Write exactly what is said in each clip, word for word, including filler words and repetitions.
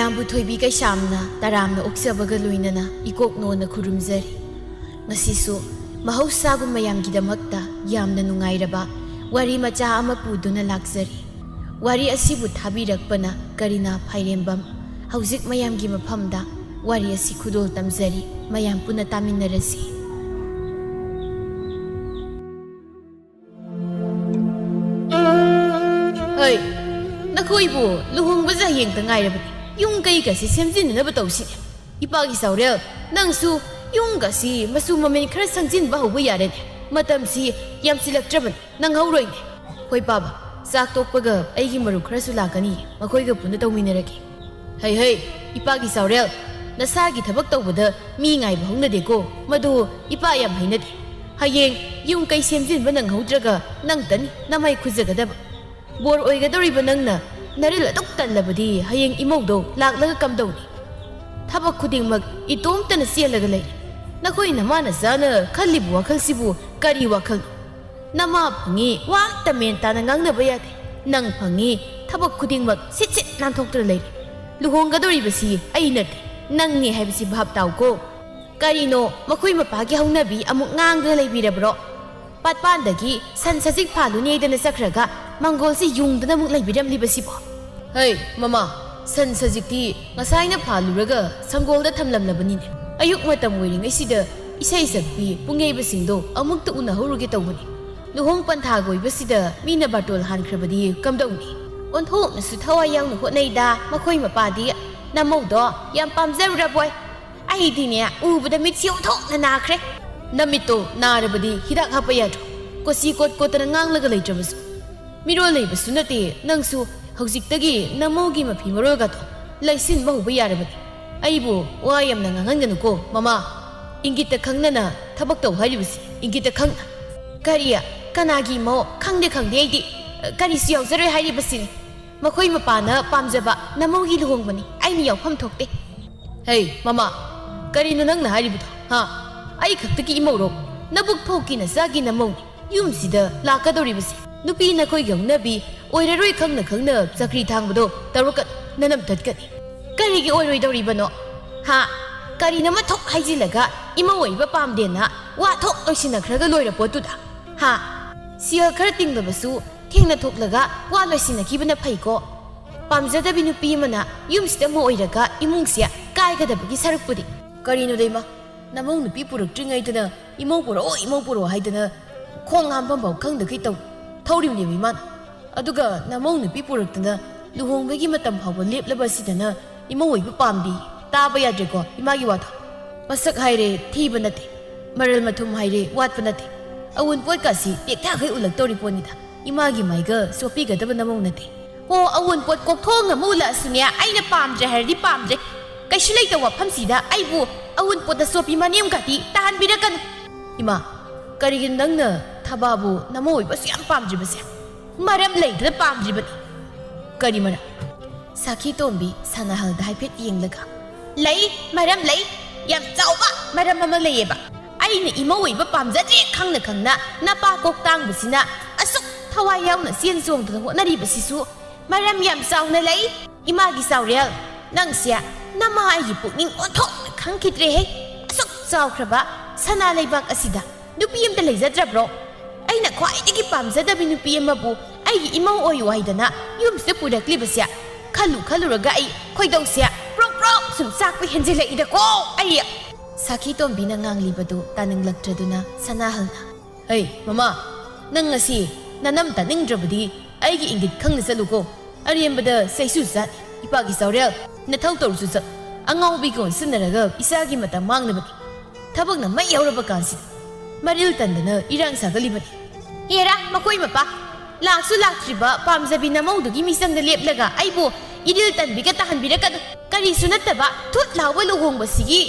ꯃꯌꯥꯝꯕꯨ ꯊꯣꯏꯕꯤ ꯀꯩꯁꯥꯝꯅ ꯇꯔꯥꯝꯅ ꯑꯣꯛꯆꯕꯒ ꯂꯣꯏꯅꯅ ꯏꯀꯣꯛ ꯅꯣꯟꯅ ꯈꯨꯔꯨꯝꯖꯔꯤ꯫ ꯉꯁꯤꯁꯨ ꯃꯍꯧꯁꯥꯒꯨꯝ ꯃꯌꯥꯝꯒꯤꯗꯃꯛꯇ ꯌꯥꯝꯅ ꯅꯨꯡꯉꯥꯏꯔꯕ ꯋꯥꯔꯤ ꯃꯆꯥ ꯑꯃ ꯄꯨꯗꯨꯅ ꯂꯥꯛꯆꯔꯤ꯫ ꯋꯥꯔꯤ ꯑꯁꯤꯕꯨ ꯊꯥꯕꯤꯔꯛꯄꯅ ꯀꯔꯤꯅꯥ ꯐꯥꯏꯔꯦꯝꯕꯝ꯫ ꯍꯧꯖꯤꯛ ꯃꯌꯥꯝꯒꯤ ꯃꯐꯝꯗ ꯋꯥꯔꯤ ꯑꯁꯤ ꯈꯨꯗꯣꯜ ꯇꯝꯖꯔꯤ꯫ ꯃꯌꯥꯝ ꯄꯨꯟꯅ ꯇꯥꯃꯤꯟꯅꯔꯁꯤ꯫ ꯍꯩ, ꯅꯈꯣꯏꯕꯨ ꯂꯨꯍꯣꯡꯕꯁꯦ ꯍꯌꯦꯡꯇ ꯉꯥꯏꯔꯕꯅꯤ꯫ ꯌꯨꯝ ꯀꯩꯒꯁꯤ ꯁꯦꯝꯖꯤꯟꯅꯅꯕ ꯇꯧꯁꯤꯅꯦ꯫ ꯏꯄꯥꯒꯤ ꯆꯥꯎꯔꯦꯜ, ꯅꯪꯁꯨ ꯌꯨꯝꯒꯁꯤ ꯃꯆꯨ ꯃꯃꯦꯟ ꯈꯔ ꯁꯪꯖꯤꯟꯕ ꯍꯧꯕ ꯌꯥꯔꯦꯅꯦ꯫ ꯃꯇꯝꯁꯤ ꯌꯥꯝꯁꯤꯜꯂꯛꯇ꯭ꯔꯕꯅꯤ, ꯅꯪꯍꯧꯔꯣꯏꯅꯦ꯫ ꯍꯣꯏ ꯄꯥꯕ, ꯆꯥꯛ ꯇꯣꯛꯄꯒ ꯑꯩꯒꯤ ꯃꯔꯨꯞ ꯈꯔꯁꯨ ꯂꯥꯛꯀꯅꯤ, ꯃꯈꯣꯏꯒ ꯄꯨꯟꯅ ꯇꯧꯃꯤꯟꯅꯔꯒꯦ꯫ ꯍꯩ ꯍꯩ, ꯏꯄꯥꯒꯤ ꯆꯥꯎꯔꯦꯜ, ꯅꯁꯥꯒꯤ ꯊꯕꯛ ꯇꯧꯕꯗ ꯃꯤ ꯉꯥꯏꯕ ꯍꯧꯅꯗꯦꯀꯣ꯫ ꯃꯗꯨ ꯏꯄꯥ ꯌꯥꯝ ꯍꯩꯅꯗꯦ꯫ ꯍꯌꯦꯡ ꯌꯨꯝ ꯀꯩ ꯁꯦꯝꯖꯤꯟꯕ ꯅꯪꯍꯧꯗ꯭ꯔꯒ ꯅꯪꯇꯅꯤ ꯅꯃꯥꯏ ꯈꯨꯖꯒꯗꯕ꯫ ꯕꯣꯔ ꯑꯣꯏꯒꯗꯧꯔꯤꯕ ꯅꯪꯅ ꯅꯔꯤꯜ ꯑꯗꯨꯛ ꯇꯜꯂꯕꯗꯤ ꯍꯌꯦꯡ ꯏꯃꯧꯗꯣ ꯂꯥꯛꯂꯒ ꯀꯝꯗꯧꯅꯤ? ꯊꯕꯛ ꯈꯨꯗꯤꯡꯃꯛ ꯏꯇꯣꯝꯇꯅ ꯆꯦꯜꯂꯒ ꯂꯩꯔꯦ꯫ ꯅꯈꯣꯏ ꯅꯃꯥ ꯅꯆꯥꯅ ꯈꯜꯂꯤꯕ ꯋꯥꯈꯜꯁꯤꯕꯨ ꯀꯔꯤ ꯋꯥꯈꯜꯅꯣ? ꯅꯃꯥ ꯐꯪꯉꯤ ꯋꯥ ꯑꯝꯇ ꯃꯦꯟ ꯇꯥꯅ ꯉꯥꯡꯅꯕ ꯌꯥꯗꯦ꯫ ꯅꯪ ꯐꯪꯉꯤ ꯊꯕꯛ ꯈꯨꯗꯤꯡꯃꯛ ꯁꯤꯠ ꯁꯤꯠ ꯅꯥꯟꯊꯣꯛꯇꯨꯅ ꯂꯩꯔꯦ꯫ ꯂꯨꯍꯣꯡꯒꯗꯧꯔꯤꯕꯁꯤ ꯑꯩ ꯅꯠꯇꯦ, ꯅꯪꯅꯤ ꯍꯥꯏꯕꯁꯤ ꯚꯥꯞ ꯇꯥꯎꯀꯣ꯫ ꯀꯔꯤꯅꯣ ꯃꯈꯣꯏ ꯃꯄꯥꯒꯤ ꯍꯧꯅꯕꯤ ꯑꯃꯨꯛ ꯉꯥꯡꯗꯨꯅ ꯂꯩꯕꯤꯔꯕ꯭ꯔꯣ? ꯄꯥꯠꯄꯥꯟꯗꯒꯤ ꯁꯟ ꯁꯖꯤꯛ ꯐꯥꯜꯂꯨꯅꯦꯗꯅ ꯆꯠꯈ꯭ꯔꯒ ꯃꯪꯒꯣꯜꯁꯤ ꯌꯨꯡꯗꯨꯅ ꯑꯃꯨꯛ ꯂꯩꯕꯤꯔꯝꯂꯤꯕꯁꯤꯕꯣ? ꯍꯩ, ꯃꯃꯥ, ꯁꯟ ꯁꯖꯤꯛꯇꯤ ꯉꯁꯥꯏꯅ ꯐꯥꯜꯂꯨꯔꯒ ꯁꯪꯒꯣꯜꯗ ꯊꯝꯂꯝꯂꯕꯅꯤꯅꯦ꯫ ꯑꯌꯨꯛ ꯃꯇꯝ ꯑꯣꯏꯔꯤꯉꯩꯁꯤꯗ ꯏꯁꯩ ꯁꯛꯄꯤ ꯄꯨꯡꯉꯩꯕꯁꯤꯡꯗꯣ ꯑꯃꯨꯛꯇ ꯎꯅꯍꯧꯔꯨꯒꯦ ꯇꯧꯕꯅꯤ꯫ ꯂꯨꯍꯣꯡ ꯄꯟꯊꯥꯒ ꯑꯣꯏꯕꯁꯤꯗ ꯃꯤꯅ ꯕꯥꯔꯇꯣꯜ ꯍꯥꯟꯈ꯭ꯔꯕꯗꯤ ꯀꯝꯗꯧꯅꯤ? ꯑꯣꯟꯊꯣꯛꯅꯁꯨ ꯊꯋꯥꯏ ꯌꯥꯎꯅ ꯍꯣꯠꯅꯩꯗ ꯃꯈꯣꯏ ꯃꯄꯥꯗꯤ꯫ ꯅꯃꯧꯗꯣ ꯌꯥꯝ ꯄꯥꯝꯖꯔꯨꯔꯕꯣꯏ꯫ ꯑꯩꯗꯤꯅꯦ, ꯎꯕꯗ ꯃꯤꯠꯁꯤ ꯑꯣꯟꯊꯣꯛꯅ ꯅꯥꯈ꯭ꯔꯦ꯫ ꯅꯃꯤꯠꯇꯣ ꯅꯥꯔꯕꯗꯤ ꯍꯤꯗꯥꯛ ꯍꯥꯞꯄ ꯌꯥꯗ꯭ꯔꯣ? ꯀꯣꯆꯤ ꯀꯣꯠ ꯀꯣꯠꯇꯅ ꯉꯥꯡꯂꯒ ꯂꯩꯇ꯭ꯔꯕꯁꯨ꯫ ꯃꯤꯔꯣꯜ ꯂꯩꯕꯁꯨ ꯅꯠꯇꯦ ꯅꯪꯁꯨ꯫ ꯍꯧꯖꯤꯛꯇꯒꯤ ꯅꯃꯧꯒꯤ ꯃꯐꯤ ꯃꯔꯣꯜꯒꯗꯣ ꯂꯩꯁꯤꯟꯕ ꯍꯧꯕ ꯌꯥꯔꯕꯅꯤ꯫ ꯑꯩꯕꯨ ꯋꯥ ꯌꯥꯝꯅ ꯉꯥꯡꯍꯟꯒꯅꯨꯀꯣ, ꯃꯃꯥ꯫ ꯏꯪꯒꯤꯠꯇ ꯈꯪꯅꯅ ꯊꯕꯛ ꯇꯧ ꯍꯥꯏꯔꯤꯕꯁꯤ, ꯏꯪꯒꯤꯠꯇ ꯈꯪꯅ꯫ ꯀꯔꯤ? ꯀꯅꯥꯒꯤ ꯃꯧ? ꯈꯪꯗꯦ, ꯈꯪꯗꯦ ꯑꯩꯗꯤ꯫ ꯀꯔꯤꯁꯨ ꯌꯥꯎꯖꯔꯣꯏ ꯍꯥꯏꯔꯤꯕꯁꯤꯅꯤ꯫ ꯃꯈꯣꯏ ꯃꯄꯥꯅ ꯄꯥꯝꯖꯕ ꯅꯃꯧꯒꯤ ꯂꯨꯍꯣꯡꯕꯅꯤ꯫ ꯑꯩꯅ ꯌꯥꯎꯐꯝ ꯊꯣꯛꯇꯦ꯫ ꯍꯩ, ꯃꯃꯥ, ꯀꯔꯤꯅꯣ ꯅꯪꯅ ꯍꯥꯏꯔꯤꯕꯗꯣ, ꯍꯥ? ꯑꯩ ꯈꯛꯇꯒꯤ ꯏꯃꯧꯔꯣ? ꯅꯕꯨꯛ ꯊꯣꯛꯀꯤ ꯅꯆꯥꯒꯤ ꯅꯃꯧꯅꯤ ꯌꯨꯝꯁꯤꯗ ꯂꯥꯛꯀꯗꯧꯔꯤꯕꯁꯤ꯫ ꯅꯨꯄꯤ ꯅꯈꯣꯏꯒꯤ ꯍꯧꯅꯕꯤ ꯑꯣꯏꯔꯔꯣꯏ ꯈꯪꯅ ꯈꯪꯅ ꯆꯀ꯭ꯔꯤ ꯊꯥꯡꯕꯗꯣ ꯇꯧꯔꯛꯀꯅꯨ, ꯅꯅꯝ ꯇꯠꯀꯅꯤ꯫ ꯀꯔꯤꯒꯤ ꯑꯣꯏꯔꯣꯏꯗꯧꯔꯤꯕꯅꯣ? ꯍꯥ? ꯀꯔꯤꯅꯣꯃ ꯊꯣꯛ ꯍꯥꯏꯖꯤꯜꯂꯒ ꯏꯃꯧ ꯑꯣꯏꯕ ꯄꯥꯝꯗꯦꯅ ꯋꯥ ꯊꯣꯛ ꯂꯣꯏꯁꯤꯟꯅꯈ꯭ꯔꯒ ꯂꯣꯏꯔ ꯄꯣꯠꯇꯨꯗ? ꯍꯥ? ꯁꯦꯜ ꯈꯔ ꯇꯤꯡꯂꯕꯁꯨ ꯊꯦꯡꯅ ꯊꯣꯛꯂꯒ ꯋꯥ ꯂꯣꯏꯁꯤꯟꯅꯈꯤꯕꯅ ꯐꯩꯀꯣ꯫ ꯄꯥꯝꯖꯗꯕꯤ ꯅꯨꯄꯤ ꯑꯃꯅ ꯌꯨꯝꯁꯤꯗ ꯑꯃ ꯑꯣꯏꯔꯒ ꯏꯃꯨꯡꯁꯦ ꯀꯥꯏꯒꯗꯕꯒꯤ ꯁꯔꯨꯛꯄꯨꯗꯤ꯫ ꯀꯔꯤꯅꯣꯗ ꯏꯃꯥ? ꯅꯃꯧ ꯅꯨꯄꯤ ꯄꯨꯔꯛꯇ꯭ꯔꯤꯉꯩꯗꯅ ꯏꯃꯧ ꯄꯨꯔꯛꯑꯣ, ꯏꯃꯧ ꯄꯨꯔꯛꯑꯣ ꯍꯥꯏꯗꯅ ꯈꯣꯡ ꯍꯥꯝꯐꯝ ꯐꯥꯎ ꯈꯪꯗꯈꯩ ꯇꯧ ꯊꯧꯔꯤꯕꯅꯦꯕ ꯏꯃꯥꯅ꯫ ꯑꯗꯨꯒ ꯅꯃꯧ ꯅꯨꯄꯤ ꯄꯨꯔꯛꯇꯅ ꯂꯨꯍꯣꯡꯕꯒꯤ ꯃꯇꯝ ꯐꯥꯎꯕ ꯂꯦꯞꯂꯕ ꯑꯁꯤꯗꯅ ꯏꯃꯧ ꯑꯣꯏꯕ ꯄꯥꯝꯗꯦ꯫ ꯇꯥꯕ ꯌꯥꯗ꯭ꯔꯦꯀꯣ ꯏꯃꯥꯒꯤ ꯋꯥꯗꯣ꯫ ꯃꯁꯛ ꯍꯥꯏꯔꯦ ꯊꯤꯕ ꯅꯠꯇꯦ, ꯃꯔꯜ ꯃꯊꯨꯝ ꯍꯥꯏꯔꯦ ꯋꯥꯠꯄ ꯅꯠꯇꯦ꯫ ꯑꯋꯨꯟꯄꯣꯠꯀꯥꯁꯤ ꯇꯦꯛꯊꯥꯈꯩ ꯎꯜꯂꯛꯇꯧꯔꯤ ꯄꯣꯠꯅꯤꯗ꯫ ꯏꯃꯥꯒꯤ ꯃꯥꯏꯒ ꯆꯣꯞꯄꯤꯒꯗꯕ ꯅꯃꯧ ꯅꯠꯇꯦ꯫ ꯍꯣ, ꯑꯋꯨꯟꯄꯣꯠ ꯀꯣꯛꯊꯣꯡ ꯑꯃ ꯎꯠꯂꯛꯑꯁꯨꯅꯦ, ꯑꯩꯅ ꯄꯥꯝꯗ꯭ꯔꯦ ꯍꯥꯏꯔꯗꯤ ꯄꯥꯝꯗ꯭ꯔꯦ꯫ ꯀꯩꯁꯨ ꯂꯩꯇꯕ ꯋꯥꯐꯝꯁꯤꯗ ꯑꯩꯕꯨ ꯑꯋꯨꯟꯄꯣꯠꯇ ꯆꯣꯞꯄꯤ ꯃꯅꯦꯝꯒꯗꯤ ꯇꯥꯍꯟꯕꯤꯔꯛꯀꯅꯨ꯫ ꯏꯃꯥ, ꯀꯔꯤꯒꯤꯅꯣ ꯅꯪꯅ ꯊꯕꯥꯕꯨ ꯅꯃꯧ ꯑꯣꯏꯕꯁꯨ ꯌꯥꯝ ꯄꯥꯝꯗ꯭ꯔꯤꯕꯁꯦ? ꯃꯔꯝ ꯂꯩꯗꯅ ꯄꯥꯝꯗ꯭ꯔꯤꯕꯅꯤ꯫ ꯀꯔꯤ ꯃꯔꯝ? ꯁꯥꯈꯤ ꯇꯣꯝꯕꯤ ꯁꯅꯥꯍꯜꯗ ꯍꯥꯏꯐꯦꯠ ꯌꯦꯡꯂꯒ, ꯂꯩ, ꯃꯔꯝ ꯂꯩ꯫ ꯌꯥꯝ ꯆꯥꯎꯕ ꯃꯔꯝ ꯑꯃ ꯂꯩꯌꯦꯕ꯫ ꯑꯩꯅ ꯏꯃꯧ ꯑꯣꯏꯕ ꯄꯥꯝꯖꯗ꯭ꯔꯦ ꯈꯪꯅ ꯈꯪꯅ ꯅꯄꯥ ꯀꯣꯛ ꯇꯥꯡꯕꯁꯤꯅ ꯑꯁꯨꯛ ꯊꯋꯥꯏ ꯌꯥꯎꯅ ꯆꯦꯟ ꯆꯣꯡꯗꯅ ꯍꯣꯠꯅꯔꯤꯕꯁꯤꯁꯨ ꯃꯔꯝ ꯌꯥꯝ ꯆꯥꯎꯅ ꯂꯩ꯫ ꯏꯃꯥꯒꯤ ꯆꯥꯎꯔꯦꯜ, ꯅꯪꯁꯦ ꯅꯃꯥ ꯑꯩꯒꯤ ꯄꯨꯛꯅꯤꯡ ꯑꯣꯟꯊꯣꯛꯅ ꯈꯪꯈꯤꯗ꯭ꯔꯦꯍꯦ꯫ ꯑꯁꯨꯛ ꯆꯥꯎꯈ꯭ꯔꯕ ꯁꯅꯥ ꯂꯩꯕꯥꯛ ꯑꯁꯤꯗ ꯅꯨꯄꯤ ꯑꯝꯇ ꯂꯩꯖꯗ꯭ꯔꯕ꯭ꯔꯣ? ꯑꯩꯅ ꯈ꯭ꯋꯥꯏꯗꯒꯤ ꯄꯥꯝꯖꯗꯕꯤ ꯅꯨꯄꯤ ꯑꯃꯕꯨ ꯑꯩꯒꯤ ꯏꯃꯧ ꯑꯣꯏꯌꯨ ꯍꯥꯏꯗꯅ ꯌꯨꯝꯁꯤꯗ ꯄꯨꯔꯛꯂꯤꯕꯁꯦ ꯈꯜꯂꯨ ꯈꯜꯂꯨꯔꯒ ꯑꯩ ꯈꯣꯏꯗꯧꯁꯦ ꯄ꯭ꯔꯣꯛ ꯄ꯭ꯔꯣꯛ ꯁꯨꯝ ꯆꯥꯛꯄ ꯍꯦꯟꯖꯤꯜꯂꯛꯏꯗꯀꯣ ꯑꯩ꯫ ꯁꯥꯈꯤ ꯇꯣꯝꯕꯤꯅ ꯉꯥꯡꯂꯤꯕꯗꯨ ꯇꯥꯅꯤꯡꯂꯛꯇ꯭ꯔꯗꯨꯅ ꯁꯅꯥꯍꯜꯅ, ꯍꯩ ꯃꯃꯥ, ꯅꯪ ꯉꯁꯤ ꯅꯅꯝ ꯇꯥꯅꯤꯡꯗ꯭ꯔꯕꯗꯤ ꯑꯩꯒꯤ ꯏꯪꯒꯤꯠ ꯈꯪꯅ ꯆꯠꯂꯨꯀꯣ꯫ ꯑꯔꯦꯝꯕꯗ ꯆꯩꯁꯨ ꯆꯥꯅꯤ꯫ ꯏꯄꯥꯒꯤ ꯆꯥꯎꯔꯦꯜ, ꯅꯊꯧ ꯇꯧꯔꯨꯁꯨ ꯆꯠ꯫ ꯑꯉꯥꯎꯕꯤꯒ ꯑꯣꯟꯁꯤꯟꯅꯔꯒ ꯏꯆꯥꯒꯤ ꯃꯇꯝ ꯃꯥꯡꯅꯕꯅꯤ꯫ ꯊꯕꯛꯅ ꯃꯩ ꯍꯧꯔꯕ ꯀꯥꯟꯁꯤꯗ ꯃꯔꯤꯜ ꯇꯟꯗꯅ ꯏꯔꯥꯡ ꯁꯥꯒꯠꯂꯤꯕꯅꯤ꯫ ꯍꯦꯔꯥ, ꯃꯈꯣꯏ ꯃꯄꯥ, ꯂꯥꯛꯁꯨ ꯂꯥꯛꯇ꯭ꯔꯤꯕ ꯄꯥꯝꯖꯕꯤ ꯅꯃꯧꯗꯨꯒꯤ ꯃꯤꯆꯪꯗ ꯂꯦꯞꯂꯒ ꯑꯩꯕꯨ ꯏꯔꯤꯜ ꯇꯟꯕꯤꯒ ꯇꯥꯍꯟꯕꯤꯔꯛꯀꯅꯨ꯫ ꯀꯔꯤꯁꯨ ꯅꯠꯇꯕ ꯊꯨꯠ ꯂꯥꯎꯕ ꯂꯨꯍꯣꯡꯕꯁꯤꯒꯤ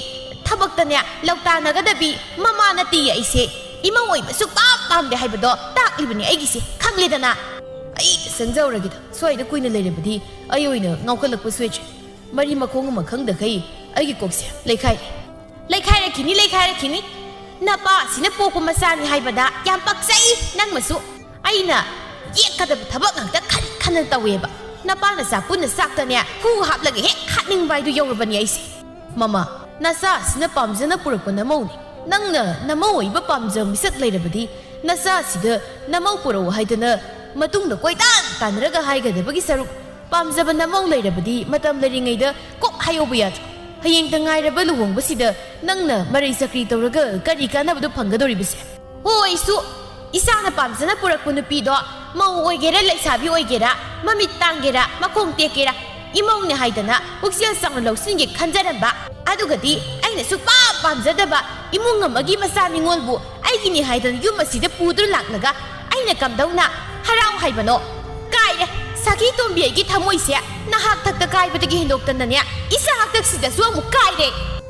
ꯊꯕꯛꯇꯅꯦ ꯂꯧꯇꯥꯅꯒꯗꯕꯤ ꯃꯃꯥ ꯅꯠꯇꯦ ꯑꯩꯁꯦ꯫ ꯏꯃꯧ ꯑꯣꯏꯕ ꯁꯨꯛꯄꯥꯝ ꯄꯥꯝꯗꯦ ꯍꯥꯏꯕꯗꯣ ꯇꯥꯛꯂꯤꯕꯅꯤ ꯑꯩꯒꯤꯁꯦ, ꯈꯪꯂꯦꯗꯅ? ꯑꯩ ꯆꯪꯖꯍꯧꯔꯒꯦꯗ, ꯁ꯭ꯋꯥꯏꯗ ꯀꯨꯏꯅ ꯂꯩꯔꯕꯗꯤ ꯑꯩ ꯑꯣꯏꯅ ꯉꯥꯎꯈꯠꯂꯛꯄ ꯁꯣꯏꯗ꯭ꯔꯦ꯫ ꯃꯔꯤ ꯃꯈꯣꯡ ꯑꯃ ꯈꯪꯗꯈꯩ ꯑꯩꯒꯤ ꯀꯣꯛꯁꯦ ꯂꯩꯈꯥꯏꯔꯦ꯫ ꯂꯩꯈꯥꯏꯔꯛꯈꯤꯅꯤ, ꯂꯩꯈꯥꯏꯔꯛꯈꯤꯅꯤ꯫ ꯅꯄꯥꯁꯤꯅ ꯄꯣꯛꯄ ꯃꯆꯥꯅꯤ ꯍꯥꯏꯕꯗ ꯌꯥꯝ ꯄꯛꯆꯩ ꯅꯪꯃꯁꯨ꯫ ꯑꯩꯅ ꯌꯦꯛꯀꯗꯕ ꯊꯕꯛ ꯉꯥꯛꯇ ꯈꯟ ꯈꯟꯅ ꯇꯧꯋꯦꯕ꯫ ꯅꯄꯥ ꯅꯆꯥ ꯄꯨꯟꯅ ꯆꯥꯛꯇꯅꯦ ꯍꯨ ꯍꯥꯞꯂꯒ ꯍꯦꯛ ꯍꯥꯠꯅꯤꯡꯕ ꯍꯥꯏꯗꯨ ꯌꯧꯔꯕꯅꯤ ꯑꯩꯁꯦ꯫ ꯃꯃꯥ, ꯅꯆꯥ ꯑꯁꯤꯅ ꯄꯥꯝꯖꯅ ꯄꯨꯔꯛꯄ ꯅꯃꯧꯅꯤ꯫ ꯅꯪꯅ ꯅꯃꯧ ꯑꯣꯏꯕ ꯄꯥꯝꯖꯕ ꯃꯤꯁꯛ ꯂꯩꯔꯕꯗꯤ ꯅꯆꯥ ꯑꯁꯤꯗ ꯅꯃꯧ ꯄꯨꯔꯛꯎ ꯍꯥꯏꯗꯅ ꯃꯇꯨꯡꯗ ꯀꯣꯏꯇꯥꯟ ꯇꯥꯟꯅꯔꯒ ꯍꯥꯏꯒꯗꯕꯒꯤ ꯁꯔꯨꯛ, ꯄꯥꯝꯖꯕ ꯅꯃꯧ ꯂꯩꯔꯕꯗꯤ ꯃꯇꯝ ꯂꯩꯔꯤꯉꯩꯗ ꯀꯣꯛ ꯍꯥꯏꯍꯧꯕ ꯌꯥꯗ꯭ꯔꯣ? ꯍꯌꯦꯡꯇ ꯉꯥꯏꯔꯕ ꯂꯨꯍꯣꯡꯕꯁꯤꯗ ꯅꯪꯅ ꯃꯔꯩ ꯆꯀ꯭ꯔꯤ ꯇꯧꯔꯒ ꯀꯔꯤ ꯀꯥꯟꯅꯕꯗꯣ ꯐꯪꯒꯗꯧꯔꯤꯕꯁꯦ? ꯍꯣꯏꯁꯨ, ꯏꯆꯥꯅ ꯄꯥꯝꯖꯅ ꯄꯨꯔꯛꯄ ꯅꯨꯄꯤꯗꯣ ꯃꯧ ꯑꯣꯏꯒꯦꯔꯥ, ꯂꯩꯁꯥꯕꯤ ꯑꯣꯏꯒꯦꯔꯥ, ꯃꯃꯤꯠ ꯇꯥꯡꯒꯦꯔꯥ, ꯃꯈꯣꯡ ꯇꯦꯛꯀꯦꯔꯥ, ꯏꯃꯧꯅꯦ ꯍꯥꯏꯗꯅ ꯄꯨꯛꯆꯦꯜ ꯆꯥꯎꯅ ꯂꯧꯁꯤꯟꯒꯦ ꯈꯟꯖꯔꯝꯕ꯫ ꯑꯗꯨꯒꯗꯤ ꯑꯩꯅ ꯁꯨꯛꯄꯥꯝ ꯄꯥꯝꯖꯗꯕ ꯏꯃꯨꯡ ꯑꯃꯒꯤ ꯃꯆꯥ ꯅꯤꯉꯣꯜꯕꯨ ꯑꯩꯒꯤꯅꯤ ꯍꯥꯏꯗꯅ ꯌꯨꯝ ꯑꯁꯤꯗ ꯄꯨꯗꯨꯅ ꯂꯥꯛꯂꯒ ꯑꯩꯅ ꯀꯝꯗꯧꯅ ꯍꯔꯥꯎ ꯍꯥꯏꯕꯅꯣ? ꯀꯥꯏꯔꯦ, ꯁꯈꯤ ꯇꯣꯝꯕꯤ, ꯑꯩꯒꯤ ꯊꯃꯣꯏꯁꯦ ꯅꯍꯥꯛ ꯊꯛꯇ ꯀꯥꯏꯕꯗꯒꯤ ꯍꯦꯟꯗꯣꯛꯇꯅꯅꯦ, ꯏꯆꯥ ꯍꯥꯛꯇꯛꯁꯤꯗꯁꯨ ꯑꯃꯨꯛ ꯀꯥꯏꯔꯦ꯫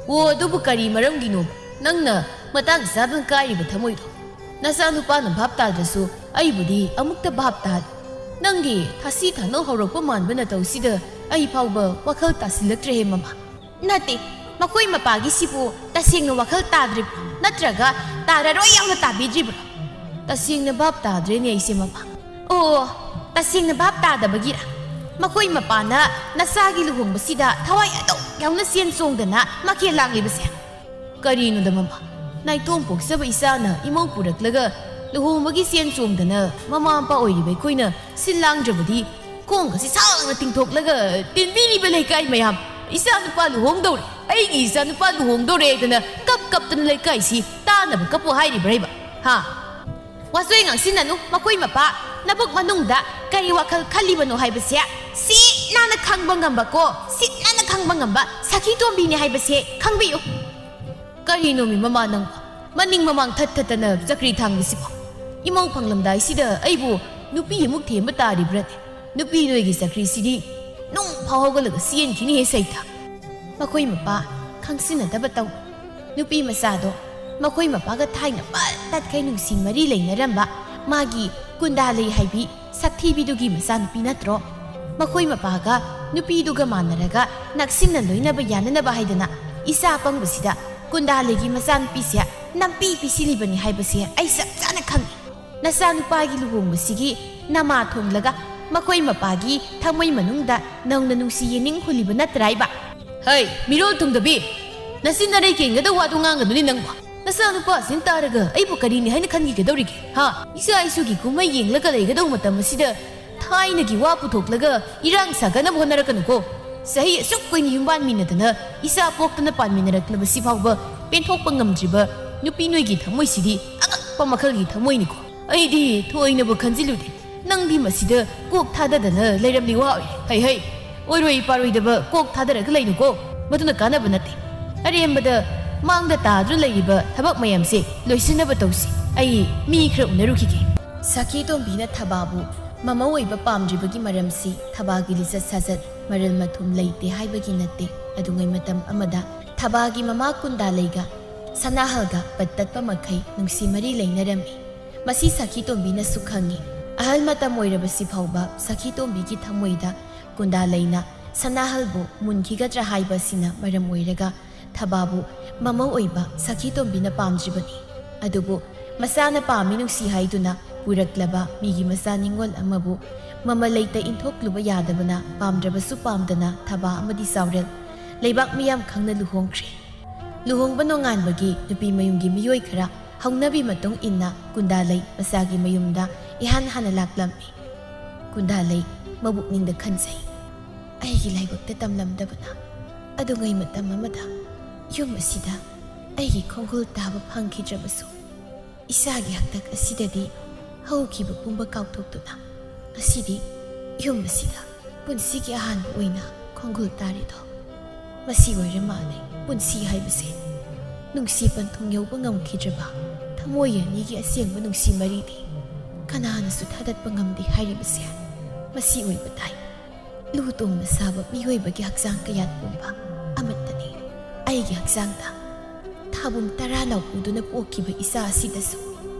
ꯑꯣ, ꯑꯗꯨꯕꯨ ꯀꯔꯤ ꯃꯔꯝꯒꯤꯅꯣ ꯅꯪꯅ ꯃꯇꯥꯡ ꯆꯥꯗꯅ ꯀꯥꯏꯔꯤꯕ ꯊꯃꯣꯏꯗꯣ? ꯅꯆꯥꯅꯨꯄꯥꯅ ꯚꯥꯞ ꯇꯥꯗ꯭ꯔꯁꯨ ꯑꯩꯕꯨꯗꯤ ꯑꯃꯨꯛꯇ ꯚꯥꯞ ꯇꯥꯍꯜꯂꯨ꯫ ꯅꯪꯒꯤ ꯊꯥꯁꯤ ꯊꯥꯅꯧ ꯍꯧꯔꯛꯄ ꯃꯥꯟꯕ ꯅꯇꯧꯁꯤꯗ ꯑꯩ ꯐꯥꯎꯕ ꯋꯥꯈꯜ ꯇꯥꯁꯤꯜꯂꯛꯇ꯭ꯔꯦꯍꯦ, ꯃꯃꯥ꯫ ꯅꯠꯇꯦ, ꯃꯈꯣꯏ ꯃꯄꯥꯒꯤꯁꯤꯕꯨ ꯇꯁꯦꯡꯅ ꯋꯥꯈꯜ ꯇꯥꯗ꯭ꯔꯤꯕ꯭ꯔꯣ? ꯅꯠꯇ꯭ꯔꯒ ꯇꯥꯔꯔꯣꯏ ꯌꯥꯎꯅ ꯇꯥꯕꯤꯗ꯭ꯔꯤꯕ꯭ꯔꯣ? ꯇꯁꯦꯡꯅ ꯚꯥꯞ ꯇꯥꯗ꯭ꯔꯦꯅꯦ ꯑꯩꯁꯦ, ꯃꯃꯥ꯫ ꯑꯣ, ꯇꯁꯦꯡꯅ ꯚꯥꯞ ꯇꯥꯗꯕꯒꯤꯔ? ꯃꯈꯣꯏ ꯃꯄꯥꯅ ꯅꯆꯥꯒꯤ ꯂꯨꯍꯣꯡꯕꯁꯤꯗ ꯊꯋꯥꯏ ꯑꯗꯨꯛ ꯌꯥꯎꯅ ꯆꯦꯟ ꯆꯣꯡꯗꯅ ꯃꯈꯦꯜ ꯂꯥꯡꯂꯤꯕꯁꯦ? ꯀꯔꯤꯅꯣꯗ, ꯃꯃꯥ? ꯅꯥꯏꯇꯣꯝ ꯄꯣꯛꯆꯕ ꯏꯆꯥꯅ ꯏꯃꯧ ꯄꯨꯔꯛꯂꯒ ꯂꯨꯍꯣꯡꯕꯒꯤ ꯆꯦꯟ ꯆꯣꯡꯗꯅ ꯃꯃꯥ ꯃꯄꯥ ꯑꯣꯏꯔꯤꯕ ꯑꯩꯈꯣꯏꯅ ꯁꯤꯜ ꯂꯥꯡꯗ꯭ꯔꯕꯗꯤ ꯈꯣꯡꯒꯁꯤ ꯁꯥꯡꯅ ꯇꯤꯡꯊꯣꯛꯂꯒ ꯇꯤꯟꯕꯤꯔꯤꯕ ꯂꯩꯀꯥꯏ ꯃꯌꯥꯝ, "ꯏꯆꯥꯅꯨꯄꯥ ꯂꯨꯍꯣꯡꯗꯧꯔꯦ, ꯑꯩꯒꯤ ꯏꯆꯥꯅꯨꯄꯥ ꯂꯨꯍꯣꯡꯗꯧꯔꯦ" ꯍꯥꯏꯗꯅ ꯀꯞ ꯀꯞꯇꯅ ꯂꯩꯀꯥꯏꯁꯤ ꯇꯥꯅꯕ ꯀꯞꯄꯨ ꯍꯥꯏꯔꯤꯕ꯭ꯔꯥ ꯍꯥꯏꯕ? ꯍꯥ? ꯋꯥꯆꯣꯏ ꯉꯥꯡꯁꯤꯟꯅꯅꯨ, ꯃꯈꯣꯏ ꯃꯄꯥ꯫ ꯅꯕꯨꯛ ꯃꯅꯨꯡꯗ ꯀꯔꯤ ꯋꯥꯈꯜ ꯈꯜꯂꯤꯕꯅꯣ ꯍꯥꯏꯕꯁꯦ ꯁꯤꯠ ꯅꯥꯟꯅ ꯈꯪꯕ ꯉꯝꯕꯀꯣ, ꯁꯤꯠ ꯅꯥꯟꯅ ꯈꯪꯕ ꯉꯝꯕ ꯁꯈꯤ ꯇꯣꯝꯕꯤꯅꯤ ꯍꯥꯏꯕꯁꯦ ꯈꯪꯕꯤꯌꯨ꯫ ꯀꯔꯤꯅꯣꯃꯤ ꯃꯃꯥ ꯅꯪꯕꯣ? ꯃꯅꯤꯡ ꯃꯃꯥꯡ ꯊꯠ ꯊꯠꯇꯅ ꯆꯀ꯭ꯔꯤ ꯊꯥꯡꯕꯁꯤꯕꯣ? ꯏꯃꯧ ꯐꯪꯂꯝꯗꯥꯏꯁꯤꯗ ꯑꯩꯕꯨ ꯅꯨꯄꯤ ꯑꯃꯨꯛ ꯊꯦꯝꯕ ꯇꯥꯔꯤꯕ꯭ꯔꯅꯦ? ꯅꯨꯄꯤ ꯅꯣꯏꯒꯤ ꯆꯀ꯭ꯔꯤꯁꯤꯗꯤ ꯅꯨꯡ ꯐꯥꯎ ꯍꯧꯒꯠꯂꯒ ꯆꯦꯟꯈꯤꯅꯤꯍꯦ ꯁꯩꯇ꯫ ꯃꯈꯣꯏ ꯃꯄꯥ ꯈꯪꯁꯤꯟꯅꯗꯕ ꯇꯧ꯫ ꯅꯨꯄꯤ ꯃꯆꯥꯗꯣ ꯃꯈꯣꯏ ꯃꯄꯥꯒ ꯊꯥꯏꯅ ꯄꯠ ꯇꯠꯈꯩ ꯅꯨꯡꯁꯤ ꯃꯔꯤ ꯂꯩꯅꯔꯝꯕ ꯃꯥꯒꯤ ꯀꯨꯟꯗꯥ ꯂꯩ ꯍꯥꯏꯕꯤ ꯁꯛꯊꯤꯕꯤꯗꯨꯒꯤ ꯃꯆꯥꯅꯨꯄꯤ ꯅꯠꯇ꯭ꯔꯣ? ꯃꯈꯣꯏ ꯃꯄꯥꯒ ꯅꯨꯄꯤꯗꯨꯒ ꯃꯥꯟꯅꯔꯒ ꯅꯛꯁꯤꯟꯅ ꯂꯣꯏꯅꯕ ꯌꯥꯅꯅꯕ ꯍꯥꯏꯗꯅ ꯏꯆꯥ ꯑꯄꯪꯕꯁꯤꯗ ꯀꯨꯟꯗꯥ ꯂꯩꯒꯤ ꯃꯆꯥꯅꯨꯄꯤꯁꯦ ꯅꯝꯄꯤ ꯄꯤꯁꯤꯜꯂꯤꯕꯅꯤ ꯍꯥꯏꯕꯁꯦ ꯑꯩ ꯆꯞ ꯆꯥꯅ ꯈꯪꯏ꯫ ꯅꯆꯥꯅꯨꯄꯥꯒꯤ ꯂꯨꯍꯣꯡꯕꯁꯤꯒꯤ ꯅꯃꯥ ꯊꯣꯡꯂꯒ ꯃꯈꯣꯏ ꯃꯄꯥꯒꯤ ꯊꯃꯣꯏ ꯃꯅꯨꯡꯗ ꯅꯧꯅ ꯅꯨꯡꯁꯤ ꯌꯦꯅꯤꯡ ꯍꯨꯜꯂꯤꯕ ꯅꯠꯇ꯭ꯔꯥꯏꯕ? ꯍꯩ, ꯃꯤꯔꯣꯜ ꯊꯨꯡꯗꯕꯤ! ꯅꯆꯤꯟ ꯅꯔꯩ ꯀꯦꯟꯒꯗꯧ ꯋꯥꯗꯨ ꯉꯥꯡꯒꯅꯨꯅꯦ ꯅꯪꯕꯨ꯫ ꯅꯆꯥꯅꯨꯄꯥꯁꯤꯅ ꯇꯥꯔꯒ ꯑꯩꯕꯨ ꯀꯔꯤꯅꯤ ꯍꯥꯏꯅ ꯈꯟꯈꯤꯒꯗꯧꯔꯤꯒꯦ? ꯍꯥ? ꯏꯆꯥ ꯏꯁꯨꯒꯤ ꯀꯨꯝꯍꯩ ꯌꯦꯡꯂꯒ ꯂꯩꯒꯗꯧꯕ ꯃꯇꯝ ꯑꯁꯤꯗ ꯊꯥꯏꯅꯒꯤ ꯋꯥ ꯄꯨꯊꯣꯛꯂꯒ ꯏꯔꯥꯡ ꯁꯥꯒꯠꯅꯕ ꯍꯣꯠꯅꯔꯛꯀꯅꯨꯀꯣ꯫ ꯆꯍꯤ ꯑꯁꯨꯛ ꯀꯨꯏꯅ ꯌꯨꯝ ꯄꯥꯟꯃꯤꯟꯅꯗꯅ ꯏꯆꯥ ꯄꯣꯛꯇꯅ ꯄꯥꯟꯃꯤꯟꯅꯔꯛꯂꯕꯁꯤ ꯐꯥꯎꯕ ꯄꯦꯟꯊꯣꯛꯄ ꯉꯝꯗ꯭ꯔꯤꯕ ꯅꯨꯄꯤ ꯅꯣꯏꯒꯤ ꯊꯃꯣꯏꯁꯤꯗꯤ ꯑꯉꯛꯄ ꯃꯈꯜꯒꯤ ꯊꯃꯣꯏꯅꯤꯀꯣ꯫ ꯑꯩꯗꯤ ꯊꯣꯏꯅꯕꯨ ꯈꯟꯖꯤꯜꯂꯨꯗꯦ꯫ ꯅꯪꯗꯤ ꯃꯁꯤꯗ ꯀꯣꯛ ꯊꯥꯗꯗꯅ ꯂꯩꯔꯝꯂꯤ ꯋꯥ ꯑꯣꯏꯔꯦ꯫ ꯍꯩ ꯍꯩ, ꯑꯣꯏꯔꯣꯏ ꯄꯥꯔꯣꯏꯗꯕ ꯀꯣꯛ ꯊꯥꯗꯔꯒ ꯂꯩꯅꯨꯀꯣ꯫ ꯃꯗꯨꯅ ꯀꯥꯟꯅꯕ ꯅꯠꯇꯦ꯫ ꯑꯔꯦꯝꯕꯗ ꯃꯥꯡꯗ ꯇꯥꯗꯨꯅ ꯂꯩꯔꯤꯕ ꯊꯕꯛ ꯃꯌꯥꯝꯁꯦ ꯂꯣꯏꯁꯤꯟꯅꯕ ꯇꯧꯁꯤ꯫ ꯑꯩ ꯃꯤ ꯈꯔ ꯎꯅꯔꯨꯈꯤꯒꯦ꯫ ꯁꯈꯤ ꯇꯣꯝꯕꯤꯅ ꯊꯕꯥꯕꯨ ꯃꯃꯧ ꯑꯣꯏꯕ ꯄꯥꯝꯗ꯭ꯔꯤꯕꯒꯤ ꯃꯔꯝꯁꯤ ꯊꯕꯥꯒꯤ ꯂꯤꯆꯠ ꯁꯥꯖꯠ ꯃꯔꯜ ꯃꯊꯨꯝ ꯂꯩꯇꯦ ꯍꯥꯏꯕꯒꯤ ꯅꯠꯇꯦ꯫ ꯑꯗꯨꯉꯩ ꯃꯇꯝ ꯑꯃꯗ ꯊꯕꯥꯒꯤ ꯃꯃꯥ ꯀꯨꯟꯗꯥꯂꯩꯒ ꯁꯅꯥꯍꯜꯒ ꯄꯠ ꯇꯠꯄ ꯃꯈꯩ ꯅꯨꯡꯁꯤ ꯃꯔꯤ ꯂꯩꯅꯔꯝꯃꯤ꯫ ꯃꯁꯤ ꯁꯈꯤ ꯇꯣꯝꯕꯤꯅꯁꯨ ꯈꯪꯉꯤ꯫ ꯑꯍꯜ ꯃꯇꯝ ꯑꯣꯏꯔꯕꯁꯤ ꯐꯥꯎꯕ ꯁꯈꯤ ꯇꯣꯝꯕꯤꯒꯤ ꯊꯃꯣꯏꯗ ꯀꯨꯟꯗꯥꯂꯩꯅ ꯁꯅꯥꯍꯜꯕꯨ ꯃꯨꯟꯈꯤꯒꯗ꯭ꯔꯥ ꯍꯥꯏꯕ ꯑꯁꯤꯅ ꯃꯔꯝ ꯑꯣꯏꯔꯒ ꯊꯕꯥꯕꯨ ꯃꯃꯧ ꯑꯣꯏꯕ ꯁꯈꯤ ꯇꯣꯝꯕꯤꯅ ꯄꯥꯝꯗ꯭ꯔꯤꯕꯅꯤ꯫ ꯑꯗꯨꯕꯨ ꯃꯆꯥꯅ ꯄꯥꯝꯃꯤ ꯅꯨꯡꯁꯤ ꯍꯥꯏꯗꯨꯅ ꯄꯨꯔꯛꯂꯕ ꯃꯤꯒꯤ ꯃꯆꯥ ꯅꯤꯉꯣꯜ ꯑꯃꯕꯨ ꯃꯃꯜ ꯂꯩꯇ ꯏꯟꯊꯣꯛꯂꯨꯕ ꯌꯥꯗꯕꯅ ꯄꯥꯝꯗ꯭ꯔꯕꯁꯨ ꯄꯥꯝꯗꯅ ꯊꯕꯥ ꯑꯃꯗꯤ ꯆꯥꯎꯔꯦꯜ ꯂꯩꯕꯥꯛ ꯃꯤꯌꯥꯝ ꯈꯪꯅ ꯂꯨꯍꯣꯡꯈ꯭ꯔꯦ꯫ ꯂꯨꯍꯣꯡꯕ ꯅꯣꯡꯉꯥꯟꯕꯒꯤ ꯅꯨꯄꯤ ꯃꯌꯨꯝꯒꯤ ꯃꯤꯑꯣꯏ ꯈꯔ ꯍꯧꯅꯕꯤ ꯃꯇꯨꯡ ꯏꯟꯅ ꯀꯨꯟꯗꯥꯂꯩ ꯃꯆꯥꯒꯤ ꯃꯌꯨꯝꯗ ꯏꯍꯥꯟ ꯍꯥꯟꯅ ꯂꯥꯛꯂꯝꯃꯤ꯫ ꯀꯨꯟꯗꯥꯂꯩ ꯃꯕꯨꯛꯅꯤꯡꯗ ꯈꯟꯖꯩ, "ꯑꯩꯒꯤ ꯂꯥꯏꯕꯛꯇ ꯇꯝꯂꯝꯗꯕꯅ ꯑꯗꯨꯉꯩ ꯃꯇꯝ ꯑꯃꯗ ꯌꯨꯝ ꯑꯁꯤꯗ ꯑꯩꯒꯤ ꯈꯣꯡꯒꯨꯜ ꯇꯥꯕ ꯐꯪꯈꯤꯗ꯭ꯔꯕꯁꯨ, ꯏꯆꯥꯒꯤ ꯍꯥꯛꯇꯛ ꯑꯁꯤꯗꯗꯤ ꯍꯧꯈꯤꯕ ꯄꯨꯝꯕ ꯀꯥꯎꯊꯣꯛꯇꯨꯅ ꯉꯁꯤꯗꯤ ꯌꯨꯝ ꯑꯁꯤꯗ ꯄꯨꯟꯁꯤꯒꯤ ꯑꯍꯥꯟꯕ ꯑꯣꯏꯅ ꯈꯣꯡꯒꯨꯜ ꯇꯥꯔꯤꯗꯣ꯫ ꯃꯁꯤ ꯑꯣꯏꯔ ꯃꯥꯜꯂꯦ ꯄꯨꯟꯁꯤ ꯍꯥꯏꯕꯁꯦ꯫ ꯅꯨꯡꯁꯤ ꯄꯟꯊꯨꯡ ꯌꯧꯕ ꯉꯝꯈꯤꯗ꯭ꯔꯕ ꯊꯃꯣꯏ ꯑꯅꯤꯒꯤ ꯑꯁꯦꯡꯕ ꯅꯨꯡꯁꯤ ꯃꯔꯤꯗꯤ ꯀꯅꯥꯅꯁꯨ ꯊꯥꯗꯠꯄ ꯉꯝꯗꯦ ꯍꯥꯏꯔꯤꯕꯁꯦ ꯃꯁꯤ ꯑꯣꯏꯕ ꯇꯥꯏ꯫ ꯂꯨ ꯇꯣꯡꯅ ꯁꯥꯕ ꯃꯤꯑꯣꯏꯕꯒꯤ ꯍꯛꯆꯥꯡ ꯀꯌꯥꯠ ꯄꯨꯝꯕ ꯑꯃꯠꯇꯅꯤ꯫ ꯑꯩꯒꯤ ꯍꯛꯆꯥꯡꯗ ꯊꯥꯕꯨꯝ ꯇꯔꯥ ꯂꯥꯎꯄꯨꯗꯨꯅ ꯄꯣꯛꯈꯤꯕ ꯏꯆꯥ ꯑꯁꯤꯗꯁꯨ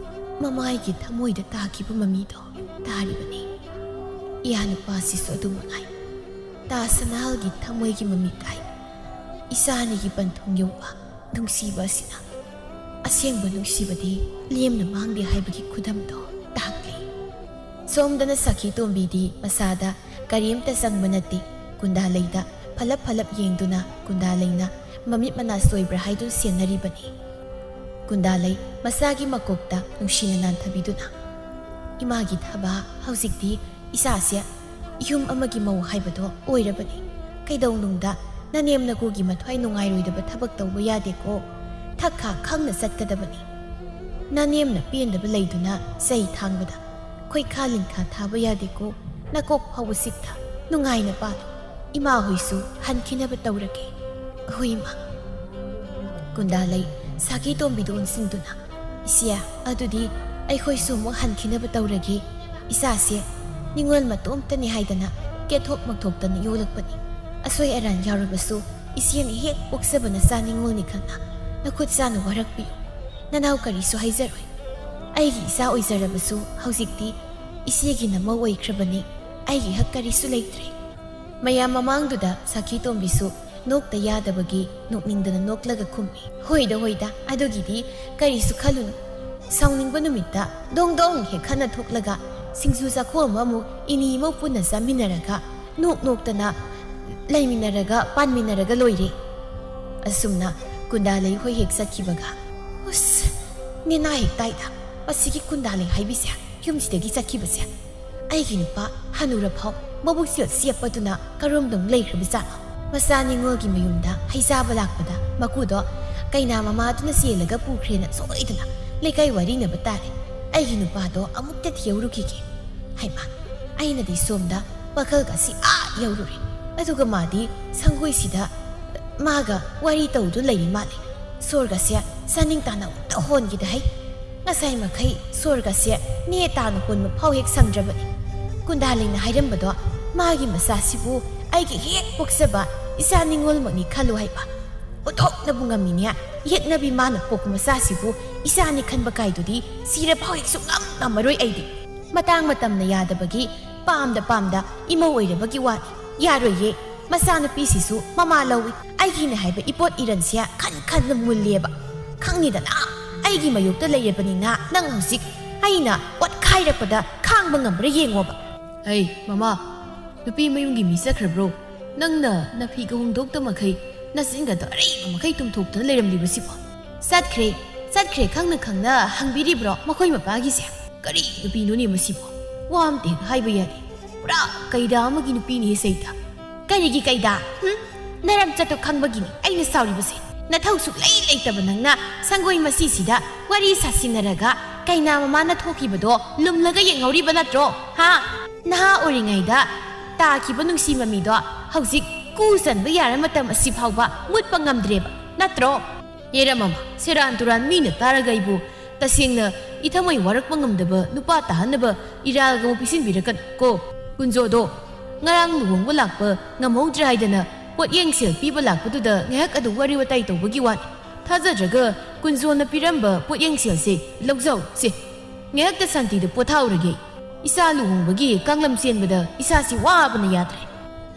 ꯃꯃꯥꯏꯒꯤ ꯊꯃꯣꯏꯗ ꯇꯥꯈꯤꯕ ꯃꯃꯤꯗꯣ ꯇꯥꯔꯤꯕꯅꯤ꯫ ꯏꯌꯥ ꯅꯨꯄꯥꯁꯤꯁꯨ ꯑꯗꯨ ꯃꯉꯥꯏ꯫ ꯇꯥ ꯁꯅꯥꯍꯜꯒꯤ ꯊꯃꯣꯏꯒꯤ ꯃꯃꯤ ꯇꯥꯏ꯫ ꯏꯆꯥ ꯑꯅꯤꯒꯤ ꯄꯟꯊꯨꯡ ꯌꯧꯕ ꯅꯨꯡꯁꯤꯕ ꯑꯁꯤꯅ ꯑꯁꯦꯡꯕ ꯅꯨꯡꯁꯤꯕꯗꯤ ꯂꯦꯝꯅ ꯃꯥꯡꯗꯦ ꯍꯥꯏꯕꯒꯤ ꯈꯨꯗꯝꯗꯣ ꯇꯥꯛꯂꯤ꯫ ꯁꯣꯝꯗꯅ ꯁꯈꯤ ꯇꯣꯝꯕꯤꯗꯤ ꯃꯁꯥꯗ ꯀꯔꯤꯝꯇ ꯆꯪꯕ ꯅꯠꯇꯦ꯫ ꯀꯨꯟꯗꯥꯂꯩꯗ ꯐꯂꯞ ꯐꯂꯞ ꯌꯦꯡꯗꯨꯅ ꯀꯨꯟꯗꯥꯂꯩꯅ ꯃꯃꯤꯠ ꯃꯅꯥ ꯁꯣꯏꯕ꯭ꯔꯥ ꯍꯥꯏꯗꯨ ꯁꯦꯟꯅꯔꯤꯕꯅꯤ꯫ ꯀꯨꯟꯗꯥꯂꯩ ꯃꯁꯥꯒꯤ ꯃꯀꯣꯛꯇ ꯅꯨꯡꯁꯤꯅ ꯅꯥꯟꯊꯕꯤꯗꯨꯅ, "ꯏꯃꯥꯒꯤ ꯊꯕꯥ, ꯍꯧꯖꯤꯛꯇꯤ ꯏꯆꯥꯁꯦ ꯌꯨꯝ ꯑꯃꯒꯤ ꯃꯧ ꯍꯥꯏꯕꯗꯣ ꯑꯣꯏꯔꯕꯅꯤ꯫ ꯀꯩꯗꯧꯅꯨꯡꯗ ꯅꯅꯦꯝ ꯅꯀꯨꯒꯤ ꯃꯊ꯭ꯋꯥꯏ ꯅꯨꯡꯉꯥꯏꯔꯣꯏꯗꯕ ꯊꯕꯛ ꯇꯧꯕ ꯌꯥꯗꯦꯀꯣ꯫ ꯊꯛ ꯈꯥ ꯈꯪꯅ ꯆꯠꯀꯗꯕꯅꯤ꯫ ꯅꯅꯦꯝꯅ ꯄꯦꯟꯗꯕ ꯂꯩꯗꯨꯅ ꯆꯩ ꯊꯥꯡꯕꯗ ꯈꯣꯏꯈꯥ ꯂꯤꯟꯈꯥ ꯊꯥꯕ ꯌꯥꯗꯦꯀꯣ꯫ ꯅꯀꯣꯛ ꯐꯥꯎꯕ ꯁꯤꯛꯊ ꯅꯨꯡꯉꯥꯏꯅ ꯄꯥꯜꯂꯨ꯫ ꯏꯃꯥ ꯍꯣꯏꯁꯨ ꯍꯟꯈꯤꯅꯕ ꯇꯧꯔꯒꯦ꯫ ꯍꯣꯏ, ꯏꯃꯥ꯫" ꯀꯨꯟꯗꯥꯂꯩ ꯁꯥꯈꯤ ꯇꯣꯝꯕꯤꯗ ꯑꯣꯟꯁꯤꯟꯗꯨꯅ, "ꯏꯆꯦ, ꯑꯗꯨꯗꯤ ꯑꯩꯈꯣꯏꯁꯨ ꯑꯃꯨꯛ ꯍꯟꯈꯤꯅꯕ ꯇꯧꯔꯒꯦ꯫ ꯏꯆꯥꯁꯦ ꯅꯤꯉꯣꯜ ꯃꯇꯣꯝꯇꯅꯤ ꯍꯥꯏꯗꯅ ꯀꯦꯊꯣꯛ ꯃꯛꯊꯣꯛꯇꯅ ꯌꯣꯛꯂꯛꯄꯅꯤ꯫ ꯑꯁꯣꯏ ꯑꯔꯥꯟ ꯌꯥꯎꯔꯕꯁꯨ ꯏꯆꯦꯅ ꯍꯦꯛ ꯄꯣꯛꯆꯕ ꯅꯆꯥ ꯅꯤꯉꯣꯜꯅꯤ ꯈꯪꯅ ꯅꯈꯨꯠ ꯆꯥꯅ ꯋꯥꯔꯛꯄꯤꯌꯨ꯫ ꯅꯅꯥꯎ ꯀꯔꯤꯁꯨ ꯍꯥꯏꯖꯔꯣꯏ꯫ ꯑꯩꯒꯤ ꯏꯆꯥ ꯑꯣꯏꯖꯔꯕꯁꯨ ꯍꯧꯖꯤꯛꯇꯤ ꯏꯆꯦꯒꯤ ꯅꯃꯧ ꯑꯣꯏꯈ꯭ꯔꯕꯅꯤ꯫ ꯑꯩꯒꯤ ꯍꯛ ꯀꯔꯤꯁꯨ ꯂꯩꯇ꯭ꯔꯦ꯫" ꯃꯌꯥꯝ ꯃꯃꯥꯡꯗꯨꯗ ꯁꯥꯈꯤ ꯇꯣꯝꯕꯤꯁꯨ ꯅꯣꯛꯇ ꯌꯥꯗꯕꯒꯤ ꯅꯣꯛꯅꯤꯡꯗꯅ ꯅꯣꯛꯂꯒ ꯈꯨꯝꯃꯤ, "ꯍꯣꯏꯗ, ꯍꯣꯏꯗ, ꯑꯗꯨꯒꯤꯗꯤ ꯀꯔꯤꯁꯨ ꯈꯜꯂꯨꯅꯨ꯫ ꯁꯥꯎꯅꯤꯡꯕ ꯅꯨꯃꯤꯠꯇ ꯗꯣꯡ ꯗꯣꯡ ꯍꯦꯛ ꯈꯠꯅ ꯊꯣꯛꯂꯒ ꯁꯤꯡꯖꯨ ꯆꯥꯈꯣꯝ ꯑꯃꯃꯨꯛ ꯏꯅꯤ ꯏꯃꯧ ꯄꯨꯟꯅ ꯆꯥꯃꯤꯟꯅꯔꯒ ꯅꯣꯛ ꯅꯣꯛꯇꯅ ꯂꯩꯃꯤꯟꯅꯔꯒ ꯄꯥꯟꯃꯤꯟꯅꯔꯒ ꯂꯣꯏꯔꯦ꯫" ꯑꯁꯨꯝꯅ ꯀꯨꯟꯗꯥꯂꯩ ꯍꯣꯏ ꯍꯦꯛ ꯆꯠꯈꯤꯕꯒ, "ꯎꯁ, ꯅꯦꯅꯥ ꯍꯦꯛ ꯇꯥꯏꯗ, ꯃꯁꯤꯒꯤ ꯀꯨꯟꯗꯥꯂꯩ ꯍꯥꯏꯕꯤꯁꯦ ꯌꯨꯝꯁꯤꯗꯒꯤ ꯆꯠꯈꯤꯕꯁꯦ꯫ ꯑꯩꯒꯤ ꯅꯨꯄꯥ ꯍꯅꯨꯔꯐꯥꯎ ꯃꯕꯨꯛ ꯆꯦꯜ ꯆꯦꯞꯄꯗꯨꯅ ꯀꯔꯣꯝꯗ ꯑꯃꯨꯛ ꯂꯩꯈ꯭ꯔꯕꯖꯥꯠꯅꯣ? ꯃꯆꯥ ꯅꯤꯉꯣꯜꯒꯤ ꯃꯌꯨꯝꯗ ꯍꯩ ꯆꯥꯕ ꯂꯥꯛꯄꯗ ꯃꯀꯨꯗꯣ ꯀꯩꯅꯥ ꯃꯃꯥꯗꯨꯅ ꯆꯦꯜꯂꯒ ꯄꯨꯈ꯭ꯔꯦꯅ ꯁꯣꯏꯗꯅ ꯂꯩꯀꯥꯏ ꯋꯥꯔꯤꯅꯕ ꯇꯥꯔꯦ꯫ ꯑꯩꯒꯤ ꯅꯨꯄꯥꯗꯣ ꯑꯃꯨꯛꯇ ꯊꯤꯍꯧꯔꯨꯈꯤꯒꯦ꯫" ꯍꯩꯃꯥ, ꯑꯩꯅꯗꯤ ꯁꯣꯝꯗ ꯋꯥꯈꯜꯒꯁꯤ ꯑꯥ ꯌꯧꯔꯨꯔꯦ꯫ ꯑꯗꯨꯒ ꯃꯥꯗꯤ ꯁꯪꯒꯣꯏꯁꯤꯗ ꯃꯥꯒ ꯋꯥꯔꯤ ꯇꯧꯗꯨ ꯂꯩꯔꯤ ꯃꯥꯜꯂꯦ꯫ ꯁꯣꯔꯒꯁꯦ ꯆꯥꯅꯤꯡ ꯇꯥꯅ ꯑꯃꯨꯛꯇ ꯍꯣꯟꯈꯤꯗ ꯍꯩ꯫ ꯉꯁꯥꯏ ꯃꯈꯩ ꯁꯣꯔꯒꯁꯦ ꯅꯦ ꯇꯥꯅ ꯍꯣꯟꯕ ꯐꯥꯎ ꯍꯦꯛ ꯁꯪꯗ꯭ꯔꯕꯅꯤ꯫ ꯀꯨꯟꯗꯥꯂꯩꯅ ꯍꯥꯏꯔꯝꯕꯗꯣ, ꯃꯥꯒꯤ ꯃꯆꯥꯁꯤꯕꯨ ꯑꯩꯒꯤ ꯍꯦꯛ ꯄꯣꯛꯆꯕ ꯏꯆꯥ ꯅꯤꯉꯣꯜꯃꯛꯅꯤ ꯈꯜꯂꯨ ꯍꯥꯏꯕ꯫ ꯑꯣꯟꯊꯣꯛꯅꯕꯨ ꯉꯝꯃꯤꯅꯦ꯫ ꯌꯦꯛꯅꯕꯤ ꯃꯥꯅ ꯄꯣꯛꯄ ꯃꯆꯥꯁꯤꯕꯨ ꯏꯆꯥꯅꯤ ꯈꯟꯕ ꯀꯥꯏꯗꯨꯗꯤ ꯁꯤꯔ ꯐꯥꯎ ꯍꯦꯛ ꯁꯨꯡꯉꯝ ꯉꯝꯃꯔꯣꯏ ꯑꯩꯗꯤ꯫ ꯃꯇꯥꯡ ꯃꯇꯝꯅ ꯌꯥꯗꯕꯒꯤ ꯄꯥꯝꯗ ꯄꯥꯝꯗ ꯏꯃꯧ ꯑꯣꯏꯔꯕꯒꯤ ꯋꯥꯅꯤ꯫ ꯌꯥꯔꯣꯏꯌꯦ꯫ ꯃꯆꯥꯅꯨꯄꯤꯁꯤꯁꯨ ꯃꯃꯥ ꯂꯧꯏ꯫ ꯑꯩꯒꯤꯅꯦ ꯍꯥꯏꯕ ꯏꯄꯣꯠ ꯏꯔꯟꯁꯦ ꯈꯟ ꯈꯟꯅ ꯃꯨꯜꯂꯦꯕ꯫ ꯈꯪꯅꯤꯗꯅ, ꯑꯩꯒꯤ ꯃꯌꯣꯛꯇ ꯂꯩꯔꯕꯅꯤꯅ ꯅꯪ ꯍꯧꯖꯤꯛ ꯑꯩꯅ ꯑꯣꯠꯈꯥꯏꯔꯛꯄꯗ ꯈꯥ ꯈꯥꯡꯕ ꯉꯝꯕ꯭ꯔꯥ ꯌꯦꯡꯉꯣꯕ꯫ ꯑꯩ, ꯃꯃꯥ, ꯅꯨꯄꯤ ꯃꯌꯨꯝꯒꯤ ꯃꯤ ꯆꯠꯈ꯭ꯔꯕ꯭ꯔꯣ? ꯅꯪꯅ ꯅꯐꯤꯒ ꯍꯣꯡꯗꯣꯛꯇ ꯃꯈꯩ ꯅꯆꯤꯟꯒꯗꯣ ꯑꯔꯩꯕ ꯃꯈꯩ ꯇꯨꯝꯊꯣꯛꯇꯨꯅ ꯂꯩꯔꯝꯂꯤꯕꯁꯤꯕꯣ? ꯆꯠꯈ꯭ꯔꯦ, ꯆꯠꯈ꯭ꯔꯦ ꯈꯪꯅ ꯈꯪꯅ ꯍꯪꯕꯤꯔꯤꯕ꯭ꯔꯣ ꯃꯈꯣꯏ ꯃꯄꯥꯒꯤꯁꯦ? ꯀꯔꯤ ꯅꯨꯄꯤꯅꯣꯅꯦ ꯃꯁꯤꯕꯣ? ꯋꯥ ꯑꯝꯇ ꯍꯦꯛ ꯍꯥꯏꯕ ꯌꯥꯗꯦ꯫ ꯄꯨꯔꯥ ꯀꯩꯗꯥ ꯑꯃꯒꯤ ꯅꯨꯄꯤꯅꯤ ꯁꯩꯇ꯫ ꯀꯔꯤꯒꯤ ꯀꯩꯗ? ꯍꯨꯝ? ꯅꯔꯝ ꯆꯠꯇꯣ ꯈꯪꯕꯒꯤꯅꯤ ꯑꯩꯅ ꯁꯥꯎꯔꯤꯕꯁꯦ꯫ ꯅꯊꯧ ꯁꯨꯛꯂꯩ ꯂꯩꯇꯕ ꯅꯪꯅ ꯁꯪꯒꯣꯏ ꯃꯁꯤꯁꯤꯗ ꯋꯥꯔꯤ ꯁꯥꯁꯤꯟꯅꯔꯒ ꯀꯩꯅꯥ ꯃꯃꯥꯅ ꯊꯣꯛꯈꯤꯕꯗꯣ ꯂꯨꯝꯂꯒ ꯌꯦꯡꯍꯧꯔꯤꯕ ꯅꯠꯇ꯭ꯔꯣ? ꯍꯥ? ꯅꯍꯥ ꯑꯣꯏꯔꯤꯉꯩꯗ ꯇꯥꯈꯤꯕ ꯅꯨꯡꯁꯤ ꯃꯃꯤꯗꯣ ꯍꯧꯖꯤꯛ ꯀꯨ ꯆꯟꯕ ꯌꯥꯔ ꯃꯇꯝ ꯑꯁꯤ ꯐꯥꯎꯕ ꯃꯨꯠꯄ ꯉꯝꯗ꯭ꯔꯦꯕ ꯅꯠꯇ꯭ꯔꯣ? ꯍꯦꯔꯥ ꯃꯃꯥ, ꯁꯦꯔꯥꯟ ꯇꯨꯔꯥꯟ ꯃꯤꯅ ꯇꯥꯔꯒ ꯑꯩꯕꯨ ꯇꯁꯦꯡꯅ ꯏꯊꯃꯣꯏ ꯋꯥꯔꯛꯄ ꯉꯝꯗꯕ ꯅꯨꯄꯥ ꯇꯥꯍꯟꯅꯕ ꯏꯔꯥꯜꯒ ꯑꯃꯨꯛ ꯄꯤꯁꯤꯟꯕꯤꯔꯛꯀꯅꯨ ꯀꯣ꯫ ꯀꯨꯟꯖꯣꯗꯣ ꯉꯔꯥꯡ ꯂꯨꯍꯣꯡꯕ ꯂꯥꯛꯄ ꯉꯝꯍꯧꯗ꯭ꯔꯦ ꯍꯥꯏꯗꯅ ꯄꯣꯠꯌꯦꯡ ꯁꯦꯜ ꯄꯤꯕ ꯂꯥꯛꯄꯗꯨꯗ ꯉꯥꯏꯍꯥꯛ ꯑꯗꯨ ꯋꯥꯔꯤ ꯋꯥꯇꯥꯏ ꯇꯧꯕꯒꯤ ꯋꯥꯅꯤ꯫ ꯊꯥꯖꯗ꯭ꯔꯒ ꯀꯨꯟꯖꯣꯅ ꯄꯤꯔꯝꯕ ꯄꯣꯠꯌꯦꯡ ꯁꯦꯜꯁꯦ ꯂꯧꯖꯧ ꯁꯦ꯫ ꯉꯥꯏꯍꯥꯛꯇ ꯁꯥꯟꯇꯤꯗ ꯄꯣꯊꯥꯍꯧꯔꯒꯦ꯫ ꯏꯆꯥ ꯂꯨꯍꯣꯡꯕꯒꯤ ꯀꯥꯡꯂꯝ ꯆꯦꯟꯕꯗ ꯏꯆꯥꯁꯤ ꯋꯥꯕꯅ ꯌꯥꯗ꯭ꯔꯦ꯫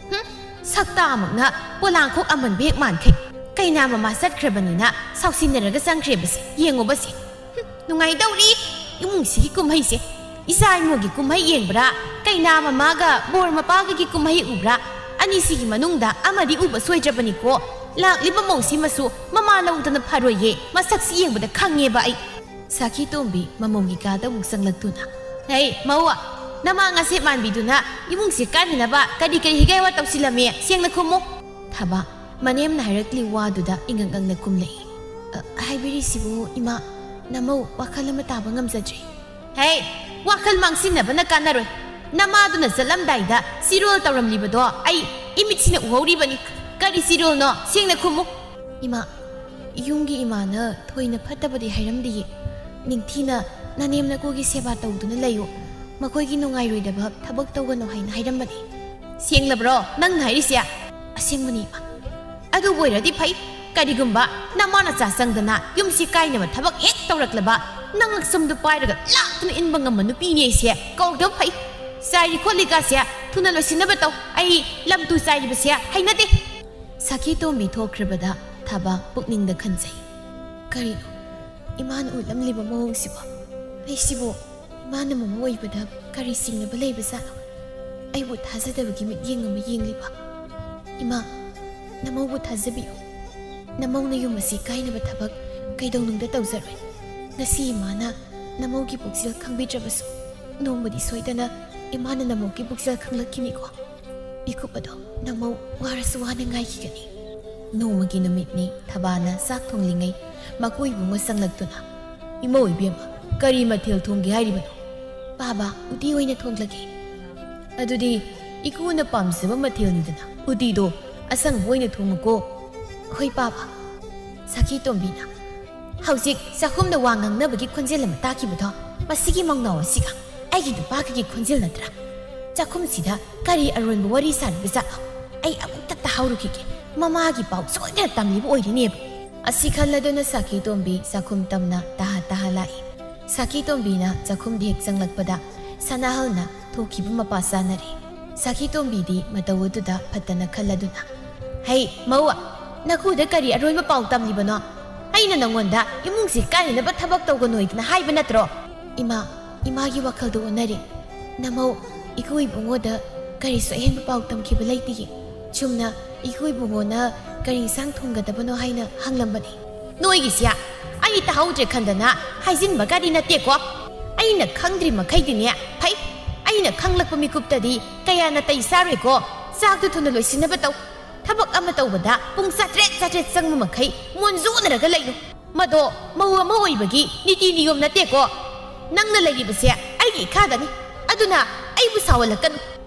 ꯍꯨꯝ, ꯁꯛꯇꯥꯃꯛꯅ ꯄꯣꯂꯥꯡꯈꯣꯛ ꯑꯃꯟꯕ ꯍꯦꯛ ꯃꯥꯟꯈꯩ꯫ ꯀꯩꯅꯥ ꯃꯃꯥ ꯆꯠꯈ꯭ꯔꯕꯅꯤꯅ ꯁꯥꯎꯁꯤꯟꯅꯔꯒ ꯆꯪꯈ꯭ꯔꯦꯕꯁꯦ꯫ ꯌꯦꯡꯉꯨꯕꯁꯦ꯫ ꯍꯨꯝ, ꯅꯨꯡꯉꯥꯏꯗꯧꯔꯤ ꯏꯃꯨꯡꯁꯤꯒꯤ ꯀꯨꯝꯍꯩꯁꯦ꯫ ꯏꯆꯥ ꯏꯃꯣꯒꯤ ꯀꯨꯝꯍꯩ ꯌꯦꯡꯕ꯭ꯔꯥ, ꯀꯩꯅꯥ ꯃꯃꯥꯒ ꯕꯣꯔ ꯃꯄꯥꯒꯒꯤ ꯀꯨꯝꯍꯩ ꯎꯕ꯭ꯔꯥ? ꯑꯅꯤꯁꯤꯒꯤ ꯃꯅꯨꯡꯗ ꯑꯃꯗꯤ ꯎꯕ ꯁꯣꯏꯗ꯭ꯔꯕꯅꯤꯀꯣ꯫ ꯂꯥꯛꯂꯤꯕ ꯃꯧꯁꯤꯃꯁꯨ ꯃꯃꯥ ꯂꯧꯗꯅ ꯐꯔꯣꯏꯌꯦ꯫ ꯃꯁꯛꯁꯤ ꯌꯦꯡꯕꯗ ꯈꯪꯉꯦꯕ ꯑꯩ꯫ ꯁꯥꯈꯤ ꯇꯣꯝꯕꯤ ꯃꯃꯧꯒꯤ ꯀꯥꯗ ꯑꯃꯨꯛ ꯆꯪꯂꯛꯇꯨꯅ, "ꯍꯩ, ꯃꯧ, ꯅꯃꯥ ꯉꯁꯦꯞ ꯃꯥꯟꯕꯤꯗꯨꯅ ꯏꯃꯨꯡꯁꯦ ꯀꯥꯏꯅꯅꯕ ꯀꯔꯤ ꯀꯔꯤ ꯍꯤꯒꯥꯏ ꯋꯥ ꯇꯧꯁꯤꯜꯂꯝꯃꯤ? ꯁꯦꯡꯅ ꯈꯨꯝꯃꯨ!" ꯊꯕꯥ ꯃꯅꯦꯝꯅ ꯍꯥꯏꯔꯛꯂꯤ ꯋꯥꯗꯨꯗ ꯏꯉꯛ ꯉꯛꯅ ꯈꯨꯝꯂꯛꯏ꯫ "ꯑ, ꯍꯥꯏꯕꯤꯔꯤꯁꯤꯕꯨ ꯏꯃꯥ, ꯅꯃꯧ ꯋꯥꯈꯜ ꯑꯃ ꯇꯥꯕ ꯉꯝꯖꯗ꯭ꯔꯦ꯫" "ꯍꯦ, ꯋꯥꯈꯜ ꯃꯥꯡꯁꯤꯟꯅꯕꯅ ꯀꯥꯟꯅꯔꯣꯏ꯫ ꯅꯃꯥꯗꯨꯅ ꯆꯠꯂꯝꯗꯥꯏꯗ ꯆꯤꯔꯣꯜ ꯇꯧꯔꯝꯂꯤꯕꯗꯣ ꯑꯩ ꯏꯃꯤꯠꯁꯤꯅ ꯎꯍꯧꯔꯤꯕꯅꯤ꯫ ꯀꯔꯤ ꯆꯤꯔꯣꯜꯅꯣ? ꯁꯦꯡꯅ ꯈꯨꯝꯃꯨ!" "ꯏꯃꯥ, ꯌꯨꯝꯒꯤ ꯏꯃꯥꯅ ꯊꯣꯏꯅ ꯐꯠꯇꯕꯗꯤ ꯍꯥꯏꯔꯝꯗꯤꯌꯦ꯫ ꯅꯤꯡꯊꯤꯅ ꯅꯅꯦꯝ ꯅꯀꯨꯒꯤ ꯁꯦꯕꯥ ꯇꯧꯗꯨꯅ ꯂꯩꯌꯨ꯫ ꯃꯈꯣꯏꯒꯤ ꯅꯨꯡꯉꯥꯏꯔꯣꯏꯗꯕ ꯊꯕꯛ ꯇꯧꯒꯅꯨ ꯍꯥꯏꯅ ꯍꯥꯏꯔꯝꯕꯅꯤ꯫" "ꯁꯦꯡꯂꯕ꯭ꯔꯣ ꯅꯪꯅ ꯍꯥꯏꯔꯤꯁꯦ?" "ꯑꯁꯦꯡꯕꯅꯤ, ꯏꯃꯥ꯫" "ꯑꯗꯨꯕꯨ ꯑꯣꯏꯔꯗꯤ ꯐꯩ꯫ ꯀꯔꯤꯒꯨꯝꯕ ꯅꯃꯥ ꯅꯆꯥ ꯆꯪꯗꯅ ꯌꯨꯝꯁꯤ ꯀꯥꯏꯅꯕ ꯊꯕꯛ ꯍꯦꯛ ꯇꯧꯔꯛꯂꯕ, ꯅꯪ ꯉꯛꯁꯝꯗꯨ ꯄꯥꯏꯔꯒ ꯂꯥꯛꯇꯨꯅ ꯏꯟꯕ ꯉꯝꯕ ꯅꯨꯄꯤꯅꯦ ꯑꯩꯁꯦ꯫ ꯀꯧꯗꯕ ꯐꯩ꯫ ꯆꯥꯏꯔꯤ ꯈꯣꯠꯂꯤꯒꯁꯦ ꯊꯨꯅ ꯂꯣꯏꯁꯤꯟꯅꯕ ꯇꯧ꯫ ꯑꯩ ꯂꯝ ꯇꯨ ꯆꯥꯏꯔꯤꯕꯁꯦ ꯍꯩꯅꯗꯦ꯫" ꯁꯥꯈꯤ ꯇꯣꯝꯕꯤ ꯊꯣꯛꯈ꯭ꯔꯕꯗ ꯊꯕꯥ ꯄꯨꯛꯅꯤꯡꯗ ꯈꯟꯖꯩ꯫ "ꯀꯔꯤꯅꯣ ꯏꯃꯥꯅ ꯎꯠꯂꯝꯂꯤꯕ ꯃꯑꯣꯡꯁꯤꯕꯣ? ꯑꯩꯁꯤꯕꯨ ꯏꯃꯥꯅ ꯃꯃꯧ ꯑꯣꯏꯕꯗ ꯀꯔꯤ ꯆꯤꯡꯅꯕ ꯂꯩꯕꯖꯥꯠꯅꯣ? ꯑꯩꯕꯨ ꯊꯥꯖꯗꯕꯒꯤ ꯃꯤꯠꯌꯦꯡ ꯑꯃ ꯌꯦꯡꯂꯤꯕ꯫ ꯏꯃꯥ, ꯅꯃꯧꯕꯨ ꯊꯥꯖꯕꯤꯌꯨ꯫ ꯅꯃꯧꯅ ꯌꯨꯝ ꯑꯁꯤ ꯀꯥꯏꯅꯕ ꯊꯕꯛ ꯀꯩꯗꯧꯅꯨꯡꯗ ꯇꯧꯖꯔꯣꯏ꯫ ꯉꯁꯤ ꯏꯃꯥꯅ ꯅꯃꯧꯒꯤ ꯄꯨꯛꯆꯦꯜ ꯈꯪꯕꯤꯗ꯭ꯔꯕꯁꯨ, ꯅꯣꯡꯃꯗꯤ ꯁꯣꯏꯗꯅ ꯏꯃꯥꯅ ꯅꯃꯧꯒꯤ ꯄꯨꯛꯆꯦꯜ ꯈꯪꯂꯛꯈꯤꯅꯤꯀꯣ꯫ ꯃꯤꯀꯨꯞ ꯑꯗꯣ ꯅꯃꯧ ꯋꯥꯔꯁꯨ ꯋꯥꯅ ꯉꯥꯏꯈꯤꯒꯅꯤ꯫ ꯅꯣꯡꯃꯒꯤ ꯅꯨꯃꯤꯠꯅꯤ꯫ ꯊꯕꯥꯅ ꯆꯥꯛ ꯊꯣꯡꯂꯤꯉꯩ ꯃꯀꯨ ꯏꯕꯨꯡꯉꯣ ꯆꯪꯂꯛꯇꯨꯅ, "ꯏꯃꯧ ꯏꯕꯦꯝꯃ, ꯀꯔꯤ ꯃꯊꯦꯜ ꯊꯣꯡꯒꯦ ꯍꯥꯏꯔꯤꯕꯅꯣ?" "ꯄꯥꯕ, ꯎꯇꯤ ꯑꯣꯏꯅ ꯊꯣꯡꯂꯒꯦ꯫" "ꯑꯗꯨꯗꯤ ꯏꯀꯨꯅ ꯄꯥꯝꯖꯕ ꯃꯊꯦꯜꯅꯤꯗꯅ, ꯎꯇꯤꯗꯣ ꯑꯁꯪꯕ ꯑꯣꯏꯅ ꯊꯣꯡꯉꯨꯀꯣ꯫" "ꯍꯣꯏ ꯄꯥꯕ꯫" ꯁꯈꯤ ꯇꯣꯝꯕꯤꯅ, "ꯍꯧꯖꯤꯛ ꯆꯥꯛꯈꯨꯝꯗ ꯋꯥ ꯉꯥꯡꯅꯕꯒꯤ ꯈꯣꯟꯖꯦꯜ ꯑꯃ ꯇꯥꯈꯤꯕꯗꯣ, ꯃꯁꯤꯒꯤ ꯃꯧꯅꯥꯎ ꯑꯁꯤꯒ ꯑꯩꯒꯤ ꯅꯨꯄꯥꯒꯒꯤ ꯈꯣꯟꯖꯦꯜ ꯅꯠꯇ꯭ꯔꯥ? ꯆꯥꯛꯈꯨꯝꯁꯤꯗ ꯀꯔꯤ ꯑꯔꯣꯟꯕ ꯋꯥꯔꯤ ꯁꯥꯔꯤꯕꯖꯥꯠꯅꯣ? ꯑꯩ ꯑꯃꯨꯛꯇ ꯇꯥꯍꯧꯔꯨꯈꯤꯒꯦ꯫ ꯃꯃꯥꯒꯤ ꯄꯥꯎ ꯁꯣꯏꯗꯅ ꯇꯝꯂꯤꯕ ꯑꯣꯏꯔꯤꯅꯦꯕ꯫" ꯑꯁꯤ ꯈꯜꯂꯗꯨꯅ ꯁꯈꯤ ꯇꯣꯝꯕꯤ ꯆꯥꯛꯈꯨꯝ ꯇꯝꯅ ꯇꯍꯥ ꯇꯍꯥ ꯂꯥꯛꯏ꯫ ꯁꯈꯤ ꯇꯣꯝꯕꯤꯅ ꯆꯥꯛꯈꯨꯝꯗ ꯍꯦꯛ ꯆꯪꯂꯛꯄꯗ ꯁꯅꯥꯍꯜꯅ ꯊꯣꯛꯈꯤꯕ ꯃꯄꯥ ꯆꯥꯅꯔꯦ꯫ ꯁꯈꯤ ꯇꯣꯝꯕꯤꯗꯤ ꯃꯇꯧ ꯑꯗꯨꯗ ꯐꯠꯇꯅ ꯈꯜꯂꯗꯨꯅ, "ꯍꯩ, ꯃꯧ, ꯅꯀꯨꯗ ꯀꯔꯤ ꯑꯔꯣꯟꯕ ꯄꯥꯎ ꯇꯝꯂꯤꯕꯅꯣ? ꯑꯩꯅ ꯅꯉꯣꯟꯗ ꯏꯃꯨꯡꯁꯤ ꯀꯥꯏꯅꯅꯕ ꯊꯕꯛ ꯇꯧꯒꯅꯣꯏꯗꯅ ꯍꯥꯏꯕ ꯅꯠꯇ꯭ꯔꯣ?" "ꯏꯃꯥ, ꯏꯃꯥꯒꯤ ꯋꯥꯈꯜꯗꯣ ꯑꯣꯟꯅꯔꯦ꯫ ꯅꯃꯧ, ꯏꯀꯨ ꯏꯕꯨꯡꯉꯣꯗ ꯀꯔꯤꯁꯨ ꯑꯍꯦꯟꯕ ꯄꯥꯎ ꯇꯝꯈꯤꯕ ꯂꯩꯇꯤꯌꯦ꯫ ꯆꯨꯝꯅ ꯏꯀꯨ ꯏꯕꯨꯡꯉꯣꯅ ꯀꯔꯤ ꯏꯟꯁꯥꯡ ꯊꯣꯡꯒꯗꯕꯅꯣ ꯍꯥꯏꯅ ꯍꯪꯂꯝꯕꯅꯤ꯫" "ꯅꯣꯏꯒꯤꯁꯦ ꯑꯩ ꯇꯥꯍꯧꯗ꯭ꯔꯦ ꯈꯟꯗꯅ ꯍꯥꯏꯖꯤꯟꯕꯒꯗꯤ ꯅꯠꯇꯦꯀꯣ? ꯑꯩꯅ ꯈꯪꯗ꯭ꯔꯤ ꯃꯈꯩꯗꯤꯅꯦ ꯐꯩ꯫ ꯑꯩꯅ ꯈꯪꯂꯛꯄ ꯃꯤꯀꯨꯞꯇꯗꯤ ꯀꯌꯥ ꯅꯥꯇꯩ ꯆꯥꯔꯣꯏꯀꯣ꯫ ꯆꯥꯛꯇꯨ ꯊꯨꯅ ꯂꯣꯏꯁꯤꯟꯅꯕ ꯇꯧ꯫ ꯊꯕꯛ ꯑꯃ ꯇꯧꯕꯗ ꯄꯨꯡ ꯆꯥꯇ꯭ꯔꯦꯠ, ꯆꯥꯇ꯭ꯔꯦꯠ ꯆꯪꯕ ꯃꯈꯩ ꯃꯣꯟꯖꯨꯅꯔꯒ ꯂꯩꯌꯨ꯫ ꯃꯗꯣ ꯃꯧ ꯑꯃ ꯑꯣꯏꯕꯒꯤ ꯅꯤꯇꯤ ꯅꯤꯌꯣꯝ ꯅꯠꯇꯦꯀꯣ꯫ ꯅꯪꯅ ꯂꯩꯔꯤꯕꯁꯦ ꯑꯩꯒꯤ ꯏꯈꯥꯗꯅꯤ꯫ ꯑꯗꯨꯅ ꯑꯩꯕꯨ ꯁꯥꯎꯍꯜꯂꯛꯀꯅꯨ꯫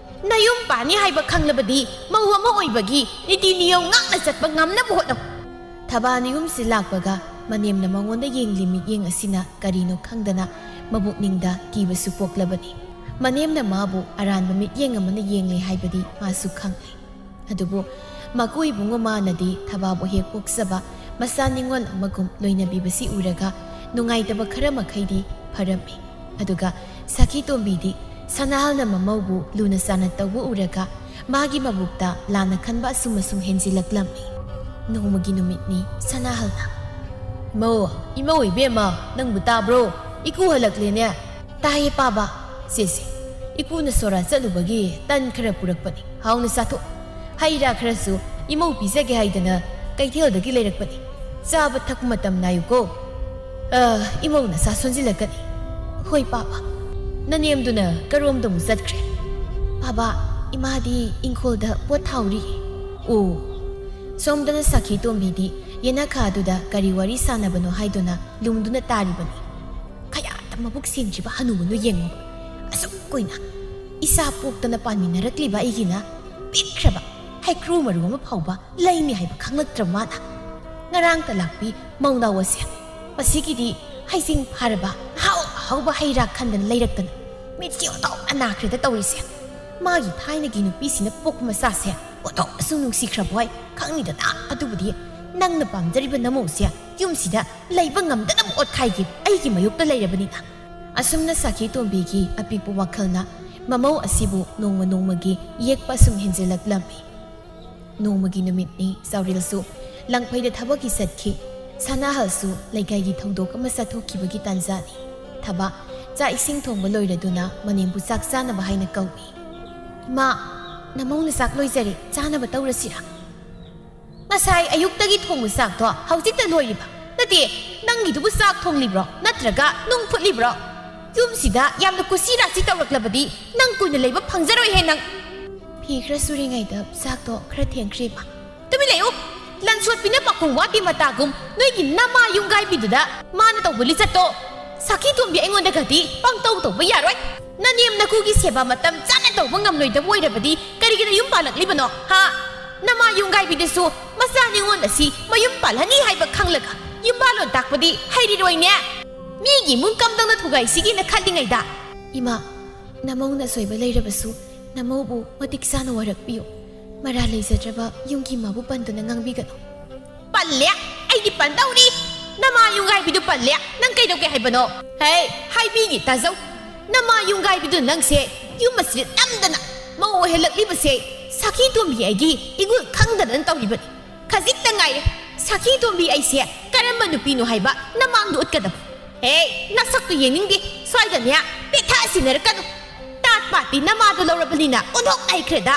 ꯅꯌꯨꯝ ꯄꯥꯅꯤ ꯍꯥꯏꯕ ꯈꯪꯂꯕꯗꯤ ꯃꯧ ꯑꯃ ꯑꯣꯏꯕꯒꯤ ꯅꯤꯇꯤ ꯅꯤꯌꯣꯝ ꯉꯥꯛꯅ ꯆꯠꯄ ꯉꯝꯅꯕ ꯍꯣꯠꯅꯧ꯫" ꯊꯕꯥꯅ ꯌꯨꯝꯁꯤ ꯂꯥꯛꯄꯒ ꯃꯅꯦꯝꯅ ꯃꯉꯣꯟꯗ ꯌꯦꯡꯂꯤ ꯃꯤꯠꯌꯦꯡ ꯑꯁꯤꯅ ꯀꯔꯤꯅꯣ ꯈꯪꯗꯅ ꯃꯕꯨꯛꯅꯤꯡꯗ ꯀꯤꯕꯁꯨ ꯄꯣꯛꯂꯕꯅꯤ꯫ ꯃꯅꯦꯝꯅ ꯃꯥꯕꯨ ꯑꯔꯥꯟꯕ ꯃꯤꯠꯌꯦꯡ ꯑꯃꯅ ꯌꯦꯡꯂꯤ ꯍꯥꯏꯕꯗꯤ ꯃꯥꯁꯨ ꯈꯪꯂꯤ꯫ ꯑꯗꯨꯕꯨ ꯃꯀꯨ ꯏꯕꯨꯡꯉꯣ ꯃꯥꯅꯗꯤ ꯊꯕꯥꯕꯨ ꯍꯦꯛ ꯄꯣꯛꯆꯕ ꯃꯆꯥ ꯅꯤꯉꯣꯜ ꯑꯃꯒꯨꯝ ꯂꯣꯏꯅꯕꯤꯕꯁꯤ ꯎꯔꯒ ꯅꯨꯡꯉꯥꯏꯇꯕ ꯈꯔ ꯃꯈꯩꯗꯤ ꯐꯔꯝꯃꯤ꯫ ꯑꯗꯨꯒ ꯁꯈꯤ ꯇꯣꯝꯕꯤꯗꯤ ꯁꯅꯥꯍꯜꯅ ꯃꯃꯧꯕꯨ ꯂꯨꯅ ꯆꯥꯟꯅ ꯇꯧꯕ ꯎꯔꯒ ꯃꯥꯒꯤ ꯃꯕꯨꯛꯇ ꯂꯥꯟꯅ ꯈꯟꯕ ꯑꯁꯨꯝ ꯑꯁꯨꯝ ꯍꯦꯟꯖꯤꯜꯂꯛꯂꯝꯃꯤ꯫ ꯅꯣꯡꯃꯒꯤ ꯅꯨꯃꯤꯠꯅꯤ꯫ ꯁꯅꯥꯍꯜꯅ, "ꯏꯃꯧ, ꯏꯃꯧ ꯏꯕꯦꯝꯃ, ꯅꯪꯕꯨ ꯇꯥꯕ꯭ꯔꯣ? ꯏꯀꯨ ꯍꯜꯂꯛꯂꯦꯅꯦ꯫" ꯇꯥꯏꯌꯦ ꯄꯥꯕ꯫ ꯁꯦꯁꯦ, ꯏꯄꯨꯅ ꯁꯣꯔꯥ ꯆꯠꯂꯨꯕꯒꯤ ꯇꯟ ꯈꯔ ꯄꯨꯔꯛꯄꯅꯤ, ꯍꯥꯎꯅ ꯆꯥꯊꯣꯛ꯫ ꯍꯩ ꯔꯥ ꯈꯔꯁꯨ ꯏꯃꯧ ꯄꯤꯖꯒꯦ ꯍꯥꯏꯗꯅ ꯀꯩꯊꯦꯜꯗꯒꯤ ꯂꯩꯔꯛꯄꯅꯤ, ꯆꯥꯕ ꯊꯛꯄ ꯃꯇꯝ ꯅꯥꯏꯌꯨꯀꯣ꯫ ꯑ, ꯏꯃꯧ ꯅꯁꯥ ꯁꯣꯟꯖꯤꯜꯂꯛꯀꯅꯤ꯫ ꯍꯣꯏ ꯄꯥꯕ꯫ ꯅꯅꯦꯝꯗꯨꯅ ꯀꯔꯣꯝꯗ ꯑꯃꯨꯛ ꯆꯠꯈ꯭ꯔꯦ? ꯄꯥꯕ, ꯏꯃꯥꯗꯤ ꯏꯪꯈꯣꯜꯗ ꯄꯣꯠ ꯊꯥꯎꯔꯤ꯫ ꯑꯣ꯫ ꯁꯣꯝꯗꯅ ꯁꯥꯈꯤ ꯇꯣꯝꯕꯤꯗꯤ ꯌꯦꯅꯈꯥꯗꯨꯗ ꯀꯔꯤ ꯋꯥꯔꯤ ꯁꯥꯟꯅꯕꯅꯣ ꯍꯥꯏꯗꯨꯅ ꯂꯨꯝꯗꯨꯅ ꯇꯥꯔꯤꯕꯅꯤ꯫ ꯀꯌꯥꯗ ꯃꯕꯨꯛ ꯁꯦꯡꯗ꯭ꯔꯤꯕ ꯍꯅꯨꯕꯅꯣ ꯌꯦꯡꯉꯨ꯫ ꯑꯁꯨꯛ ꯀꯨꯏꯅ ꯏꯆꯥ ꯄꯣꯛꯇꯅ ꯄꯥꯟꯃꯤꯟꯅꯔꯛꯂꯤꯕ ꯑꯩꯒꯤꯅ ꯄꯤꯛꯈ꯭ꯔꯕ ꯍꯩꯀ꯭ꯔꯨ ꯃꯔꯨ ꯑꯃ ꯐꯥꯎꯕ ꯂꯩꯅꯤ ꯍꯥꯏꯕ ꯈꯪꯂꯛꯇ꯭ꯔꯕ ꯃꯥꯅ꯫ ꯉꯔꯥꯡꯇ ꯂꯥꯛꯄꯤ ꯃꯧꯅꯥꯎ ꯑꯁꯦ ꯃꯁꯤꯒꯤꯗꯤ ꯍꯩꯁꯤꯡ ꯐꯥꯔꯕ ꯑꯍꯥꯎ ꯑꯍꯥꯎꯕ ꯍꯩ ꯔꯥ ꯈꯟꯗꯅ ꯂꯩꯔꯛꯇꯅ ꯃꯤꯠꯁꯤ ꯑꯣꯟꯊꯣꯛꯅ ꯅꯥꯈ꯭ꯔꯦꯗ ꯇꯧꯔꯤꯁꯦ꯫ ꯃꯥꯒꯤ ꯊꯥꯏꯅꯒꯤ ꯅꯨꯄꯤꯁꯤꯅ ꯄꯣꯛꯄ ꯃꯆꯥꯁꯦ ꯑꯣꯟꯊꯣꯛꯅꯁꯨ ꯅꯨꯡꯁꯤꯈ꯭ꯔꯕ ꯍꯣꯏ꯫ ꯈꯪꯅꯤꯗꯅ ꯑꯗꯨꯕꯨꯗꯤ ꯅꯪꯅ ꯄꯥꯝꯖꯔꯤꯕ ꯅꯃꯧꯁꯦ ꯌꯨꯝꯁꯤꯗ ꯂꯩꯕ ꯉꯝꯗꯅꯕ ꯑꯣꯠꯈꯥꯏꯒꯦ ꯑꯩꯒꯤ ꯃꯥꯌꯣꯛꯇ ꯂꯩꯔꯕꯅꯤꯅ꯫ ꯑꯁꯨꯝꯅ ꯁꯥꯈꯤ ꯇꯣꯝꯕꯤꯒꯤ ꯑꯄꯤꯛꯄ ꯋꯥꯈꯜꯅ ꯃꯃꯧ ꯑꯁꯤꯕꯨ ꯅꯣꯡꯃ ꯅꯣꯡꯃꯒꯤ ꯌꯦꯛꯄ ꯁꯨꯝ ꯍꯦꯟꯖꯤꯜꯂꯛꯂꯝꯃꯤ꯫ ꯅꯣꯡꯃꯒꯤ ꯅꯨꯃꯤꯠꯅꯤ꯫ ꯆꯥꯎꯔꯦꯜꯁꯨ ꯂꯪꯐꯩꯗ ꯊꯕꯛꯀꯤ ꯆꯠꯈꯤ꯫ ꯁꯅꯥꯍꯜꯁꯨ ꯂꯩꯀꯥꯏꯒꯤ ꯊꯧꯗꯣꯛ ꯑꯃ ꯆꯠꯊꯣꯛꯈꯤꯕꯒꯤ ꯇꯥꯟꯖꯥꯅꯤ꯫ ꯊꯕ ꯆꯥꯛ ꯏꯁꯤꯡ ꯊꯣꯡꯕ ꯂꯣꯏꯔꯗꯨꯅ ꯃꯅꯦꯝꯕꯨ ꯆꯥꯛ ꯆꯥꯅꯕ ꯍꯥꯏꯅ ꯀꯧꯏ꯫ "ꯏꯃꯥ, ꯅꯃꯧꯅ ꯆꯥꯛ ꯂꯣꯏꯖꯔꯦ, ꯆꯥꯅꯕ ꯇꯧꯔꯁꯤꯔꯥ?" "ꯉꯁꯥꯏ ꯑꯌꯨꯛꯇꯒꯤ ꯊꯣꯡꯕ ꯆꯥꯛꯇꯣ ꯍꯧꯖꯤꯛꯇ ꯂꯣꯏꯔꯤꯕ? ꯅꯠꯇꯦ, ꯅꯪꯒꯤꯗꯨꯕꯨ ꯆꯥꯛ ꯊꯣꯡꯂꯤꯕ꯭ꯔꯣ ꯅꯠꯇ꯭ꯔꯒ ꯅꯨꯡ ꯐꯨꯠꯂꯤꯕ꯭ꯔꯣ? ꯌꯨꯝꯁꯤꯗ ꯌꯥꯝꯅ ꯀꯨꯁꯤ ꯔꯥꯁꯤ ꯇꯧꯔꯛꯂꯕꯗꯤ ꯅꯪ ꯀꯨꯏꯅ ꯂꯩꯕ ꯐꯪꯖꯔꯣꯏꯍꯦ ꯅꯪ!" "ꯐꯤ ꯈꯔ ꯁꯨꯔꯤꯉꯩꯗ ꯆꯥꯛꯇꯣ ꯈꯔ ꯊꯦꯡꯈ꯭ꯔꯦ, ꯏꯃꯥ꯫" "ꯇꯨꯃꯤꯟ ꯂꯩꯌꯨ! ꯂꯟꯁꯣꯠꯄꯤꯅ ꯄꯥꯈꯣꯡ ꯋꯥꯠꯄꯤ ꯃꯇꯥꯒꯨꯝ ꯅꯣꯏꯒꯤ ꯅꯃꯥ ꯌꯨꯝꯒꯥꯏꯕꯤꯗꯨꯗ ꯃꯥꯅ ꯇꯧꯕ ꯂꯤꯆꯠꯇꯣ ꯁꯥꯈꯤ ꯇꯣꯝꯕꯤ ꯑꯩꯉꯣꯟꯗꯒꯗꯤ ꯄꯪꯇꯧ ꯇꯧꯕ ꯌꯥꯔꯣꯏ꯫ ꯅꯅꯦꯝ ꯅꯀꯨꯒꯤ ꯁꯦꯕꯥ ꯃꯇꯝ ꯆꯥꯅ ꯇꯧꯕ ꯉꯝꯂꯣꯏꯗꯕ ꯑꯣꯏꯔꯕꯗꯤ ꯀꯔꯤꯒꯤꯅ ꯌꯨꯝ ꯄꯥꯜꯂꯛꯂꯤꯕꯅꯣ, ꯍꯥ? ꯅꯃꯥ ꯌꯨꯝꯒꯥꯏꯕꯤꯗꯨꯁꯨ ꯃꯆꯥ ꯅꯤꯉꯣꯜ ꯑꯁꯤ ꯃꯌꯨꯝ ꯄꯥꯜꯍꯟꯅꯤ ꯍꯥꯏꯕ ꯈꯪꯂꯒ ꯌꯨꯝꯕꯥꯂꯣꯟ ꯇꯥꯛꯄꯗꯤ ꯍꯩꯔꯤꯔꯣꯏꯅꯦ꯫ ꯃꯤꯒꯤ ꯏꯃꯨꯡ ꯀꯝꯗꯧꯅ ꯊꯨꯒꯥꯏꯁꯤꯒꯦꯅ ꯈꯜꯂꯤꯉꯩꯗ?" "ꯏꯃꯥ, ꯅꯃꯧꯅ ꯑꯁꯣꯏꯕ ꯂꯩꯔꯕꯁꯨ ꯅꯃꯧꯕꯨ ꯃꯇꯤꯛ ꯆꯥꯅ ꯋꯥꯔꯛꯄꯤꯌꯨ꯫ ꯃꯔꯥ ꯂꯩꯖꯗ꯭ꯔꯕ ꯌꯨꯝꯒꯤ ꯏꯃꯥꯕꯨ ꯄꯟꯗꯨꯅ ꯉꯥꯡꯕꯤꯒꯅꯨ꯫" "ꯄꯜꯂꯦ? ꯑꯩꯗꯤ ꯄꯟꯗꯧꯔꯤ꯫ ꯅꯃꯥ ꯌꯨꯝꯒꯥꯏꯕꯤꯗꯨ ꯄꯜꯂꯦ꯫ ꯅꯪ ꯀꯩꯗꯧꯒꯦ ꯍꯥꯏꯕꯅꯣ?" "ꯍꯦ, ꯍꯥꯏꯕꯤꯒꯦ ꯇꯥꯖꯧ꯫ ꯅꯃꯥ ꯌꯨꯝꯒꯥꯏꯕꯤꯗꯨ ꯅꯪꯁꯦ ꯌꯨꯝ ꯑꯁꯤꯗ ꯅꯝꯗꯅ ꯃꯧ ꯑꯣꯏꯍꯜꯂꯛꯂꯤꯕꯁꯦ ꯁꯥꯈꯤ ꯇꯣꯝꯕꯤ ꯑꯩꯒꯤ ꯏꯒꯨꯜ ꯈꯪꯗꯗꯅ ꯇꯧꯔꯤꯕꯅꯤ꯫ ꯈꯖꯤꯛꯇ ꯉꯥꯏꯔꯦ ꯁꯥꯈꯤ ꯇꯣꯝꯕꯤ ꯑꯩꯁꯦ ꯀꯔꯝꯕ ꯅꯨꯄꯤꯅꯣ ꯍꯥꯏꯕ ꯅꯃꯥꯡꯗ ꯎꯠꯀꯗꯕ꯫ ꯍꯦ, ꯅꯁꯛꯇꯨ ꯌꯦꯡꯅꯤꯡꯗꯦ꯫ ꯁ꯭ꯋꯥꯏꯗꯅꯦ, ꯄꯦꯊꯥ ꯁꯤꯟꯅꯔꯛꯀꯅꯨ꯫ ꯇꯥꯠ ꯄꯥꯠꯇꯤ ꯅꯃꯥꯗꯣ ꯂꯧꯔꯕꯅꯤꯅ ꯑꯣꯟꯊꯣꯛ ꯂꯩꯈ꯭ꯔꯦꯗ꯫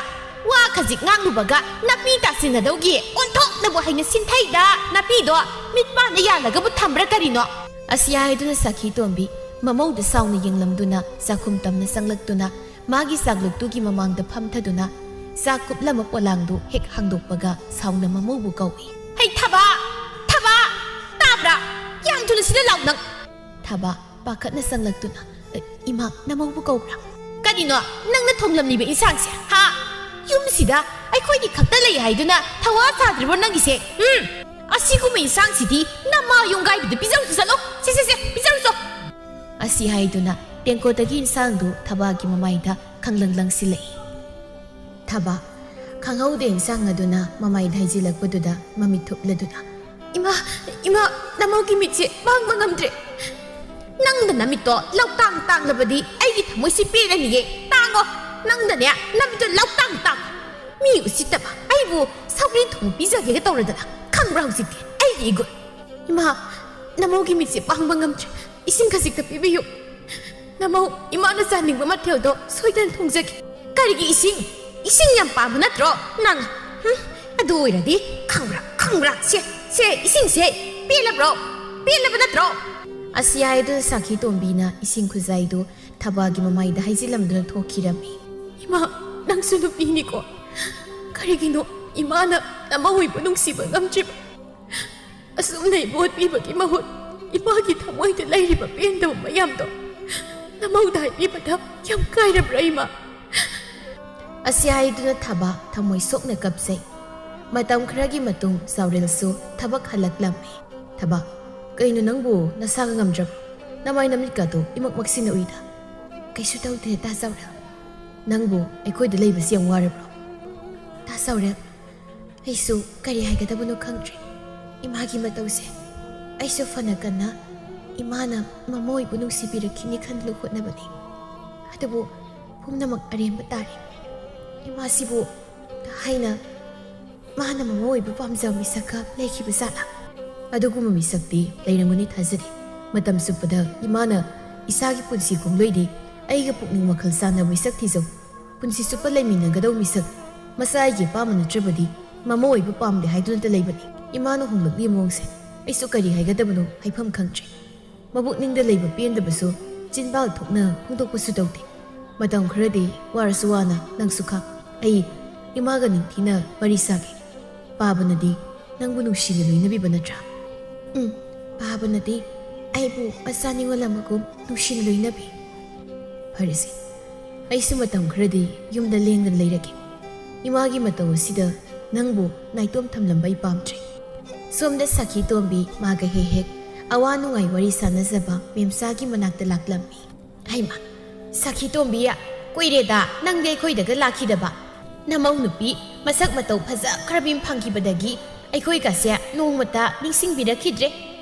ꯋꯥ ꯈꯖꯤꯛ ꯉꯥꯡꯂꯨꯕꯒ ꯅꯥꯄꯤ ꯇꯥꯁꯤꯟꯅꯗꯧꯒꯤ ꯑꯣꯟꯊꯣꯛꯅꯕꯨ ꯍꯩꯅ ꯁꯤꯟꯊꯩꯗ꯫ ꯅꯥꯄꯤꯗꯣ ꯃꯤꯠ ꯄꯥꯅ ꯌꯥꯜꯂꯒꯕꯨ ꯊꯝꯕ꯭ꯔꯥ ꯀꯔꯤꯅꯣ? ꯑꯁꯤ ꯍꯥꯏꯗꯨꯅ ꯁꯥꯈꯤ ꯇꯣꯝꯕꯤ ꯃꯃꯧꯗ ꯁꯥꯎꯅ ꯌꯦꯡꯂꯝꯗꯨꯅ ꯆꯥꯛꯈꯨꯝ ꯇꯝꯅ ꯆꯪꯂꯛꯇꯨꯅ ꯃꯥꯒꯤ ꯆꯥꯛꯂꯨꯛꯇꯨꯒꯤ ꯃꯃꯥꯡꯗ ꯐꯝꯊꯗꯨꯅ ꯆꯥꯛ ꯀꯨꯞꯂꯝꯕ ꯄꯣꯂꯥꯡꯗꯨ ꯍꯦꯛ ꯍꯥꯡꯗꯣꯛꯄꯒ ꯁꯥꯎꯅ ꯃꯃꯧꯕꯨ ꯀꯧꯏ꯫ "ꯍꯩ ꯊꯕꯥ! ꯊꯕꯥ! ꯇꯥꯕ꯭ꯔꯥ? ꯌꯥꯝ ꯊꯨꯅ ꯁꯤꯗ ꯂꯥꯎ ꯅꯪ!" ꯊꯕꯥ ꯄꯥꯈꯠꯅ ꯆꯪꯂꯛꯇꯨꯅ, "ꯑ, ꯏꯃꯥ, ꯅꯃꯧꯕꯨ ꯀꯧꯕ꯭ꯔꯥ?" "ꯀꯔꯤꯅꯣ ꯅꯪꯅ ꯊꯣꯡꯂꯝꯂꯤꯕ ꯏꯟꯁꯥꯡꯁꯦ, ꯍꯥ? ꯌꯨꯝꯁꯤꯗ ꯑꯩꯈꯣꯏꯒꯤ ꯈꯛꯇ ꯂꯩ ꯍꯥꯏꯗꯨꯅ ꯊꯧꯋꯥ ꯁꯥꯗ꯭ꯔꯤꯕ꯭ꯔꯣ ꯅꯪꯒꯤꯁꯦ? ꯎꯝ? ꯑꯁꯤꯒꯨꯝꯕ ꯏꯟꯁꯥꯡꯁꯤꯗꯤ ꯅꯃꯥ ꯌꯨꯝꯒꯥꯏꯕꯗ ꯄꯤꯖꯔꯨꯆꯣ, ꯆꯠꯂꯣ! ꯁꯦ, ꯁꯦ, ꯁꯦ, ꯄꯤꯖꯔꯨꯆꯣ!" ꯑꯁꯤ ꯍꯥꯏꯗꯨꯅ ꯇꯦꯡꯀꯣꯠꯇꯒꯤ ꯏꯟꯁꯥꯡꯗꯨ ꯊꯕꯥꯒꯤ ꯃꯃꯥꯏꯗ ꯈꯪꯂꯪ ꯂꯪꯁꯤꯜꯂꯛꯏ꯫ ꯊꯕꯥ ꯈꯪꯍꯧꯗꯦ ꯏꯟꯁꯥꯡ ꯑꯗꯨꯅ ꯃꯃꯥꯏꯗ ꯍꯩꯖꯤꯜꯂꯛꯄꯗꯨꯗ ꯃꯃꯤꯠ ꯊꯨꯞꯂꯗꯨꯅ, "ꯏꯃꯥ, ꯏꯃꯥ, ꯅꯃꯧꯒꯤ ꯃꯤꯠꯁꯦ ꯄꯥꯡꯕ ꯉꯝꯗ꯭ꯔꯦ꯫ ꯅꯪꯅ ꯅꯃꯤꯠꯇꯣ ꯂꯧꯇꯥꯡ ꯇꯥꯡꯂꯕꯗꯤ ꯑꯩꯒꯤ ꯊꯃꯣꯏꯁꯤ ꯄꯦꯜꯂꯅꯤꯌꯦ꯫ ꯇꯥꯡꯉꯣ, ꯅꯪꯅꯅꯦ ꯅꯃꯤꯠꯇꯣ ꯂꯧꯇꯥꯡ ꯇꯥꯡꯉꯣ꯫ ꯃꯤ ꯎꯁꯤꯠꯇꯕ ꯑꯩꯕꯨ ꯁꯧꯒ꯭ꯔꯤ ꯊꯣꯡꯕ ꯄꯤꯖꯒꯦꯒ ꯇꯧꯔꯗꯅ꯫ ꯈꯪꯕ꯭ꯔꯥ ꯍꯧꯖꯤꯛꯇꯤ ꯑꯩꯒꯤ ꯏꯒꯨꯟ? ꯏꯃꯥ, ꯅꯃꯧꯒꯤ ꯃꯤꯠꯁꯦ ꯄꯥꯡꯕ ꯉꯝꯗ꯭ꯔꯦ꯫ ꯏꯁꯤꯡ ꯈꯖꯤꯛꯇ ꯄꯤꯕꯤꯌꯨ꯫ ꯅꯃꯧ, ꯏꯃꯥꯅ ꯆꯥꯅꯤꯡꯕ ꯃꯊꯦꯜꯗꯣ ꯁꯣꯏꯗꯅ ꯊꯣꯡꯖꯒꯦ꯫" "ꯀꯔꯤꯒꯤ ꯏꯁꯤꯡ? ꯏꯁꯤꯡ ꯌꯥꯝ ꯄꯥꯝꯕ ꯅꯠꯇ꯭ꯔꯣ ꯅꯪ? ꯍꯨꯝ, ꯑꯗꯨ ꯑꯣꯏꯔꯗꯤ ꯈꯪꯕ꯭ꯔꯥ, ꯈꯪꯕ꯭ꯔꯥ? ꯁꯦ, ꯁꯦ, ꯏꯁꯤꯡꯁꯦ ꯄꯦꯜꯂꯕ꯭ꯔꯣ? ꯄꯦꯜꯂꯕ ꯅꯠꯇ꯭ꯔꯣ?" ꯑꯁꯤ ꯍꯥꯏꯗꯨꯅ ꯁꯥꯈꯤ ꯇꯣꯝꯕꯤꯅ ꯏꯁꯤꯡ ꯈꯨꯖꯥꯏꯗꯨ ꯊꯕꯥꯒꯤ ꯃꯃꯥꯏꯗ ꯍꯩꯖꯤꯜꯂꯝꯗꯨꯅ ꯊꯣꯛꯈꯤꯔꯝꯃꯤ꯫ "ꯏꯃꯥ, ꯅꯪꯁꯨ ꯅꯨꯄꯤꯅꯤꯀꯣ꯫ ꯀꯔꯤꯒꯤꯅꯣ ꯏꯃꯥꯅ ꯅꯃꯧ ꯑꯣꯏꯕꯨ ꯅꯨꯡꯁꯤꯕ ꯉꯝꯗ꯭ꯔꯤꯕ? ꯑꯁꯨꯝ ꯂꯩꯕ ꯑꯣꯠꯄꯤꯕꯒꯤ ꯃꯍꯨꯠ ꯏꯃꯥꯒꯤ ꯊꯃꯣꯏꯗ ꯂꯩꯔꯤꯕ ꯄꯦꯟꯗꯕ ꯃꯌꯥꯝꯗꯣ ꯅꯃꯧꯗ ꯍꯥꯏꯕꯤꯕꯗ ꯌꯥꯝ ꯀꯥꯏꯔꯕ꯭ꯔꯥ, ꯏꯃꯥ?" ꯑꯁꯤ ꯍꯥꯏꯗꯨꯅ ꯊꯕꯥ ꯊꯃꯣꯏ ꯁꯣꯛꯅ ꯀꯞꯆꯩ꯫ ꯃꯇꯝ ꯈꯔꯒꯤ ꯃꯇꯨꯡ ꯆꯥꯎꯔꯦꯜꯁꯨ ꯊꯕꯛ ꯍꯜꯂꯛꯂꯝꯃꯤ꯫ "ꯊꯕꯥ, ꯀꯩꯅꯣ ꯅꯪꯕꯨ ꯅꯁꯥꯒ ꯉꯝꯗ꯭ꯔꯕ꯭ꯔꯣ? ꯅꯃꯥꯏ ꯅꯃꯤꯠꯀꯗꯣ ꯏꯃꯛ ꯃꯛꯁꯤꯟꯅ ꯎꯏꯗ?" "ꯀꯩꯁꯨ ꯇꯧꯗꯦ, ꯇꯥ ꯆꯥꯎꯔꯦꯜ꯫ ꯅꯪꯕꯨ ꯑꯩꯈꯣꯏꯗ ꯂꯩꯕꯁꯤ ꯌꯥꯝ ꯋꯥꯔꯕ꯭ꯔꯣ?" "ꯇꯥ ꯆꯥꯎꯔꯦꯜ, ꯑꯩꯁꯨ ꯀꯔꯤ ꯍꯥꯏꯒꯗꯕꯅꯣ ꯈꯪꯗ꯭ꯔꯦ꯫ ꯏꯃꯥꯒꯤ ꯃꯇꯧꯁꯦ ꯑꯩꯁꯨ ꯐꯅ ꯀꯟꯅ ꯏꯃꯥꯅ ꯃꯃꯧ ꯑꯣꯏꯕꯨ ꯅꯨꯡꯁꯤꯕꯤꯔꯛꯈꯤꯅꯤ ꯈꯟꯗꯨꯅ ꯍꯣꯠꯅꯕꯅꯤ꯫ ꯑꯗꯨꯕꯨ ꯄꯨꯝꯅꯃꯛ ꯑꯔꯦꯝꯕ ꯇꯥꯔꯦ꯫ ꯏꯃꯥꯁꯤꯕꯨ ꯍꯥꯏꯅ ꯃꯥꯅ ꯃꯃꯧ ꯑꯣꯏꯕ ꯄꯥꯝꯖꯕ ꯃꯤꯁꯛꯀ ꯂꯩꯈꯤꯕ ꯖꯥꯠꯂꯥ?" "ꯑꯗꯨꯒꯨꯝꯕ ꯃꯤꯁꯛꯇꯤ ꯂꯩꯔꯝꯒꯅꯤ ꯊꯥꯖꯗꯦ꯫ ꯃꯇꯝ ꯆꯨꯞꯄꯗ ꯏꯃꯥꯅ ꯏꯁꯥꯒꯤ ꯄꯨꯟꯁꯤ ꯈꯣꯡꯂꯣꯏꯗꯤ ꯑꯩꯒ ꯄꯨꯛꯅꯤꯡ ꯋꯥꯈꯜ ꯆꯥꯟꯅꯕ ꯃꯤꯁꯛ ꯊꯤꯖꯧ, ꯄꯨꯟꯁꯤ ꯆꯨꯞꯄ ꯂꯩꯃꯤꯟꯅꯒꯗꯧ ꯃꯤꯁꯛ, ꯃꯆꯥ ꯑꯩꯒꯤ ꯑꯄꯥꯝꯕ ꯅꯠꯇ꯭ꯔꯕꯗꯤ ꯃꯃꯥ ꯑꯣꯏꯕ ꯄꯥꯝꯗꯦ ꯍꯥꯏꯗꯨꯅꯇ ꯂꯩꯕꯅꯤ꯫ ꯏꯃꯥꯅ ꯍꯣꯡꯂꯛꯂꯤ ꯃꯑꯣꯡꯁꯦ ꯑꯩꯁꯨ ꯀꯔꯤ ꯍꯥꯏꯒꯗꯕꯅꯣ ꯍꯥꯏꯐꯝ ꯈꯪꯗ꯭ꯔꯦ꯫ ꯃꯕꯨꯛꯅꯤꯡꯗ ꯂꯩꯕ ꯄꯦꯟꯗꯕꯁꯨ ꯆꯤꯟꯕꯥꯜ ꯊꯣꯛꯅ ꯐꯣꯡꯗꯣꯛꯄꯁꯨ ꯇꯧꯗꯦ꯫ ꯃꯇꯝ ꯈꯔꯗꯤ ꯋꯥꯔꯁꯨ ꯋꯥꯅ ꯅꯪꯁꯨ ꯈꯥꯡ꯫ ꯑꯩ ꯏꯃꯥꯒ ꯅꯤꯡꯊꯤꯅ ꯋꯥꯔꯤ ꯁꯥꯒꯦ꯫ ꯄꯥꯕꯅꯗꯤ ꯅꯪꯕꯨ ꯅꯨꯡꯁꯤꯅ ꯂꯣꯏꯅꯕꯤꯕ ꯅꯠꯇ꯭ꯔꯥ? ꯎꯝ, ꯄꯥꯕꯅꯗꯤ ꯑꯩꯕꯨ ꯃꯆꯥ ꯅꯤꯉꯣꯜ ꯑꯃꯒꯨꯝ ꯅꯨꯡꯁꯤꯅ ꯂꯣꯏꯅꯕꯤ꯫ ꯐꯔꯦꯁꯦ, ꯑꯩꯁꯨ ꯃꯇꯝ ꯈꯔꯗꯤ ꯌꯨꯝꯗ ꯂꯦꯡꯗꯅ ꯂꯩꯔꯒꯦ꯫ ꯏꯃꯥꯒꯤ ꯃꯇꯧ ꯑꯁꯤꯗ ꯅꯪꯕꯨ ꯅꯥꯏꯇꯣꯝ ꯊꯝꯂꯝꯕ ꯑꯩ ꯄꯥꯝꯗ꯭ꯔꯦ꯫ ꯁꯣꯝꯗ ꯁꯥꯈꯤ ꯇꯣꯝꯕꯤ ꯃꯥꯒ ꯍꯦꯛ ꯍꯦꯛ ꯑꯋꯥ ꯅꯨꯡꯉꯥꯏ ꯋꯥꯔꯤ ꯁꯥꯟꯅꯖꯕ ꯃꯦꯝꯆꯥꯒꯤ ꯃꯅꯥꯛꯇ ꯂꯥꯛꯂꯝꯃꯤ꯫ ꯍꯩꯃꯥ, ꯁꯥꯈꯤ ꯇꯣꯝꯕꯤ, ꯀꯨꯏꯔꯦꯗ ꯅꯪꯗꯤ ꯑꯩꯈꯣꯏꯗꯒ ꯂꯥꯛꯈꯤꯗꯕ꯫ ꯅꯃꯧ ꯅꯨꯄꯤ ꯃꯁꯛ ꯃꯇꯧ ꯐꯖꯈ꯭ꯔꯕꯤ ꯑꯃ ꯐꯪꯈꯤꯕꯗꯒꯤ ꯑꯩꯈꯣꯏꯒꯁꯦ ꯅꯣꯡꯃꯇ ꯅꯤꯡꯁꯤꯡꯕꯤꯔꯛꯈꯤꯗ꯭ꯔꯦ꯫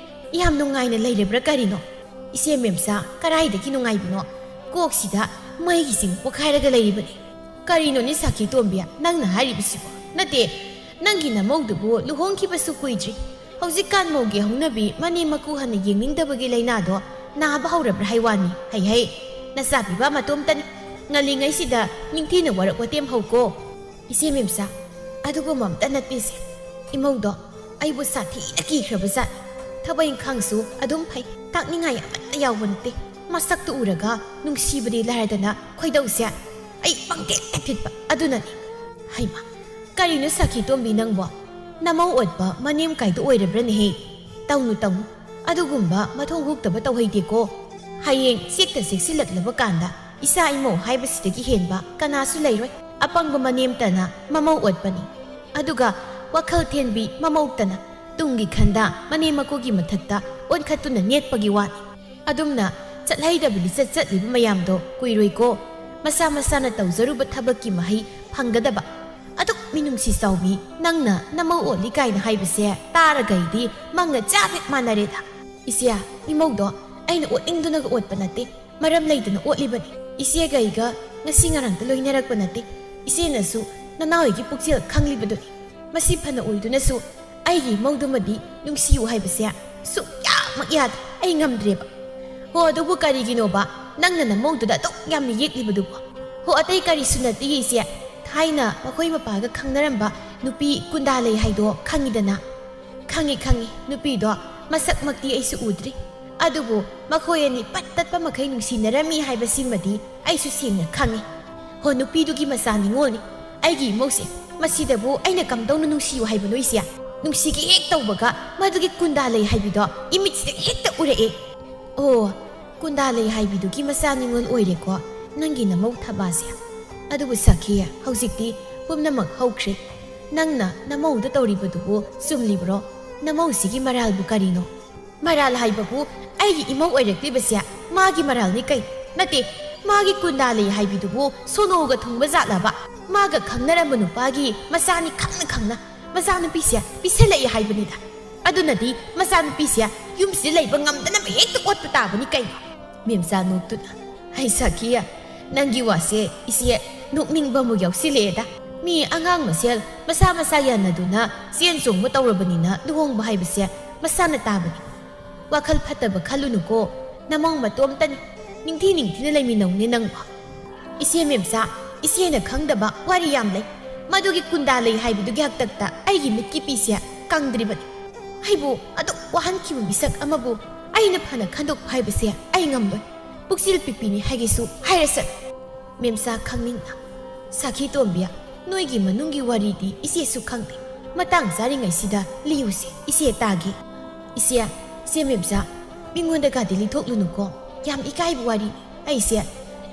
ꯌꯥꯝ ꯅꯨꯡꯉꯥꯏꯅ ꯂꯩꯔꯕ꯭ꯔꯥ ꯀꯔꯤꯅꯣ? ꯏꯆꯦ ꯃꯦꯝꯆꯥ, ꯀꯔꯥꯏꯗꯒꯤ ꯅꯨꯡꯉꯥꯏꯕꯅꯣ? ꯀꯣꯛꯁꯤꯗ ꯃꯩꯒꯤ ꯆꯤꯡ ꯄꯣꯛꯈꯥꯏꯔꯒ ꯂꯩꯔꯤꯕꯅꯤ꯫ ꯀꯔꯤꯅꯣꯅꯦ ꯁꯥꯈꯤ ꯇꯣꯝꯕꯤ, ꯅꯪꯅ ꯍꯥꯏꯔꯤꯕꯁꯤꯕꯣ? ꯅꯠꯇꯦ, ꯅꯪꯒꯤ ꯅꯃꯧꯗꯨꯕꯨ ꯂꯨꯍꯣꯡꯈꯤꯕꯁꯨ ꯀꯨꯏꯗ꯭ꯔꯤ꯫ ꯍꯧꯖꯤꯛꯀꯥꯟ ꯃꯧꯒꯤ ꯍꯧꯅꯕꯤ ꯃꯅꯦꯝ ꯃꯀꯨ ꯍꯟꯅ ꯌꯦꯡꯅꯤꯡꯗꯕꯒꯤ ꯂꯥꯏꯅꯥꯗꯣ ꯅꯥꯕ ꯍꯧꯔꯕ꯭ꯔꯥ ꯍꯥꯏ ꯋꯥꯅꯤ꯫ ꯍꯩ ꯍꯩ, ꯅꯆꯥ ꯄꯤꯕ ꯃꯇꯣꯝꯇꯅꯤ꯫ ꯉꯜꯂꯤꯉꯩꯁꯤꯗ ꯅꯤꯡꯊꯤꯅ ꯋꯥꯔꯛ ꯋꯥꯇꯦꯝ ꯍꯧꯀꯣ꯫ ꯏꯆꯦ ꯃꯦꯝꯆꯥ, ꯑꯗꯨꯒꯨꯝꯕ ꯑꯝꯇ ꯅꯠꯇꯦꯁꯦ꯫ ꯏꯃꯧꯗꯣ ꯑꯩꯕꯨ ꯁꯥꯊꯤꯅ ꯀꯤꯈ꯭ꯔꯕꯖꯥꯠꯅꯤ꯫ ꯊꯕꯛ ꯏꯪꯈꯥꯡꯁꯨ ꯑꯗꯨꯝ ꯐꯩ, ꯇꯥꯛꯅꯤꯡꯉꯥꯏ ꯑꯃꯠꯇ ꯌꯥꯎꯕ ꯅꯠꯇꯦ꯫ ꯃꯁꯛꯇꯨ ꯎꯔꯒ ꯅꯨꯡꯁꯤꯕꯗꯤ ꯂꯥꯏꯔꯗꯅ ꯈꯣꯏꯗꯧꯁꯦ ꯑꯩ ꯄꯪꯊꯤꯠꯇ ꯊꯤꯠꯄ ꯑꯗꯨꯅꯅꯤ꯫ ꯍꯩꯃꯥ, ꯀꯔꯤꯅꯣ ꯁꯥꯈꯤ ꯇꯣꯝꯕꯤ ꯅꯪꯕꯣ? ꯅꯃꯧ ꯑꯣꯠꯄ ꯃꯅꯦꯝ ꯀꯥꯏꯗꯣ ꯑꯣꯏꯔꯕ꯭ꯔꯅꯦꯍꯦ? ꯇꯧꯅꯨ ꯇꯧꯅꯨ, ꯑꯗꯨꯒꯨꯝꯕ ꯃꯊꯣꯡ ꯍꯨꯛꯇꯕ ꯇꯧꯍꯩꯗꯦꯀꯣ꯫ ꯍꯌꯦꯡ ꯆꯦꯛꯇ ꯆꯦꯛꯁꯤꯜꯂꯛꯂꯕ ꯀꯥꯟꯗ ꯏꯆꯥ ꯏꯃꯧ ꯍꯥꯏꯕꯁꯤꯗꯒꯤ ꯍꯦꯟꯕ ꯀꯅꯥꯁꯨ ꯂꯩꯔꯣꯏ꯫ ꯑꯄꯪꯕ ꯃꯅꯦꯝꯇꯅ ꯃꯃꯧ ꯑꯣꯠꯄꯅꯤ꯫ ꯑꯗꯨꯒ ꯋꯥꯈꯜ ꯊꯦꯟꯕꯤ ꯃꯃꯧꯇꯅ ꯇꯨꯡꯒꯤ ꯈꯟꯗ ꯃꯅꯦꯝ ꯃꯀꯨꯒꯤ ꯃꯊꯛꯇ ꯑꯣꯟꯈꯠꯇꯨꯅ ꯅꯦꯠꯄꯒꯤ ꯋꯥꯅꯤ꯫ ꯑꯗꯨꯝꯅ ꯆꯠꯍꯩꯗꯕ ꯂꯤꯆꯠ ꯆꯠꯂꯤꯕ ꯃꯌꯥꯝꯗꯣ ꯀꯨꯏꯔꯣꯏꯀꯣ꯫ ꯃꯁꯥ ꯃꯁꯥꯅ ꯇꯧꯖꯔꯨꯕ ꯊꯕꯛꯀꯤ ꯃꯍꯩ ꯐꯪꯒꯗꯕ꯫ ꯑꯗꯨꯛ ꯃꯤꯅꯨꯡꯁꯤ ꯆꯥꯎꯕꯤ ꯅꯪꯅ ꯅꯃꯧ ꯑꯣꯠꯂꯤ ꯀꯥꯏꯅ ꯍꯥꯏꯕꯁꯦ ꯇꯥꯔꯒ ꯑꯩꯗꯤ ꯃꯪꯒ ꯆꯞ ꯍꯦꯛ ꯃꯥꯟꯅꯔꯦꯗ꯫ ꯏꯆꯦ, ꯏꯃꯧꯗꯣ ꯑꯩꯅ ꯑꯣꯠꯅꯤꯡꯗꯨꯅꯒ ꯑꯣꯠꯄ ꯅꯠꯇꯦ, ꯃꯔꯝ ꯂꯩꯇꯅ ꯑꯣꯠꯂꯤꯕꯅꯤ꯫ ꯏꯆꯦꯒ ꯑꯩꯒ ꯉꯁꯤ ꯉꯔꯥꯡꯇ ꯂꯣꯏꯅꯔꯛꯄ ꯅꯠꯇꯦ꯫ ꯏꯆꯦꯅꯁꯨ ꯅꯅꯥꯎ ꯑꯩꯒꯤ ꯄꯨꯛꯆꯦꯜ ꯈꯪꯂꯤꯕꯗꯨꯅꯤ꯫ ꯃꯁꯤ ꯐꯅ ꯑꯣꯏꯗꯨꯅꯁꯨ ꯑꯩꯒꯤ ꯏꯃꯧꯗꯨꯃꯗꯤ ꯅꯨꯡꯁꯤꯌꯨ ꯍꯥꯏꯕꯁꯦ ꯁꯨꯛꯌꯥꯃꯛ ꯌꯥꯗꯦ꯫ ꯑꯩ ꯉꯝꯗ꯭ꯔꯦꯕ꯫ ꯍꯣ, ꯑꯗꯨꯕꯨ ꯀꯔꯤꯒꯤꯅꯣꯕ ꯅꯪꯅ ꯅꯃꯧꯗꯨꯗ ꯑꯗꯨꯛ ꯌꯥꯝꯅ ꯌꯦꯛꯂꯤꯕꯗꯨꯕꯣ? ꯍꯣ, ꯑꯇꯩ ꯀꯔꯤꯁꯨ ꯅꯠꯇꯦ ꯏꯆꯦ꯫ ꯊꯥꯏꯅ ꯃꯈꯣꯏ ꯃꯄꯥꯒ ꯈꯪꯅꯔꯝꯕ ꯅꯨꯄꯤ ꯀꯨꯟꯗꯥ ꯂꯩ ꯍꯥꯏꯗꯣ ꯈꯪꯉꯤꯗꯅ? ꯈꯪꯉꯤ, ꯈꯪꯉꯤ꯫ ꯅꯨꯄꯤꯗꯣ ꯃꯁꯛꯃꯛꯇꯤ ꯑꯩꯁꯨ ꯎꯗ꯭ꯔꯤ꯫ ꯑꯗꯨꯕꯨ ꯃꯈꯣꯏ ꯑꯅꯤ ꯄꯠ ꯇꯠꯄ ꯃꯈꯩ ꯅꯨꯡꯁꯤꯅꯔꯝꯃꯤ ꯍꯥꯏꯕꯁꯤꯃꯗꯤ ꯑꯩꯁꯨ ꯁꯦꯡꯅ ꯈꯪꯉꯤ꯫ ꯍꯣ, ꯅꯨꯄꯤꯗꯨꯒꯤ ꯃꯆꯥ ꯅꯤꯉꯣꯜꯅꯤ꯫ ꯑꯩꯒꯤ ꯏꯃꯧꯁꯦ, ꯃꯁꯤꯗꯕꯨ ꯑꯩꯅ ꯀꯝꯗꯧꯅ ꯅꯨꯡꯁꯤꯌꯨ ꯍꯥꯏꯕꯅꯣ ꯏꯆꯦ? ꯅꯨꯡꯁꯤꯒꯦ ꯍꯦꯛ ꯇꯧꯕꯒ ꯃꯗꯨꯒꯤ ꯀꯨꯟꯗꯥ ꯂꯩ ꯍꯥꯏꯕꯤꯗꯣ ꯏꯃꯤꯠꯁꯤꯗ ꯍꯦꯛꯇ ꯎꯔꯛꯑꯦ꯫ ꯑꯣ, ꯀꯨꯟꯗꯥ ꯂꯩ ꯍꯥꯏꯕꯤꯗꯨꯒꯤ ꯃꯆꯥ ꯅꯤꯉꯣꯜ ꯑꯣꯏꯔꯦꯀꯣ ꯅꯪꯒꯤ ꯅꯃꯧ ꯊꯕꯥꯁꯦ꯫ ꯑꯗꯨꯕꯨ ꯁꯈꯤ, ꯍꯧꯖꯤꯛꯇꯤ ꯄꯨꯝꯅꯃꯛ ꯍꯧꯈ꯭ꯔꯦ꯫ ꯅꯪꯅ ꯅꯃꯧꯗ ꯇꯧꯔꯤꯕꯗꯨꯕꯨ ꯆꯨꯝꯂꯤꯕ꯭ꯔꯣ? ꯅꯃꯧꯁꯤꯒꯤ ꯃꯔꯥꯜꯕꯨ ꯀꯔꯤꯅꯣ? ꯃꯔꯥꯜ ꯍꯥꯏꯕꯕꯨ ꯑꯩꯒꯤ ꯏꯃꯧ ꯑꯣꯏꯔꯛꯂꯤꯕꯁꯦ ꯃꯥꯒꯤ ꯃꯔꯥꯜꯅꯤ ꯀꯩ? ꯅꯠꯇꯦ, ꯃꯥꯒꯤ ꯀꯨꯟꯗꯥ ꯂꯩ ꯍꯥꯏꯕꯤꯗꯨꯕꯨ ꯁꯣꯅꯣꯒ ꯊꯨꯡꯕ ꯖꯥꯠꯂꯕ? ꯃꯥꯒ ꯈꯪꯅꯔꯝꯕ ꯅꯨꯄꯥꯒꯤ ꯃꯆꯥꯅꯤ ꯈꯪꯅ ꯈꯪꯅ ꯃꯆꯥꯅꯨꯄꯤꯁꯦ ꯄꯤꯁꯜꯂꯛꯑꯦ ꯍꯥꯏꯕꯅꯤꯗ꯫ ꯑꯗꯨꯅꯗꯤ ꯃꯆꯥꯅꯨꯄꯤꯁꯦ ꯌꯨꯝꯁꯤꯗ ꯂꯩꯕ ꯉꯝꯗꯅꯕ ꯍꯦꯛꯇ ꯑꯣꯠꯄ ꯇꯥꯕꯅꯤ ꯀꯩꯅꯣ꯫ ꯃꯦꯝꯆꯥ ꯅꯣꯛꯇꯨꯅ, "ꯑꯩ ꯁꯥꯈꯤꯌꯦ, ꯅꯪꯒꯤ ꯋꯥꯁꯦ ꯏꯆꯦ ꯅꯣꯛꯅꯤꯡꯕ ꯑꯃꯨꯛ ꯌꯥꯎꯁꯤꯜꯂꯛꯑꯦꯗ꯫ ꯃꯤ ꯑꯉꯥꯡ ꯃꯁꯦꯜ ꯃꯁꯥ ꯃꯁꯥ ꯌꯥꯅꯗꯨꯅ ꯆꯦꯟ ꯆꯣꯡꯕ ꯇꯧꯔꯕꯅꯤꯅ ꯂꯨꯍꯣꯡꯕ ꯍꯥꯏꯕꯁꯦ ꯃꯁꯥꯅ ꯇꯥꯕꯅꯤ꯫ ꯋꯥꯈꯜ ꯐꯠꯇꯕ ꯈꯜꯂꯨꯅꯨꯀꯣ, ꯅꯃꯧ ꯃꯇꯣꯝꯇꯅꯤ꯫ ꯅꯤꯡꯊꯤ ꯅꯤꯡꯊꯤꯅ ꯂꯩꯃꯤꯟꯅꯧꯅꯦ ꯅꯪꯕꯣ꯫" "ꯏꯆꯦ ꯃꯦꯝꯆꯥ, ꯏꯆꯦꯅ ꯈꯪꯗꯕ ꯋꯥꯔꯤ ꯌꯥꯝ ꯂꯩ꯫ ꯃꯗꯨꯒꯤ ꯀꯨꯟꯗꯥ ꯂꯩ ꯍꯥꯏꯕꯗꯨꯒꯤ ꯍꯥꯛꯇꯛꯇ ꯑꯩꯒꯤ ꯃꯤꯠꯀꯤ ꯄꯤꯁꯦ ꯀꯪꯗ꯭ꯔꯤꯕꯅꯤ꯫ ꯑꯩꯕꯨ ꯑꯗꯨꯛ ꯋꯥꯍꯟꯈꯤꯕ ꯃꯤꯁꯛ ꯑꯃꯕꯨ ꯑꯩꯅ ꯐꯅ ꯈꯟꯗꯣꯛꯄ ꯍꯥꯏꯕꯁꯦ ꯑꯩ ꯉꯝꯂꯣꯏ꯫ ꯄꯨꯛꯆꯦꯜ ꯄꯤꯛꯄꯤꯅꯤ ꯍꯥꯏꯒꯦꯁꯨ ꯍꯥꯏꯔꯁꯅꯨ꯫" ꯃꯦꯝꯆꯥ ꯈꯪꯅꯤꯡꯅ, "ꯁꯥꯈꯤ ꯇꯣꯝꯕꯤ, ꯅꯣꯏꯒꯤ ꯃꯅꯨꯡꯒꯤ ꯋꯥꯔꯤꯗꯤ ꯏꯆꯦꯁꯨ ꯈꯪꯗꯦ꯫ ꯃꯇꯥꯡ ꯆꯥꯔꯤꯉꯩꯁꯤꯗ ꯂꯤꯌꯨꯁꯦ, ꯏꯆꯦ ꯇꯥꯒꯦ꯫" "ꯏꯆꯦ, ꯏꯆꯦ ꯃꯦꯝꯆꯥ, ꯃꯤꯉꯣꯟꯗꯒꯗꯤ ꯂꯤꯊꯣꯛꯂꯨꯅꯨꯀꯣ꯫ ꯌꯥꯝ ꯏꯀꯥꯏꯕ ꯋꯥꯔꯤꯅꯤ꯫ ꯑꯩꯁꯦ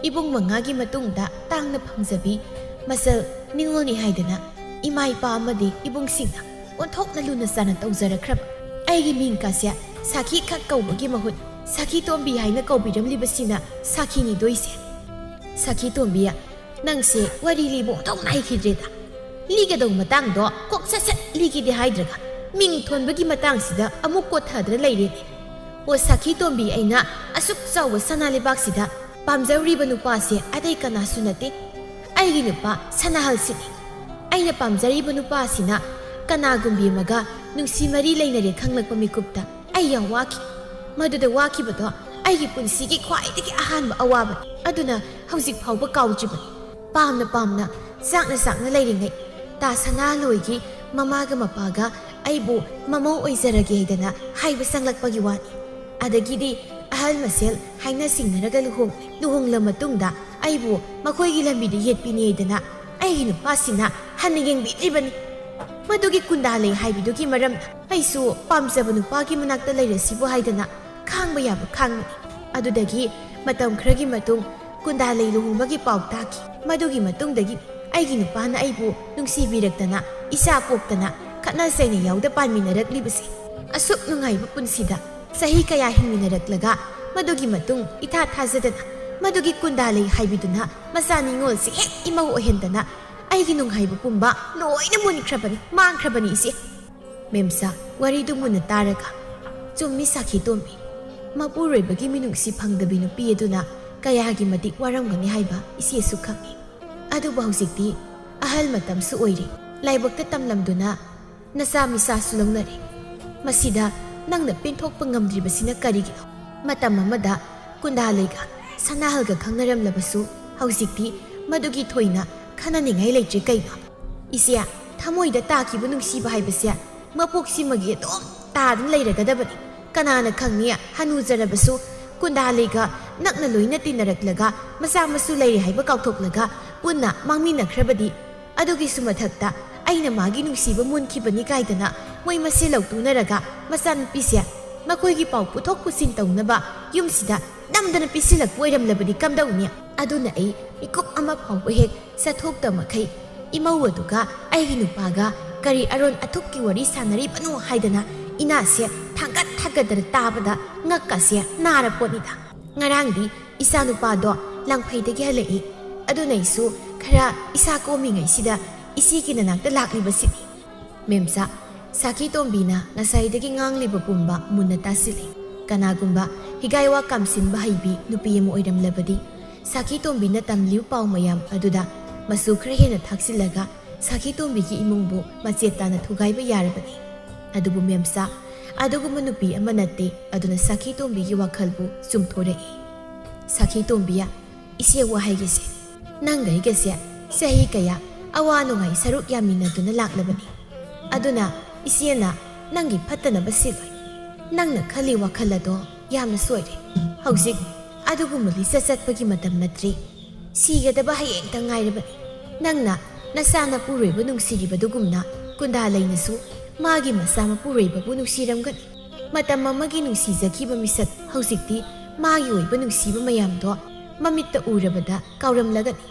ꯏꯕꯨꯡ ꯃꯉꯥꯒꯤ ꯃꯇꯨꯡꯗ ꯇꯥꯡꯅ ꯐꯪꯖꯕꯤ ꯃꯆꯜ ꯅꯤꯉꯣꯜꯅꯤ ꯍꯥꯏꯗꯅ ꯏꯃꯥ ꯏꯄꯥ ꯑꯃꯗꯤ ꯏꯕꯨꯡꯁꯤꯡꯅ ꯑꯣꯟꯊꯣꯛꯅ ꯂꯨꯅ ꯆꯥꯟꯅ ꯇꯧꯖꯔꯛꯈ꯭ꯔꯕ꯫ ꯑꯩꯒꯤ ꯃꯤꯡ ꯀꯥꯁꯦ ꯁꯥꯈꯤ ꯈꯛ ꯀꯧꯕꯒꯤ ꯃꯍꯨꯠ ꯁꯥꯈꯤ ꯇꯣꯝꯕꯤ ꯍꯥꯏꯅ ꯀꯧꯕꯤꯔꯝꯂꯤꯕꯁꯤꯅ ꯁꯥꯈꯤꯅꯤꯗꯣ ꯏꯆꯦ꯫" "ꯁꯥꯈꯤ ꯇꯣꯝꯕꯤ, ꯅꯪꯁꯦ ꯋꯥꯔꯤ ꯂꯤꯕ ꯑꯣꯟꯊꯣꯛꯅ ꯍꯩꯈꯤꯗ꯭ꯔꯦꯗ꯫ ꯂꯤꯒꯗꯧ ꯃꯇꯥꯡꯗꯣ ꯀꯣꯛ ꯁꯠ ꯁꯠ ꯂꯤꯒꯦꯗꯤ ꯍꯥꯏꯗ꯭ꯔꯒ ꯃꯤꯡ ꯊꯣꯟꯕꯒꯤ ꯃꯇꯥꯡꯁꯤꯗ ꯑꯃꯨꯛ ꯀꯣꯠꯊꯗꯅ ꯂꯩꯔꯦꯅꯦ꯫ ꯑꯣ ꯁꯥꯈꯤ ꯇꯣꯝꯕꯤ, ꯑꯩꯅ ꯑꯁꯨꯛ ꯆꯥꯎꯕ ꯁꯅꯥ ꯂꯩꯕꯥꯛꯁꯤꯗ ꯄꯥꯝꯖꯔꯨꯔꯤꯕ ꯅꯨꯄꯥꯁꯦ ꯑꯇꯩ ꯀꯅꯥꯁꯨ ꯅꯠꯇꯦ, ꯑꯩꯒꯤ ꯅꯨꯄꯥ ꯁꯅꯥꯍꯜꯁꯤꯅꯤ꯫ ꯑꯩꯅ ꯄꯥꯝꯖꯔꯤꯕ ꯅꯨꯄꯥꯁꯤꯅ ꯀꯅꯥꯒꯨꯝꯕꯤ ꯑꯃꯒ ꯅꯨꯡꯁꯤ ꯃꯔꯤ ꯂꯩꯅꯔꯦ ꯈꯪꯂꯛꯄ ꯃꯤꯀꯨꯞꯇ ꯑꯩ ꯌꯥꯝ ꯋꯥꯈꯤ꯫ ꯃꯗꯨꯗ ꯋꯥꯈꯤꯕꯗꯣ ꯑꯩꯒꯤ ꯄꯨꯟꯁꯤꯒꯤ ꯈ꯭ꯋꯥꯏꯗꯒꯤ ꯑꯍꯥꯟꯕ ꯑꯋꯥꯕꯅꯤ꯫ ꯑꯗꯨꯅ ꯍꯧꯖꯤꯛ ꯐꯥꯎꯕ ꯀꯥꯎꯗ꯭ꯔꯤꯕꯅꯤ꯫ ꯄꯥꯝꯅ ꯄꯥꯝꯅ, ꯆꯥꯛꯅ ꯆꯥꯛꯅ ꯂꯩꯔꯤꯉꯩ, ꯇꯥ ꯁꯅꯥꯍꯜꯂꯣꯏꯒꯤ ꯃꯃꯥꯒ ꯃꯄꯥꯒ ꯑꯩꯕꯨ ꯃꯃꯧ ꯑꯣꯏꯖꯔꯒꯦ ꯍꯥꯏꯗꯅ ꯍꯥꯏꯕ ꯆꯪꯂꯛꯄꯒꯤ ꯋꯥꯅꯤ꯫ ꯑꯗꯒꯤꯗꯤ ꯑꯍꯜ ꯃꯁꯦꯜ ꯍꯥꯏꯅ ꯁꯤꯡꯅꯔꯒ ꯂꯨꯍꯣꯡ ꯂꯨꯍꯣꯡꯂ ꯃꯇꯨꯡꯗ ꯑꯩꯕꯨ ꯃꯈꯣꯏꯒꯤ ꯂꯝꯕꯤꯗ ꯌꯦꯠꯄꯤꯅꯤ ꯍꯥꯏꯗꯅ ꯑꯩꯒꯤ ꯅꯨꯄꯥꯁꯤꯅ ꯍꯟꯅ ꯌꯦꯡꯕꯤꯗ꯭ꯔꯤꯕꯅꯤ꯫ ꯃꯗꯨꯒꯤ ꯀꯨꯟꯗꯥ ꯂꯩ ꯍꯥꯏꯕꯤꯗꯨꯒꯤ ꯃꯔꯝ ꯑꯩꯁꯨ ꯄꯥꯝꯖꯕ ꯅꯨꯄꯥꯒꯤ ꯃꯅꯥꯛꯇ ꯂꯩꯔꯁꯤꯕꯨ ꯍꯥꯏꯗꯅ ꯈꯥꯡꯕ ꯌꯥꯕ ꯈꯥꯡꯕꯅꯤ꯫ ꯑꯗꯨꯗꯒꯤ ꯃꯇꯝ ꯈꯔꯒꯤ ꯃꯇꯨꯡ ꯀꯨꯟꯗꯥ ꯂꯩ ꯂꯨꯍꯣꯡꯕꯒꯤ ꯄꯥꯎ ꯇꯥꯈꯤ꯫ ꯃꯗꯨꯒꯤ ꯃꯇꯨꯡꯗꯒꯤ ꯑꯩꯒꯤ ꯅꯨꯄꯥꯅ ꯑꯩꯕꯨ ꯅꯨꯡꯁꯤꯕꯤꯔꯛꯇꯅ ꯏꯆꯥ ꯄꯣꯛꯇꯅ ꯈꯠꯅ ꯆꯩꯅ ꯌꯥꯎꯗ ꯄꯥꯟꯃꯤꯟꯅꯔꯛꯂꯤꯕꯁꯦ꯫ ꯑꯁꯨꯛ ꯅꯨꯡꯉꯥꯏꯕ ꯄꯨꯟꯁꯤꯗ ꯆꯍꯤ ꯀꯌꯥ ꯍꯤꯡꯃꯤꯟꯅꯔꯛꯂꯒ ꯃꯗꯨꯒꯤ ꯃꯇꯨꯡ ꯏꯊꯥ ꯊꯥꯖꯗꯅ ꯃꯗꯨꯒꯤ ꯀꯨꯟꯗꯥ ꯂꯩ ꯍꯥꯏꯕꯤꯗꯨꯅ ꯃꯆꯥ ꯅꯤꯉꯣꯜꯁꯦ ꯍꯦꯛ ꯏꯃꯧ ꯑꯣꯏꯍꯟꯗꯅ ꯑꯩꯒꯤ ꯅꯨꯡꯉꯥꯏꯕ ꯄꯨꯝꯕ ꯂꯣꯏꯅ ꯃꯨꯟꯈ꯭ꯔꯕꯅꯤ, ꯃꯥꯡꯈ꯭ꯔꯕꯅꯤ ꯏꯆꯦ꯫ ꯃꯦꯝꯆꯥ, ꯋꯥꯔꯤꯗꯨ ꯃꯨꯟꯅ ꯇꯥꯔꯒ, "ꯆꯨꯝꯃꯤ ꯁꯥꯈꯤ ꯇꯣꯝꯕꯤ, ꯃꯄꯨꯔꯣꯏꯕꯒꯤ ꯃꯤꯅꯨꯡꯁꯤ ꯐꯪꯗꯕꯤ ꯅꯨꯄꯤ ꯑꯗꯨꯅ ꯀꯌꯥꯒꯤ ꯃꯇꯤꯛ ꯋꯥꯔꯝꯒꯅꯤ ꯍꯥꯏꯕ ꯏꯆꯦꯁꯨ ꯈꯪꯏ꯫ ꯑꯗꯨꯕꯨ ꯍꯧꯖꯤꯛꯇꯤ ꯑꯍꯜ ꯃꯇꯝꯁꯨ ꯑꯣꯏꯔꯦ, ꯂꯥꯏꯕꯛꯇ ꯇꯝꯂꯝꯗꯨꯅ ꯅꯆꯥ ꯃꯤꯆꯥꯁꯨ ꯂꯧꯅꯔꯦ꯫ ꯃꯁꯤꯗ ꯅꯪꯅ ꯄꯦꯟꯊꯣꯛꯄ ꯉꯝꯗ꯭ꯔꯤꯕꯁꯤꯅ ꯀꯔꯤꯒꯤꯅꯣ? ꯃꯇꯝ ꯑꯃꯗ ꯀꯨꯟꯗꯥꯂꯩꯒ ꯁꯅꯥꯍꯜꯒ ꯈꯪꯅꯔꯝꯂꯕꯁꯨ ꯍꯧꯖꯤꯛꯇꯤ ꯃꯗꯨꯒꯤ ꯊꯣꯏꯅ ꯈꯟꯅꯅꯤꯡꯉꯥꯏ ꯂꯩꯇ꯭ꯔꯦ ꯀꯩꯅꯣ? ꯏꯆꯦ, ꯊꯃꯣꯏꯗ ꯇꯥꯈꯤꯕ ꯅꯨꯡꯁꯤꯕ ꯍꯥꯏꯕꯁꯦ ꯃꯄꯣꯛꯁꯤꯃꯒꯤ ꯑꯗꯨꯝ ꯇꯥꯗꯨꯅ ꯂꯩꯔꯒꯗꯕꯅꯤ꯫ ꯀꯅꯥꯅ ꯈꯪꯅꯤ, ꯍꯅꯨꯖꯔꯕꯁꯨ ꯀꯨꯟꯗꯥꯂꯩꯒ ꯅꯛꯅ ꯂꯣꯏꯅ ꯇꯤꯟꯅꯔꯛꯂꯒ ꯃꯆꯥ ꯃꯁꯨ ꯂꯩꯔꯦ ꯍꯥꯏꯕ ꯀꯥꯎꯊꯣꯛꯂꯒ ꯄꯨꯟꯅ ꯃꯥꯡꯃꯤꯟꯅꯈ꯭ꯔꯕꯗꯤ? ꯑꯗꯨꯒꯤꯁꯨ ꯃꯊꯛꯇ ꯑꯩꯅ ꯃꯥꯒꯤ ꯅꯨꯡꯁꯤꯕ ꯃꯨꯟꯈꯤꯕꯅꯤ ꯀꯥꯏꯗꯅ ꯃꯣꯏ ꯃꯁꯦꯜ ꯂꯧꯇꯨꯅꯔꯒ ꯃꯆꯥꯅꯨꯄꯤꯁꯦ ꯃꯈꯣꯏꯒꯤ ꯄꯥꯎ ꯄꯨꯊꯣꯛ ꯄꯨꯁꯤꯟ ꯇꯧꯅꯕ ꯌꯨꯝꯁꯤꯗ ꯅꯝꯗꯅ ꯄꯤꯁꯤꯜꯂꯛꯄ ꯑꯣꯏꯔꯝꯂꯕꯗꯤ ꯀꯝꯗꯧꯅꯤ? ꯑꯗꯨꯅ ꯑꯩ ꯃꯤꯀꯨꯞ ꯑꯃ ꯐꯥꯎꯕ ꯍꯦꯛ ꯆꯠꯊꯣꯛꯇ ꯃꯈꯩ ꯏꯃꯧ ꯑꯗꯨꯒ ꯑꯩꯒꯤ ꯅꯨꯄꯥꯒ ꯀꯔꯤ ꯑꯔꯣꯟ ꯑꯊꯨꯞꯀꯤ ꯋꯥꯔꯤ ꯁꯥꯟꯅꯔꯤꯕꯅꯣ ꯍꯥꯏꯗꯅ ꯏꯅꯥꯁꯦ ꯊꯥꯡꯒꯠ ꯊꯥꯡꯒꯠꯇꯅ ꯇꯥꯕꯗ ꯉꯛꯀꯁꯦ ꯅꯥꯔ ꯄꯣꯠꯅꯤꯗ꯫ ꯉꯔꯥꯡꯗꯤ ꯏꯆꯥꯅꯨꯄꯥꯗꯣ ꯂꯥꯡꯐꯩꯗꯒꯤ ꯍꯜꯂꯛꯏ꯫ ꯑꯗꯨꯅ ꯑꯩꯁꯨ ꯈꯔ ꯏꯁꯥ ꯀꯣꯝꯃꯤꯉꯩꯁꯤꯗ ꯏꯆꯦꯒꯤ ꯅꯅꯥꯛꯇ ꯂꯥꯛꯂꯤꯕꯁꯤꯅꯤ꯫ ꯃꯦꯝꯆꯥ, ꯁꯥꯈꯤ ꯇꯣꯝꯕꯤꯅ ꯉꯁꯥꯏꯗꯒꯤ ꯉꯥꯡꯂꯤꯕ ꯄꯨꯝꯕ ꯃꯨꯟꯅ ꯇꯥꯁꯤꯜꯂꯤ꯫ ꯀꯅꯥꯒꯨꯝꯕ ꯍꯤꯒꯥꯏ ꯋꯥ ꯀꯥꯝꯁꯤꯟꯕ ꯍꯩꯕꯤ ꯅꯨꯄꯤ ꯑꯃ ꯑꯣꯏꯔꯝꯂꯕꯗꯤ ꯁꯥꯈꯤ ꯇꯣꯝꯕꯤꯅ ꯇꯝꯂꯤꯕ ꯄꯥꯎ ꯃꯌꯥꯝ ꯑꯗꯨꯗ ꯃꯆꯨ ꯈꯔ ꯍꯦꯟꯅ ꯊꯥꯛꯆꯤꯜꯂꯒ ꯁꯥꯈꯤ ꯇꯣꯝꯕꯤꯒꯤ ꯏꯃꯨꯡꯕꯨ ꯃꯆꯦꯠ ꯇꯥꯅ ꯊꯨꯒꯥꯏꯕ ꯌꯥꯔꯕꯅꯤ꯫ ꯑꯗꯨꯕꯨ ꯃꯦꯝꯆꯥ, ꯑꯗꯨꯒꯨꯝꯕ ꯅꯨꯄꯤ ꯑꯃ ꯅꯠꯇꯦ꯫ ꯑꯗꯨꯅ ꯁꯥꯈꯤ ꯇꯣꯝꯕꯤꯒꯤ ꯋꯥꯈꯜꯕꯨ ꯆꯨꯝꯊꯣꯔꯛꯏ꯫ ꯁꯥꯈꯤ ꯇꯣꯝꯕꯤꯌꯥ, ꯏꯆꯦ, ꯋꯥ ꯍꯥꯏꯒꯦꯁꯦ꯫ ꯅꯪꯒ ꯑꯩꯒꯁꯦ ꯆꯍꯤ ꯀꯌꯥ ꯑꯋꯥ ꯅꯨꯡꯉꯥꯏ ꯁꯔꯨꯛ ꯌꯥꯃꯤꯟꯅꯗꯨꯅ ꯂꯥꯛꯂꯕꯅꯤ꯫ ꯑꯗꯨꯅ ꯏꯆꯦꯅ ꯅꯪꯒꯤ ꯐꯠꯇꯅꯕ ꯁꯤꯜꯂꯣꯏ꯫ ꯅꯪꯅ ꯈꯜꯂꯤ ꯋꯥꯈꯜ ꯑꯗꯣ ꯌꯥꯝꯅ ꯁꯣꯏꯔꯦ꯫ ꯍꯧꯖꯤꯛ ꯑꯗꯨꯒꯨꯝꯕ ꯂꯤꯆꯠ ꯆꯠꯄꯒꯤ ꯃꯇꯝ ꯅꯠꯇ꯭ꯔꯤ꯫ ꯁꯤꯒꯗꯕ ꯍꯌꯦꯡꯇ ꯉꯥꯏꯔꯕꯅꯤ꯫ ꯅꯪꯅ ꯅꯆꯥ ꯅꯄꯨꯔꯣꯏꯕ ꯅꯨꯡꯁꯤꯔꯤꯕꯗꯨꯒꯨꯝꯅ ꯀꯨꯟꯗꯥ ꯂꯩꯅꯁꯨ ꯃꯥꯒꯤ ꯃꯆꯥ ꯃꯄꯨꯔꯣꯏꯕꯕꯨ ꯅꯨꯡꯁꯤꯔꯝꯒꯅꯤ꯫ ꯃꯇꯝ ꯑꯃꯒꯤ ꯅꯨꯡꯁꯤꯖꯈꯤꯕ ꯃꯤꯁꯛ ꯍꯧꯖꯤꯛꯇꯤ ꯃꯥꯒꯤ ꯑꯣꯏꯕ ꯅꯨꯡꯁꯤꯕ ꯃꯌꯥꯝꯗꯣ ꯃꯃꯤꯠꯇ ꯎꯔꯕꯗ ꯀꯥꯎꯔꯝꯂꯒꯅꯤ꯫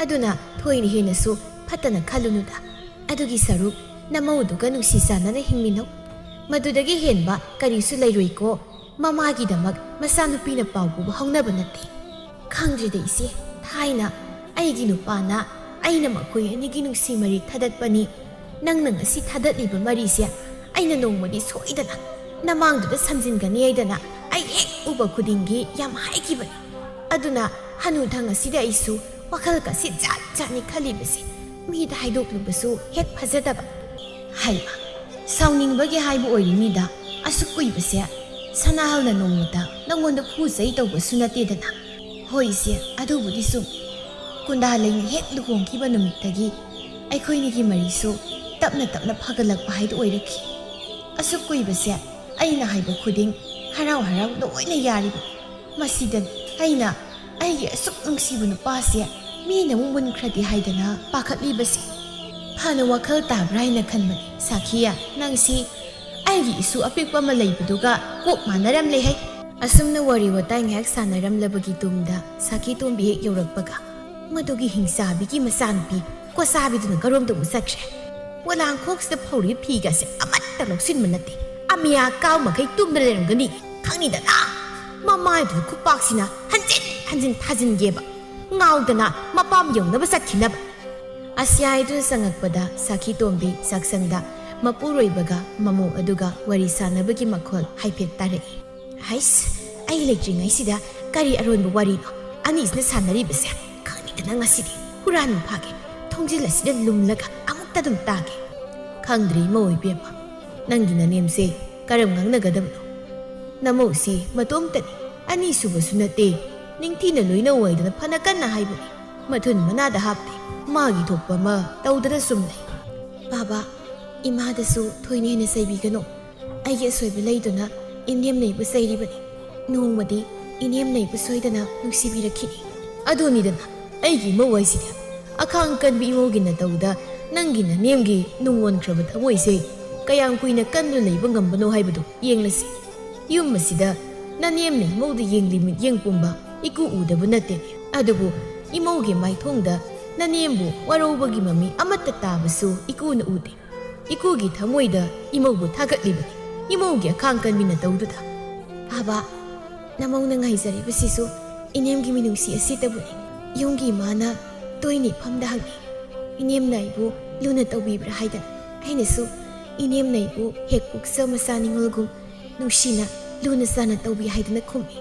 ꯑꯗꯨꯅ ꯊꯣꯏꯅ ꯍꯦꯟꯅꯁꯨ ꯐꯠꯇꯅ ꯈꯜꯂꯨꯅꯨꯗ꯫ ꯑꯗꯨꯒꯤ ꯁꯔꯨꯛ ꯅꯃꯧꯗꯨꯒ ꯅꯨꯡꯁꯤ ꯆꯥꯟꯅꯅ ꯍꯤꯡꯃꯤꯟꯅꯧ꯫ ꯃꯗꯨꯗꯒꯤ ꯍꯦꯟꯕ ꯀꯔꯤꯁꯨ ꯂꯩꯔꯣꯏꯀꯣ꯫ ꯃꯃꯥꯒꯤꯗꯃꯛ ꯃꯆꯥꯅꯨꯄꯤꯅ ꯄꯥꯎ ꯄꯨꯕ ꯍꯧꯅꯕ ꯅꯠꯇꯦ꯫ ꯈꯪꯗ꯭ꯔꯤꯗ ꯏꯆꯦ, ꯊꯥꯏꯅ ꯑꯩꯒꯤ ꯅꯨꯄꯥꯅ ꯑꯩꯅ ꯃꯈꯣꯏ ꯑꯅꯤꯒꯤ ꯅꯨꯡꯁꯤ ꯃꯔꯤ ꯊꯥꯗꯠꯄꯅꯤ꯫ ꯅꯪꯅ ꯉꯁꯤ ꯊꯥꯗꯠꯂꯤꯕ ꯃꯔꯤꯁꯦ ꯑꯩꯅ ꯅꯣꯡꯃꯗꯤ ꯁꯣꯏꯗꯅ ꯅꯃꯥꯡꯗꯨꯗ ꯁꯝꯖꯤꯟꯒꯅꯤ ꯍꯥꯏꯗꯅ ꯑꯩ ꯍꯦꯛ ꯎꯕ ꯈꯨꯗꯤꯡꯒꯤ ꯌꯥꯝ ꯍꯥꯏꯈꯤꯕꯅꯤ꯫ ꯑꯗꯨꯅ ꯍꯅꯨꯊꯪ ꯑꯁꯤꯗ ꯑꯩꯁꯨ ꯋꯥꯈꯜꯒꯁꯤ ꯖꯥꯠ ꯖꯥꯠꯅꯤ ꯈꯜꯂꯤꯕꯁꯤ꯫ ꯃꯤꯗ ꯍꯥꯏꯗꯣꯛꯂꯨꯕꯁꯨ ꯍꯦꯛ ꯐꯖꯗꯕ꯫ ꯍꯩꯃ, ꯁꯥꯎꯅꯤꯡꯕꯒꯤ ꯍꯥꯏꯕ ꯑꯣꯏꯔꯤꯅꯤꯗ꯫ ꯑꯁꯨꯛ ꯀꯨꯏꯕꯁꯦ ꯁꯅꯥꯍꯜꯅ ꯅꯣꯡꯃꯇ ꯅꯪꯉꯣꯟꯗ ꯈꯨ ꯆꯩ ꯇꯧꯕꯁꯨ ꯅꯠꯇꯦꯗꯅ꯫ ꯍꯣꯏ ꯏꯆꯦ, ꯑꯗꯨꯕꯨꯗꯤ ꯆꯨꯝ꯫ ꯀꯨꯟꯗꯥ ꯂꯩꯅ ꯍꯦꯛ ꯂꯨꯍꯣꯡꯈꯤꯕ ꯅꯨꯃꯤꯠꯇꯒꯤ ꯑꯩꯈꯣꯏꯅꯤꯒꯤ ꯃꯔꯤꯁꯨ ꯇꯞꯅ ꯇꯞꯅ ꯐꯒꯠꯂꯛꯄ ꯍꯥꯏꯗꯨ ꯑꯣꯏꯔꯛꯈꯤ꯫ ꯑꯁꯨꯛ ꯀꯨꯏꯕꯁꯦ ꯑꯩꯅ ꯍꯥꯏꯕ ꯈꯨꯗꯤꯡ ꯍꯔꯥꯎ ꯍꯔꯥꯎ ꯂꯣꯏꯅ ꯌꯥꯔꯤꯕ꯫ ꯃꯁꯤꯗꯅꯤ ꯑꯩꯅ ꯑꯩꯒꯤ ꯑꯁꯨꯛ ꯅꯨꯡꯁꯤꯕ ꯅꯨꯄꯥꯁꯦ ꯃꯤꯅ ꯑꯃꯨꯛ ꯃꯨꯟꯈ꯭ꯔꯗꯤ ꯍꯥꯏꯗꯅ ꯄꯥꯈꯠꯂꯤꯕꯁꯦ꯫ ꯐꯅ ꯋꯥꯈꯜ ꯇꯥꯕ꯭ꯔꯥ ꯍꯥꯏꯅ ꯈꯟꯕꯅꯤ꯫ ꯁꯥꯈꯤꯌꯥ, ꯅꯪꯁꯤ ꯑꯩꯒꯤ ꯏꯁꯨ ꯑꯄꯤꯛꯄ ꯑꯃ ꯂꯩꯕꯗꯨꯒ ꯀꯣꯛ ꯃꯥꯟꯅꯔꯝꯂꯦ ꯍꯩ꯫ ꯑꯁꯨꯝꯅ ꯋꯥꯔꯤ ꯋꯥꯇꯥꯏ ꯉꯥꯏꯍꯥꯛ ꯁꯥꯟꯅꯔꯝꯂꯕꯒꯤ ꯇꯨꯡꯗ ꯁꯥꯈꯤ ꯇꯣꯝꯕꯤ ꯍꯦꯛ ꯌꯧꯔꯛꯄꯒ, ꯃꯗꯨꯒꯤ ꯍꯤꯡꯆꯥꯕꯤꯒꯤ ꯃꯆꯥꯅꯨꯄꯤ ꯀꯣꯆꯥꯕꯤꯗꯨꯅ ꯀꯔꯣꯝꯗ ꯑꯃꯨꯛ ꯆꯠꯈ꯭ꯔꯦ꯫ ꯄꯣꯂꯥꯡꯈꯣꯛꯁꯤꯗ ꯐꯧꯔꯤꯕ ꯐꯤꯒꯁꯦ ꯑꯃꯠꯇ ꯂꯧꯁꯤꯟꯕ ꯅꯠꯇꯦ꯫ ꯑꯃꯤꯌꯥ ꯀꯥꯎ ꯃꯈꯩ ꯇꯨꯝꯗꯅ ꯂꯩꯔꯝꯒꯅꯤ꯫ ꯈꯪꯅꯤꯗꯅ, ꯃꯃꯥꯏꯗꯨꯗ ꯈꯨꯄꯥꯛꯁꯤꯅ ꯍꯟꯖꯤꯟ ꯍꯟꯖꯤꯟ ꯊꯥꯖꯤꯟꯒꯦꯕ꯫ ꯉꯥꯎꯗꯅ ꯃꯄꯥꯝ ꯌꯧꯅꯕ ꯆꯠꯈꯤꯅꯕ꯫ ꯑꯁꯤꯌꯥꯏꯗꯨꯅ ꯆꯪꯉꯛꯄꯗ ꯁꯥꯈꯤ ꯇꯣꯝꯕꯤ ꯆꯥꯛꯁꯪꯗ ꯃꯄꯨꯔꯣꯏꯕꯒ ꯃꯃꯧ ꯑꯗꯨꯒ ꯋꯥꯔꯤ ꯁꯥꯟꯅꯕꯒꯤ ꯃꯈꯣꯜ ꯍꯥꯏꯐꯦꯠ ꯇꯥꯔꯛꯏ꯫ ꯍꯩꯁ, ꯑꯩ ꯂꯩꯇ꯭ꯔꯤꯉꯩꯁꯤꯗ ꯀꯔꯤ ꯑꯔꯣꯟꯕ ꯋꯥꯔꯤꯅꯣ ꯑꯅꯤꯁꯤꯅ ꯁꯥꯟꯅꯔꯤꯕꯁꯦ? ꯈꯪꯅꯤꯗꯅ ꯉꯁꯤꯗꯤ ꯍꯨꯔꯥꯟꯕ ꯐꯥꯒꯦ꯫ ꯊꯣꯡꯖꯤꯜ ꯑꯁꯤꯗ ꯂꯨꯝꯂꯒ ꯑꯃꯨꯛꯇ ꯑꯗꯨꯝ ꯇꯥꯒꯦ꯫ ꯈꯪꯗ꯭ꯔꯦ ꯏꯃꯧ ꯏꯕꯦꯝꯃ, ꯅꯪꯒꯤ ꯅꯅꯦꯝꯁꯦ ꯀꯔꯝ ꯉꯥꯡꯅꯒꯗꯕꯅꯣ? ꯅꯃꯧꯁꯤ ꯃꯇꯣꯝꯇꯅꯤ, ꯑꯅꯤꯁꯨꯕꯁꯨ ꯅꯠꯇꯦ꯫ ꯅꯤꯡꯊꯤꯅ ꯂꯣꯏꯅꯧ ꯍꯥꯏꯗꯅ ꯐꯅ ꯀꯟꯅ ꯍꯥꯏꯕꯅꯤ꯫ ꯃꯊꯨꯟ ꯃꯅꯥꯗ ꯍꯥꯞꯇꯦ꯫ ꯃꯥꯒꯤ ꯊꯣꯛꯄ ꯑꯃ ꯇꯧꯗꯅ ꯁꯨꯝ ꯂꯩ꯫ ꯕꯥꯕꯥ, ꯏꯃꯥꯗꯁꯨ ꯊꯣꯏꯅ ꯍꯦꯟꯅ ꯆꯩꯕꯤꯒꯅꯨ꯫ ꯑꯩꯒꯤ ꯑꯁꯣꯏꯕ ꯂꯩꯗꯨꯅ ꯏꯅꯦꯝꯅꯩꯕꯨ ꯆꯩꯔꯤꯕꯅꯤ꯫ ꯅꯣꯡꯃꯗꯤ ꯏꯅꯦꯝꯅꯩꯕꯨ ꯁꯣꯏꯗꯅ ꯅꯨꯡꯁꯤꯕꯤꯔꯛꯈꯤꯅꯤ꯫ ꯑꯗꯨꯅꯤꯗꯅ ꯑꯩꯒꯤ ꯏꯃꯧ ꯍꯥꯏꯁꯤꯗꯤ꯫ ꯑꯈꯥꯡ ꯀꯟꯕꯤ ꯏꯃꯧꯒꯤ ꯅꯇꯧꯗ ꯅꯪꯒꯤ ꯅꯅꯦꯝꯒꯤ ꯅꯨꯡꯉꯣꯟꯈ꯭ꯔꯕ ꯊꯃꯣꯏꯁꯦ ꯀꯌꯥꯝ ꯀꯨꯏꯅ ꯀꯟꯗꯨꯅ ꯂꯩꯕ ꯉꯝꯕꯅꯣ ꯍꯥꯏꯕꯗꯨ ꯌꯦꯡꯂꯁꯤ꯫ ꯌꯨꯝ ꯑꯁꯤꯗ ꯅꯅꯦꯝꯅ ꯏꯃꯧꯗ ꯌꯦꯡꯂꯤ ꯃꯤꯠꯌꯦꯡ ꯄꯨꯝꯕ ꯏꯀꯨ ꯎꯗꯕ ꯅꯠꯇꯦ꯫ ꯑꯗꯨꯕꯨ ꯏꯃꯧꯒꯤ ꯃꯥꯏꯊꯣꯡꯗ ꯅꯅꯦꯝꯕꯨ ꯋꯥꯔꯧꯕꯒꯤ ꯃꯃꯤ ꯑꯃꯠꯇ ꯇꯥꯕꯁꯨ ꯏꯀꯨꯅ ꯎꯗꯦ꯫ ꯏꯀꯨꯒꯤ ꯊꯃꯣꯏꯗ ꯏꯃꯧꯕꯨ ꯊꯥꯒꯠꯂꯤꯕꯅꯤ, ꯏꯃꯧꯒꯤ ꯑꯈꯥꯡ ꯀꯟꯕꯤ ꯅꯇꯧꯗꯨꯗ꯫ ꯕꯥꯕꯥ, ꯅꯃꯧꯅ ꯉꯥꯏꯖꯔꯤꯕꯁꯤꯁꯨ ꯏꯅꯦꯝꯒꯤ ꯃꯤꯅꯨꯡꯁꯤ ꯑꯁꯤꯇꯕꯨꯅꯤ꯫ ꯌꯨꯝꯒꯤ ꯏꯃꯥꯅ ꯇꯣꯏꯅ ꯏꯐꯝꯗ ꯍꯪꯏ, "ꯏꯅꯦꯝꯅ ꯑꯩꯕꯨ ꯂꯨꯅ ꯇꯧꯕꯤꯕ꯭ꯔꯥ?" ꯍꯥꯏꯗꯅ꯫ ꯑꯩꯅꯁꯨ, "ꯏꯅꯦꯝꯅ ꯑꯩꯕꯨ ꯍꯦꯛ ꯄꯣꯛꯆ ꯃꯆꯥ ꯅꯤꯉꯣꯜꯒꯨꯝ ꯅꯨꯡꯁꯤꯅ ꯂꯨꯅ ꯆꯥꯟꯅ ꯇꯧꯕꯤ" ꯍꯥꯏꯗꯨꯅ ꯈꯨꯝꯃꯤ꯫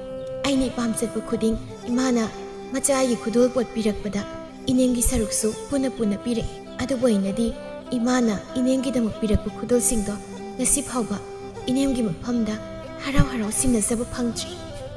ꯑꯩꯅ ꯏꯄꯥꯝ ꯆꯠꯄ ꯈꯨꯗꯤꯡ ꯏꯃꯥꯅ ꯃꯆꯥꯒꯤ ꯈꯨꯗꯣꯜ ꯄꯣꯠ ꯄꯤꯔꯛꯄꯗ ꯏꯅꯦꯝꯒꯤ ꯁꯔꯨꯛꯁꯨ ꯄꯨꯟꯅ ꯄꯨꯟꯅ ꯄꯤꯔꯛꯏ꯫ ꯑꯗꯨꯕꯨ ꯑꯩꯅꯗꯤ ꯏꯃꯥꯅ ꯏꯅꯦꯝꯒꯤꯗꯃꯛ ꯄꯤꯔꯛꯄ ꯈꯨꯗꯣꯜꯁꯤꯡꯗꯣ ꯉꯁꯤ ꯐꯥꯎꯕ ꯏꯅꯦꯝꯒꯤ ꯃꯐꯝꯗ ꯍꯔꯥꯎ ꯍꯔꯥꯎ ꯁꯤꯟꯅꯖꯕ ꯐꯪꯗ꯭ꯔꯤ꯫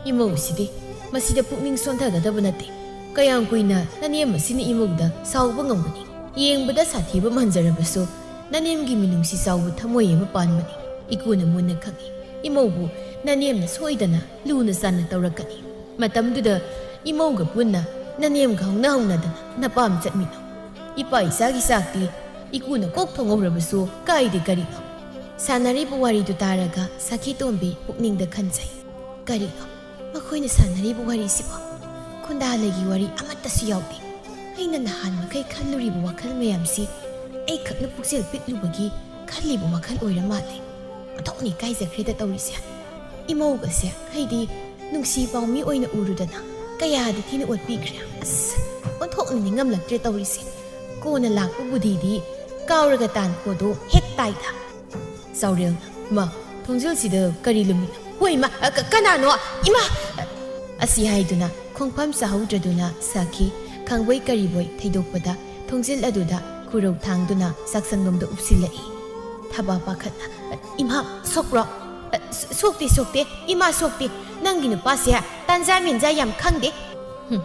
ꯏꯃꯧꯁꯤꯗꯤ ꯃꯁꯤꯗ ꯄꯨꯛꯅꯤꯡ ꯁꯣꯟꯊꯒꯗꯕ ꯅꯠꯇꯦ꯫ ꯀꯌꯥꯝ ꯀꯨꯏꯅ ꯅꯅꯦꯝ ꯑꯁꯤꯅ ꯏꯃꯧꯗ ꯁꯥꯎꯕ ꯉꯝꯒꯅꯤ? ꯌꯦꯡꯕꯗ ꯁꯥꯊꯤꯕ ꯃꯥꯟꯖꯔꯕꯁꯨ ꯅꯅꯦꯝꯒꯤ ꯃꯤꯅꯨꯡꯁꯤ ꯆꯥꯎꯕ ꯊꯃꯣꯏ ꯑꯃ ꯄꯥꯟꯕꯅꯤ꯫ ꯏꯀꯨꯅ ꯃꯨꯟꯅ ꯈꯪꯏ, ꯏꯃꯧꯕꯨ ꯅꯅꯦꯝꯅ ꯁꯣꯏꯗꯅ ꯂꯨꯅ ꯆꯥꯟꯅ ꯇꯧꯔꯛꯀꯅꯤ꯫ ꯃꯇꯝꯗꯨꯗ ꯏꯃꯧꯒ ꯄꯨꯟꯅ ꯅꯅꯦꯝꯒ ꯍꯧꯅ ꯍꯧꯅꯗꯅ ꯅꯄꯥꯝ ꯆꯠꯃꯤꯟꯅꯧ꯫ ꯏꯄꯥ ꯏꯆꯥꯒꯤ ꯆꯥꯛꯇꯤ ꯏꯀꯨꯅ ꯀꯣꯛ ꯊꯣꯡꯍꯧꯔꯕꯁꯨ ꯀꯥꯏꯗꯦ ꯀꯔꯤꯅꯣ꯫ ꯁꯥꯟꯅꯔꯤꯕ ꯋꯥꯔꯤꯗꯨ ꯇꯥꯔꯒ ꯁꯈꯤ ꯇꯣꯝꯕꯤ ꯄꯨꯛꯅꯤꯡꯗ ꯈꯟꯖꯩ꯫ ꯀꯔꯤꯅꯣ ꯃꯈꯣꯏꯅ ꯁꯥꯟꯅꯔꯤꯕ ꯋꯥꯔꯤꯁꯤꯕꯣ? ꯈꯨꯟꯗꯥꯂꯩꯒꯤ ꯋꯥꯔꯤ ꯑꯃꯠꯇꯁꯨ ꯌꯥꯎꯗꯦ꯫ ꯑꯩꯅ ꯅꯍꯥꯟ ꯃꯈꯩ ꯈꯜꯂꯨꯔꯤꯕ ꯋꯥꯈꯜ ꯃꯌꯥꯝꯁꯤ ꯑꯩꯈꯛꯅ ꯄꯨꯛꯆꯦꯜ ꯄꯤꯛꯂꯨꯕꯒꯤ ꯈꯜꯂꯤꯕ ꯋꯥꯈꯜ ꯑꯣꯏꯔ ꯃꯥꯜꯂꯦ꯫ ꯑꯣꯟꯊꯣꯛꯅ ꯏꯀꯥꯏꯖꯈ꯭ꯔꯦꯗ ꯇꯧꯔꯤꯁꯦ꯫ ꯏꯃꯧꯒꯁꯦ ꯑꯩꯗꯤ ꯅꯨꯡꯁꯤ ꯄꯥꯎꯃꯤ ꯑꯣꯏꯅ ꯎꯔꯨꯗꯅ ꯀꯌꯥꯗꯤ ꯊꯤꯅ ꯑꯣꯠꯄꯤꯈ꯭ꯔꯦ꯫ ꯑꯁ, ꯑꯣꯟꯊꯣꯛꯅ ꯅꯤꯡꯉꯝꯂꯛꯇ꯭ꯔꯦ ꯇꯧꯔꯤꯁꯦ꯫ ꯀꯣꯟꯅ ꯂꯥꯛꯄ ꯕꯨꯙꯤꯗꯤ ꯀꯥꯎꯔꯒ ꯇꯥꯟ ꯈꯣꯗꯣ ꯍꯦꯛ ꯇꯥꯏꯗ꯫ ꯆꯥꯎꯔꯦꯜꯅ, "ꯃꯥ, ꯊꯣꯡꯖꯤꯜꯁꯤꯗ ꯀꯔꯤ ꯂꯨꯝꯃꯤꯅꯣ? ꯍꯣꯏ, ꯏꯃꯥ, ꯑ, ꯀ-, ꯀꯅꯥꯅꯣ? ꯏꯃꯥ!" ꯑꯁꯤ ꯍꯥꯏꯗꯨꯅ ꯈꯣꯡꯐꯝ ꯆꯥꯍꯧꯗ꯭ꯔꯗꯨꯅ ꯁꯈꯤ ꯈꯪꯕꯣꯏ ꯀꯔꯤꯕꯣꯏ ꯊꯩꯗꯣꯛꯄꯗ ꯊꯣꯡꯖꯤꯜ ꯑꯗꯨꯗ ꯈꯨꯔꯧ ꯊꯥꯡꯗꯨꯅ ꯆꯥꯛꯁꯪꯂꯣꯝꯗ ꯎꯞꯁꯤꯜꯂꯛꯏ꯫ ꯊꯕꯥ ꯄꯥꯈꯠꯅ, "ꯏꯃꯥ, ꯁꯣꯛꯄ꯭ꯔꯣ?" ꯑ, ꯁ-, ꯁꯣꯛꯇꯦ, ꯁꯣꯛꯇꯦ, ꯏꯃꯥ ꯁꯣꯛꯇꯦ꯫ ꯅꯪꯒꯤ ꯅꯨꯄꯥꯁꯦ ꯇꯥꯟꯖꯥ ꯃꯦꯟꯖꯥ ꯌꯥꯝ ꯈꯪꯗꯦ꯫ ꯍꯨꯝ,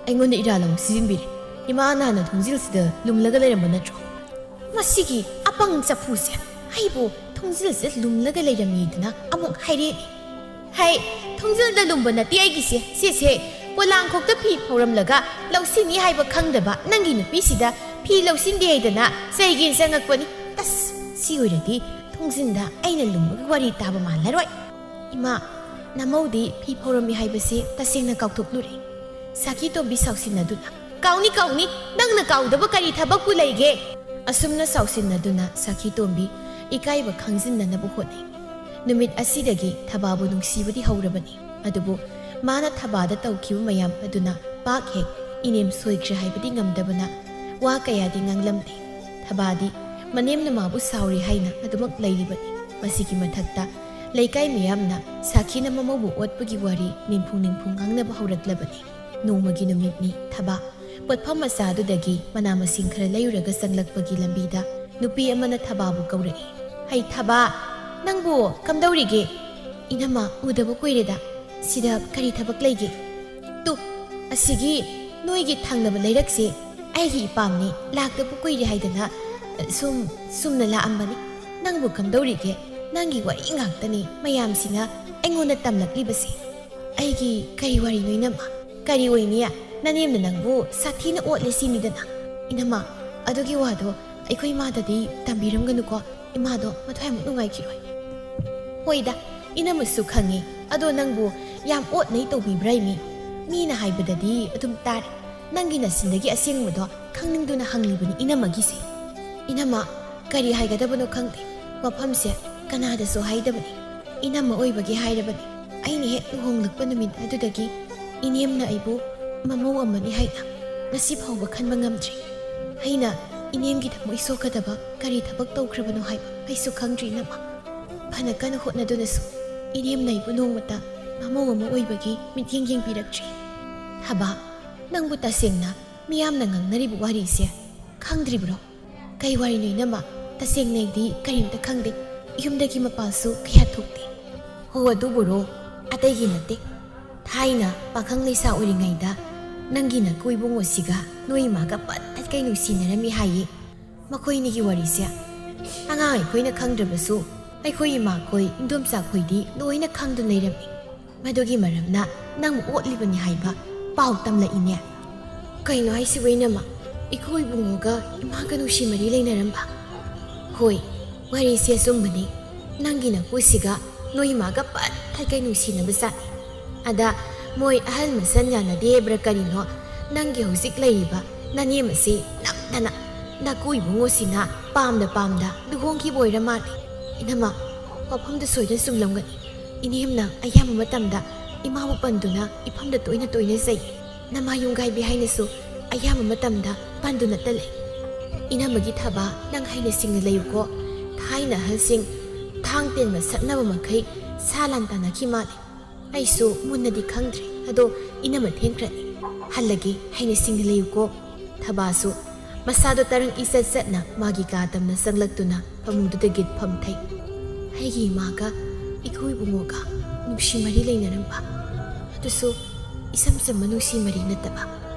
ꯑꯩꯉꯣꯟꯗ ꯏꯔꯥꯜ ꯑꯃꯨꯛ ꯁꯤꯖꯤꯟꯕꯤꯔꯦ꯫ ꯏꯃꯥ ꯅꯍꯥꯟꯅ ꯊꯣꯡꯖꯤꯜꯁꯤꯗ ꯂꯨꯝꯂꯒ ꯂꯩꯔꯝꯕ ꯅꯠꯇ꯭ꯔꯣ? ꯃꯁꯤꯒꯤ ꯑꯄꯪ ꯆꯐꯨꯁꯦ ꯑꯩꯕꯨ ꯊꯣꯡꯖꯤꯜꯁꯤꯗ ꯂꯨꯝꯂꯒ ꯂꯩꯔꯝꯃꯤꯗꯅ ꯑꯃꯨꯛ ꯍꯥꯏꯔꯦ꯫ ꯍꯥꯏ, ꯊꯣꯡꯖꯤꯜꯗ ꯂꯨꯝꯕ ꯅꯠꯇꯦ ꯑꯩꯒꯤꯁꯦ, ꯁꯤꯁꯦ ꯄꯣꯂꯥꯡꯈꯣꯛꯇ ꯐꯤ ꯐꯧꯔꯝꯂꯒ ꯂꯧꯁꯤꯟꯅꯤ ꯍꯥꯏꯕ ꯈꯪꯗꯕ ꯅꯪꯒꯤ ꯅꯨꯄꯤꯁꯤꯗ ꯐꯤ ꯂꯧꯁꯤꯟꯗꯦ ꯍꯥꯏꯗꯅ ꯆꯩꯒꯦꯅ ꯆꯪꯉꯛꯄꯅꯤ꯫ ꯑꯁ, ꯁꯤ ꯑꯣꯏꯔꯗꯤ ꯊꯣꯡꯖꯤꯟꯗ ꯑꯩꯅ ꯂꯨꯝꯕꯒꯤ ꯋꯥꯔꯤ ꯇꯥꯕ ꯃꯥꯜꯂꯔꯣꯏ꯫ ꯏꯃꯥ, ꯅꯃꯧꯗꯤ ꯐꯤ ꯐꯧꯔꯝꯃꯤ ꯍꯥꯏꯕꯁꯤ ꯇꯁꯦꯡꯅ ꯀꯥꯎꯊꯣꯛꯂꯨꯔꯦ꯫ ꯁꯥꯈꯤ ꯇꯣꯝꯕꯤ ꯁꯥꯎꯁꯤꯟꯅꯗꯨꯅ, "ꯀꯥꯎꯅꯤ, ꯀꯥꯎꯅꯤ, ꯅꯪꯅ ꯀꯥꯎꯗꯕ ꯀꯔꯤ ꯊꯕꯛꯄꯨ ꯂꯩꯒꯦ?" ꯑꯁꯨꯝꯅ ꯁꯥꯎꯁꯤꯟꯅꯗꯨꯅ ꯁꯥꯈꯤ ꯇꯣꯝꯕꯤ ꯏꯀꯥꯏꯕ ꯈꯪꯖꯤꯟꯅꯅꯕ ꯍꯣꯠꯅꯩ꯫ ꯅꯨꯃꯤꯠ ꯑꯁꯤꯗꯒꯤ ꯊꯕꯥꯕꯨ ꯅꯨꯡꯁꯤꯕꯗꯤ ꯍꯧꯔꯕꯅꯤ꯫ ꯑꯗꯨꯕꯨ ꯃꯥꯅ ꯊꯕꯥꯗ ꯇꯧꯈꯤꯕ ꯃꯌꯥꯝ ꯑꯗꯨꯅ ꯄꯥꯛ ꯍꯦꯛ ꯏꯅꯦꯝ ꯁꯣꯏꯈ꯭ꯔꯦ ꯍꯥꯏꯕꯗꯤ ꯉꯝꯗꯕꯅ ꯋꯥ ꯀꯌꯥꯗꯤ ꯉꯥꯡꯂꯝꯗꯦ꯫ ꯊꯕꯥꯗꯤ ꯃꯅꯦꯝꯅ ꯃꯥꯕꯨ ꯁꯥꯎꯔꯤ ꯍꯥꯏꯅ ꯑꯗꯨꯃꯛ ꯂꯩꯔꯤꯕꯅꯤ꯫ ꯃꯁꯤꯒꯤ ꯃꯊꯛꯇ ꯂꯩꯀꯥꯏ ꯃꯤꯌꯥꯝꯅ ꯁꯥꯈꯤꯅ ꯃꯃꯧꯕꯨ ꯑꯣꯠꯄꯒꯤ ꯋꯥꯔꯤ ꯅꯤꯡꯐꯨꯡ ꯅꯤꯡꯐꯨꯡ ꯉꯥꯡꯅꯕ ꯍꯧꯔꯛꯂꯕꯅꯤ꯫ ꯅꯣꯡꯃꯒꯤ ꯅꯨꯃꯤꯠꯅꯤ꯫ ꯊꯕꯥ ꯄꯣꯠꯐꯝ ꯃꯆꯥ ꯑꯗꯨꯗꯒꯤ ꯃꯅꯥ ꯃꯁꯤꯡ ꯈꯔ ꯂꯩꯔꯨꯔꯒ ꯆꯪꯂꯛꯄꯒꯤ ꯂꯝꯕꯤꯗ ꯅꯨꯄꯤ ꯑꯃꯅ ꯊꯕꯥꯕꯨ ꯀꯧꯔꯛꯏ꯫ "ꯍꯩ ꯊꯕꯥ, ꯅꯪꯕꯨ ꯀꯝꯗꯧꯔꯤꯒꯦ? ꯏꯅꯝꯃ ꯎꯗꯕ ꯀꯨꯏꯔꯦꯗ꯫ ꯁꯤꯗ ꯀꯔꯤ ꯊꯕꯛ ꯂꯩꯒꯦ?" "ꯇꯨ, ꯑꯁꯤꯒꯤ ꯅꯣꯏꯒꯤ ꯊꯪꯅꯕ ꯂꯩꯔꯛꯁꯦ ꯑꯩꯒꯤ ꯏꯄꯥꯝꯅꯤ, ꯂꯥꯛꯇꯕ ꯀꯨꯏꯔꯦ ꯍꯥꯏꯗꯅ ꯁꯨꯝ, ꯁꯨꯝꯅ ꯂꯥꯛꯑꯝꯕꯅꯤ꯫ ꯅꯪꯕꯨ ꯀꯝꯗꯧꯔꯤꯒꯦ? ꯅꯪꯒꯤ ꯋꯥꯔꯤ ꯉꯥꯛꯇꯅꯤ ꯃꯌꯥꯝꯁꯤꯅ ꯑꯩꯉꯣꯟꯗ ꯇꯝꯂꯛꯂꯤꯕꯁꯦ꯫" "ꯑꯩꯒꯤ ꯀꯔꯤ ꯋꯥꯔꯤꯅꯣ ꯏꯅꯝꯃ? ꯀꯔꯤ ꯑꯣꯏꯅꯤ? ꯅꯅꯦꯝꯅ ꯅꯪꯕꯨ ꯁꯥꯊꯤꯅ ꯑꯣꯠꯂꯦ ꯁꯤꯅꯤꯗꯅ꯫" "ꯏꯅꯝꯃ, ꯑꯗꯨꯒꯤ ꯋꯥꯗꯣ ꯑꯩꯈꯣꯏ ꯏꯃꯥꯗꯗꯤ ꯇꯝꯕꯤꯔꯝꯒꯅꯨꯀꯣ꯫ ꯏꯃꯥꯗꯣ ꯃꯊ꯭ꯋꯥꯏꯃꯨꯛ ꯅꯨꯡꯉꯥꯏꯈꯤꯔꯣꯏ꯫" "ꯍꯣꯏꯗ, ꯏꯅꯝꯃꯁꯨ ꯈꯪꯉꯤ꯫ ꯑꯗꯣ ꯅꯪꯕꯨ ꯌꯥꯝ ꯑꯣꯠꯅꯩ ꯇꯧꯕꯤꯕ꯭ꯔꯥ ꯏꯃꯤ? ꯃꯤꯅ ꯍꯥꯏꯕꯗꯗꯤ ꯑꯗꯨꯝ ꯇꯥꯔꯦ꯫ ꯅꯪꯒꯤ ꯅꯆꯤꯟꯗꯒꯤ ꯑꯁꯦꯡꯕꯗꯣ ꯈꯪꯅꯤꯡꯗꯨꯅ ꯍꯪꯂꯤꯕꯅꯤ ꯏꯅꯝꯃꯒꯤꯁꯦ꯫" "ꯏꯅꯝꯃ, ꯀꯔꯤ ꯍꯥꯏꯒꯗꯕꯅꯣ ꯈꯪꯗꯦ꯫ ꯋꯥꯐꯝꯁꯦ ꯀꯅꯥꯗꯁꯨ ꯍꯥꯏꯗꯕꯅꯤ꯫ ꯏꯅꯝꯃ ꯑꯣꯏꯕꯒꯤ ꯍꯥꯏꯔꯕꯅꯤ꯫ ꯑꯩꯅ ꯍꯦꯛ ꯂꯨꯍꯣꯡꯂꯛꯄ ꯅꯨꯃꯤꯠ ꯑꯗꯨꯗꯒꯤ ꯏꯅꯦꯝꯅ ꯑꯩꯕꯨ ꯃꯃꯧ ꯑꯃꯅꯤ ꯍꯥꯏꯅ ꯉꯁꯤ ꯐꯥꯎꯕ ꯈꯟꯕ ꯉꯝꯗ꯭ꯔꯤ꯫ ꯑꯩꯅ ꯏꯅꯦꯝꯒꯤ ꯊꯃꯣꯏ ꯁꯣꯛꯀꯗꯕ ꯀꯔꯤ ꯊꯕꯛ ꯇꯧꯈ꯭ꯔꯕꯅꯣ ꯍꯥꯏꯕ ꯑꯩꯁꯨ ꯈꯪꯗ꯭ꯔꯤ ꯏꯅꯝꯃ꯫ ꯐꯅ ꯀꯟꯅ ꯍꯣꯠꯅꯗꯨꯅꯁꯨ ꯏꯅꯦꯝꯅ ꯑꯩꯕꯨ ꯅꯣꯡꯃꯇ ꯃꯃꯧ ꯑꯃ ꯑꯣꯏꯕꯒꯤ ꯃꯤꯠꯌꯦꯡ ꯌꯦꯡꯕꯤꯔꯛꯇ꯭ꯔꯤ꯫" "ꯊꯕꯥ, ꯅꯪꯕꯨ ꯇꯁꯦꯡꯅ ꯃꯤꯌꯥꯝꯅ ꯉꯥꯡꯅꯔꯤꯕ ꯋꯥꯔꯤꯁꯦ ꯈꯪꯗ꯭ꯔꯤꯕ꯭ꯔꯣ?" "ꯀꯩ ꯋꯥꯔꯤꯅꯣ ꯏꯅꯝꯃ? ꯇꯁꯦꯡꯅ ꯑꯩꯗꯤ ꯀꯔꯤꯝꯇ ꯈꯪꯗꯦ꯫ ꯌꯨꯝꯗꯒꯤ ꯃꯄꯥꯟꯁꯨ ꯀꯌꯥ ꯊꯣꯛꯇꯦ꯫" ꯑꯣ, ꯑꯗꯨꯕꯨꯔꯣ? ꯑꯇꯩꯒꯤ ꯅꯠꯇꯦ꯫ ꯊꯥꯏꯅ ꯄꯥꯈꯪ ꯂꯩꯁꯥ ꯑꯣꯏꯔꯤꯉꯩꯗ ꯅꯪꯒꯤ ꯅꯀꯨ ꯏꯕꯨꯡꯉꯣꯁꯤꯒ ꯅꯣꯏ ꯏꯃꯥꯒ ꯄꯠ ꯇꯠꯈꯩ ꯅꯨꯡꯁꯤꯅꯔꯝꯃꯤ ꯍꯥꯏꯌꯦ꯫ ꯃꯈꯣꯏꯅꯤꯒꯤ ꯋꯥꯔꯤꯁꯦ ꯑꯉꯥꯡ ꯑꯩꯈꯣꯏꯅ ꯈꯪꯗ꯭ꯔꯕꯁꯨ ꯑꯩꯈꯣꯏ ꯏꯃꯥꯈꯣꯏ, ꯏꯟꯗꯣꯝꯆꯥꯈꯣꯏꯗꯤ ꯂꯣꯏꯅ ꯈꯪꯗꯨꯅ ꯂꯩꯔꯝꯃꯤ꯫ ꯃꯗꯨꯒꯤ ꯃꯔꯝꯅ ꯅꯪ ꯑꯣꯠꯂꯤꯕꯅꯤ ꯍꯥꯏꯕ ꯄꯥꯎ ꯇꯝꯂꯛꯏꯅꯦ꯫ ꯀꯩꯅꯣ ꯍꯥꯏꯁꯤꯕꯨ, ꯏꯅꯝꯃ? ꯏꯀꯨ ꯏꯕꯨꯡꯉꯣꯒ ꯏꯃꯥꯒ ꯅꯨꯡꯁꯤ ꯃꯔꯤ ꯂꯩꯅꯔꯝꯕ? ꯍꯣꯏ, ꯋꯥꯔꯤꯁꯦ ꯑꯆꯨꯝꯕꯅꯤ꯫ ꯅꯪꯒꯤ ꯅꯄꯨꯁꯤꯒ ꯅꯣꯏ ꯏꯃꯥꯒ ꯄꯠ ꯇꯠꯈꯩ ꯅꯨꯡꯁꯤꯅꯕ ꯖꯥꯠꯅꯤ꯫ ꯑꯗ ꯃꯣꯏ ꯑꯍꯜ ꯃꯁꯦꯟ ꯌꯥꯅꯗꯦ ꯍꯥꯏꯕ꯭ꯔꯥ ꯀꯔꯤꯅꯣ, ꯅꯪꯒꯤ ꯍꯧꯖꯤꯛ ꯂꯩꯔꯤꯕ ꯅꯅꯦꯝ ꯑꯁꯤ ꯅꯝꯗꯅ ꯅꯀꯨ ꯏꯕꯨꯡꯉꯣꯁꯤꯅ ꯄꯥꯝꯗ ꯄꯥꯝꯗ ꯂꯨꯍꯣꯡꯈꯤꯕ ꯑꯣꯏꯔ ꯃꯥꯜꯂꯦ꯫ ꯏꯅꯝꯃ, ꯋꯥꯐꯝꯗꯨ ꯁꯣꯏꯗꯅ ꯆꯨꯝꯂꯝꯒꯅꯤ꯫ ꯏꯅꯦꯝꯅ ꯑꯌꯥꯝꯕ ꯃꯇꯝꯗ ꯏꯃꯥꯕꯨ ꯄꯟꯗꯨꯅ ꯏꯐꯝꯗ ꯇꯣꯏꯅ ꯇꯣꯏꯅ ꯆꯩ꯫ ꯅꯃꯥ ꯌꯨꯝꯒꯥꯏꯕꯤ ꯍꯥꯏꯅꯁꯨ ꯑꯌꯥꯝꯕ ꯃꯇꯝꯗ ꯄꯟꯗꯨꯅꯇ ꯂꯩ꯫ ꯏꯅꯝꯃꯒꯤ ꯊꯕꯥ ꯅꯪ ꯍꯩꯅ ꯁꯤꯡꯅ ꯂꯩꯌꯨꯀꯣ꯫ ꯊꯥꯏꯅ ꯑꯍꯜꯁꯤꯡ ꯊꯥꯡ ꯇꯦꯡꯅ ꯁꯠꯅꯕ ꯃꯈꯩ ꯁꯥ ꯂꯥꯟ ꯇꯥꯟꯅꯈꯤ ꯃꯥꯜꯂꯦ꯫ ꯑꯩꯁꯨ ꯃꯨꯟꯅꯗꯤ ꯈꯪꯗ꯭ꯔꯦ, ꯑꯗꯣ ꯏꯅꯝꯃ ꯊꯦꯡꯈ꯭ꯔꯅꯤ꯫ ꯍꯜꯂꯒꯦ, ꯍꯩꯅ ꯁꯤꯡꯅ ꯂꯩꯌꯨꯀꯣ꯫ ꯊꯕꯥꯁꯨ ꯃꯁꯥꯗꯣ ꯇꯔꯪ ꯏꯆꯠ ꯆꯠꯅ ꯃꯥꯒꯤ ꯀꯥ ꯇꯝꯅ ꯆꯪꯂꯛꯇꯨꯅ ꯐꯃꯨꯡꯗꯨꯗ ꯒꯤꯠ ꯐꯝꯊꯩ꯫ ꯑꯩꯒꯤ ꯏꯃꯥꯒ ꯏꯀꯨ ꯏꯕꯨꯡꯉꯣꯒ ꯅꯨꯡꯁꯤ ꯃꯔꯤ ꯂꯩꯅꯔꯝꯕ, ꯑꯗꯨꯁꯨ ꯏꯆꯝ ꯆꯝꯕ ꯅꯨꯡꯁꯤ ꯃꯔꯤ ꯅꯠꯇꯕ,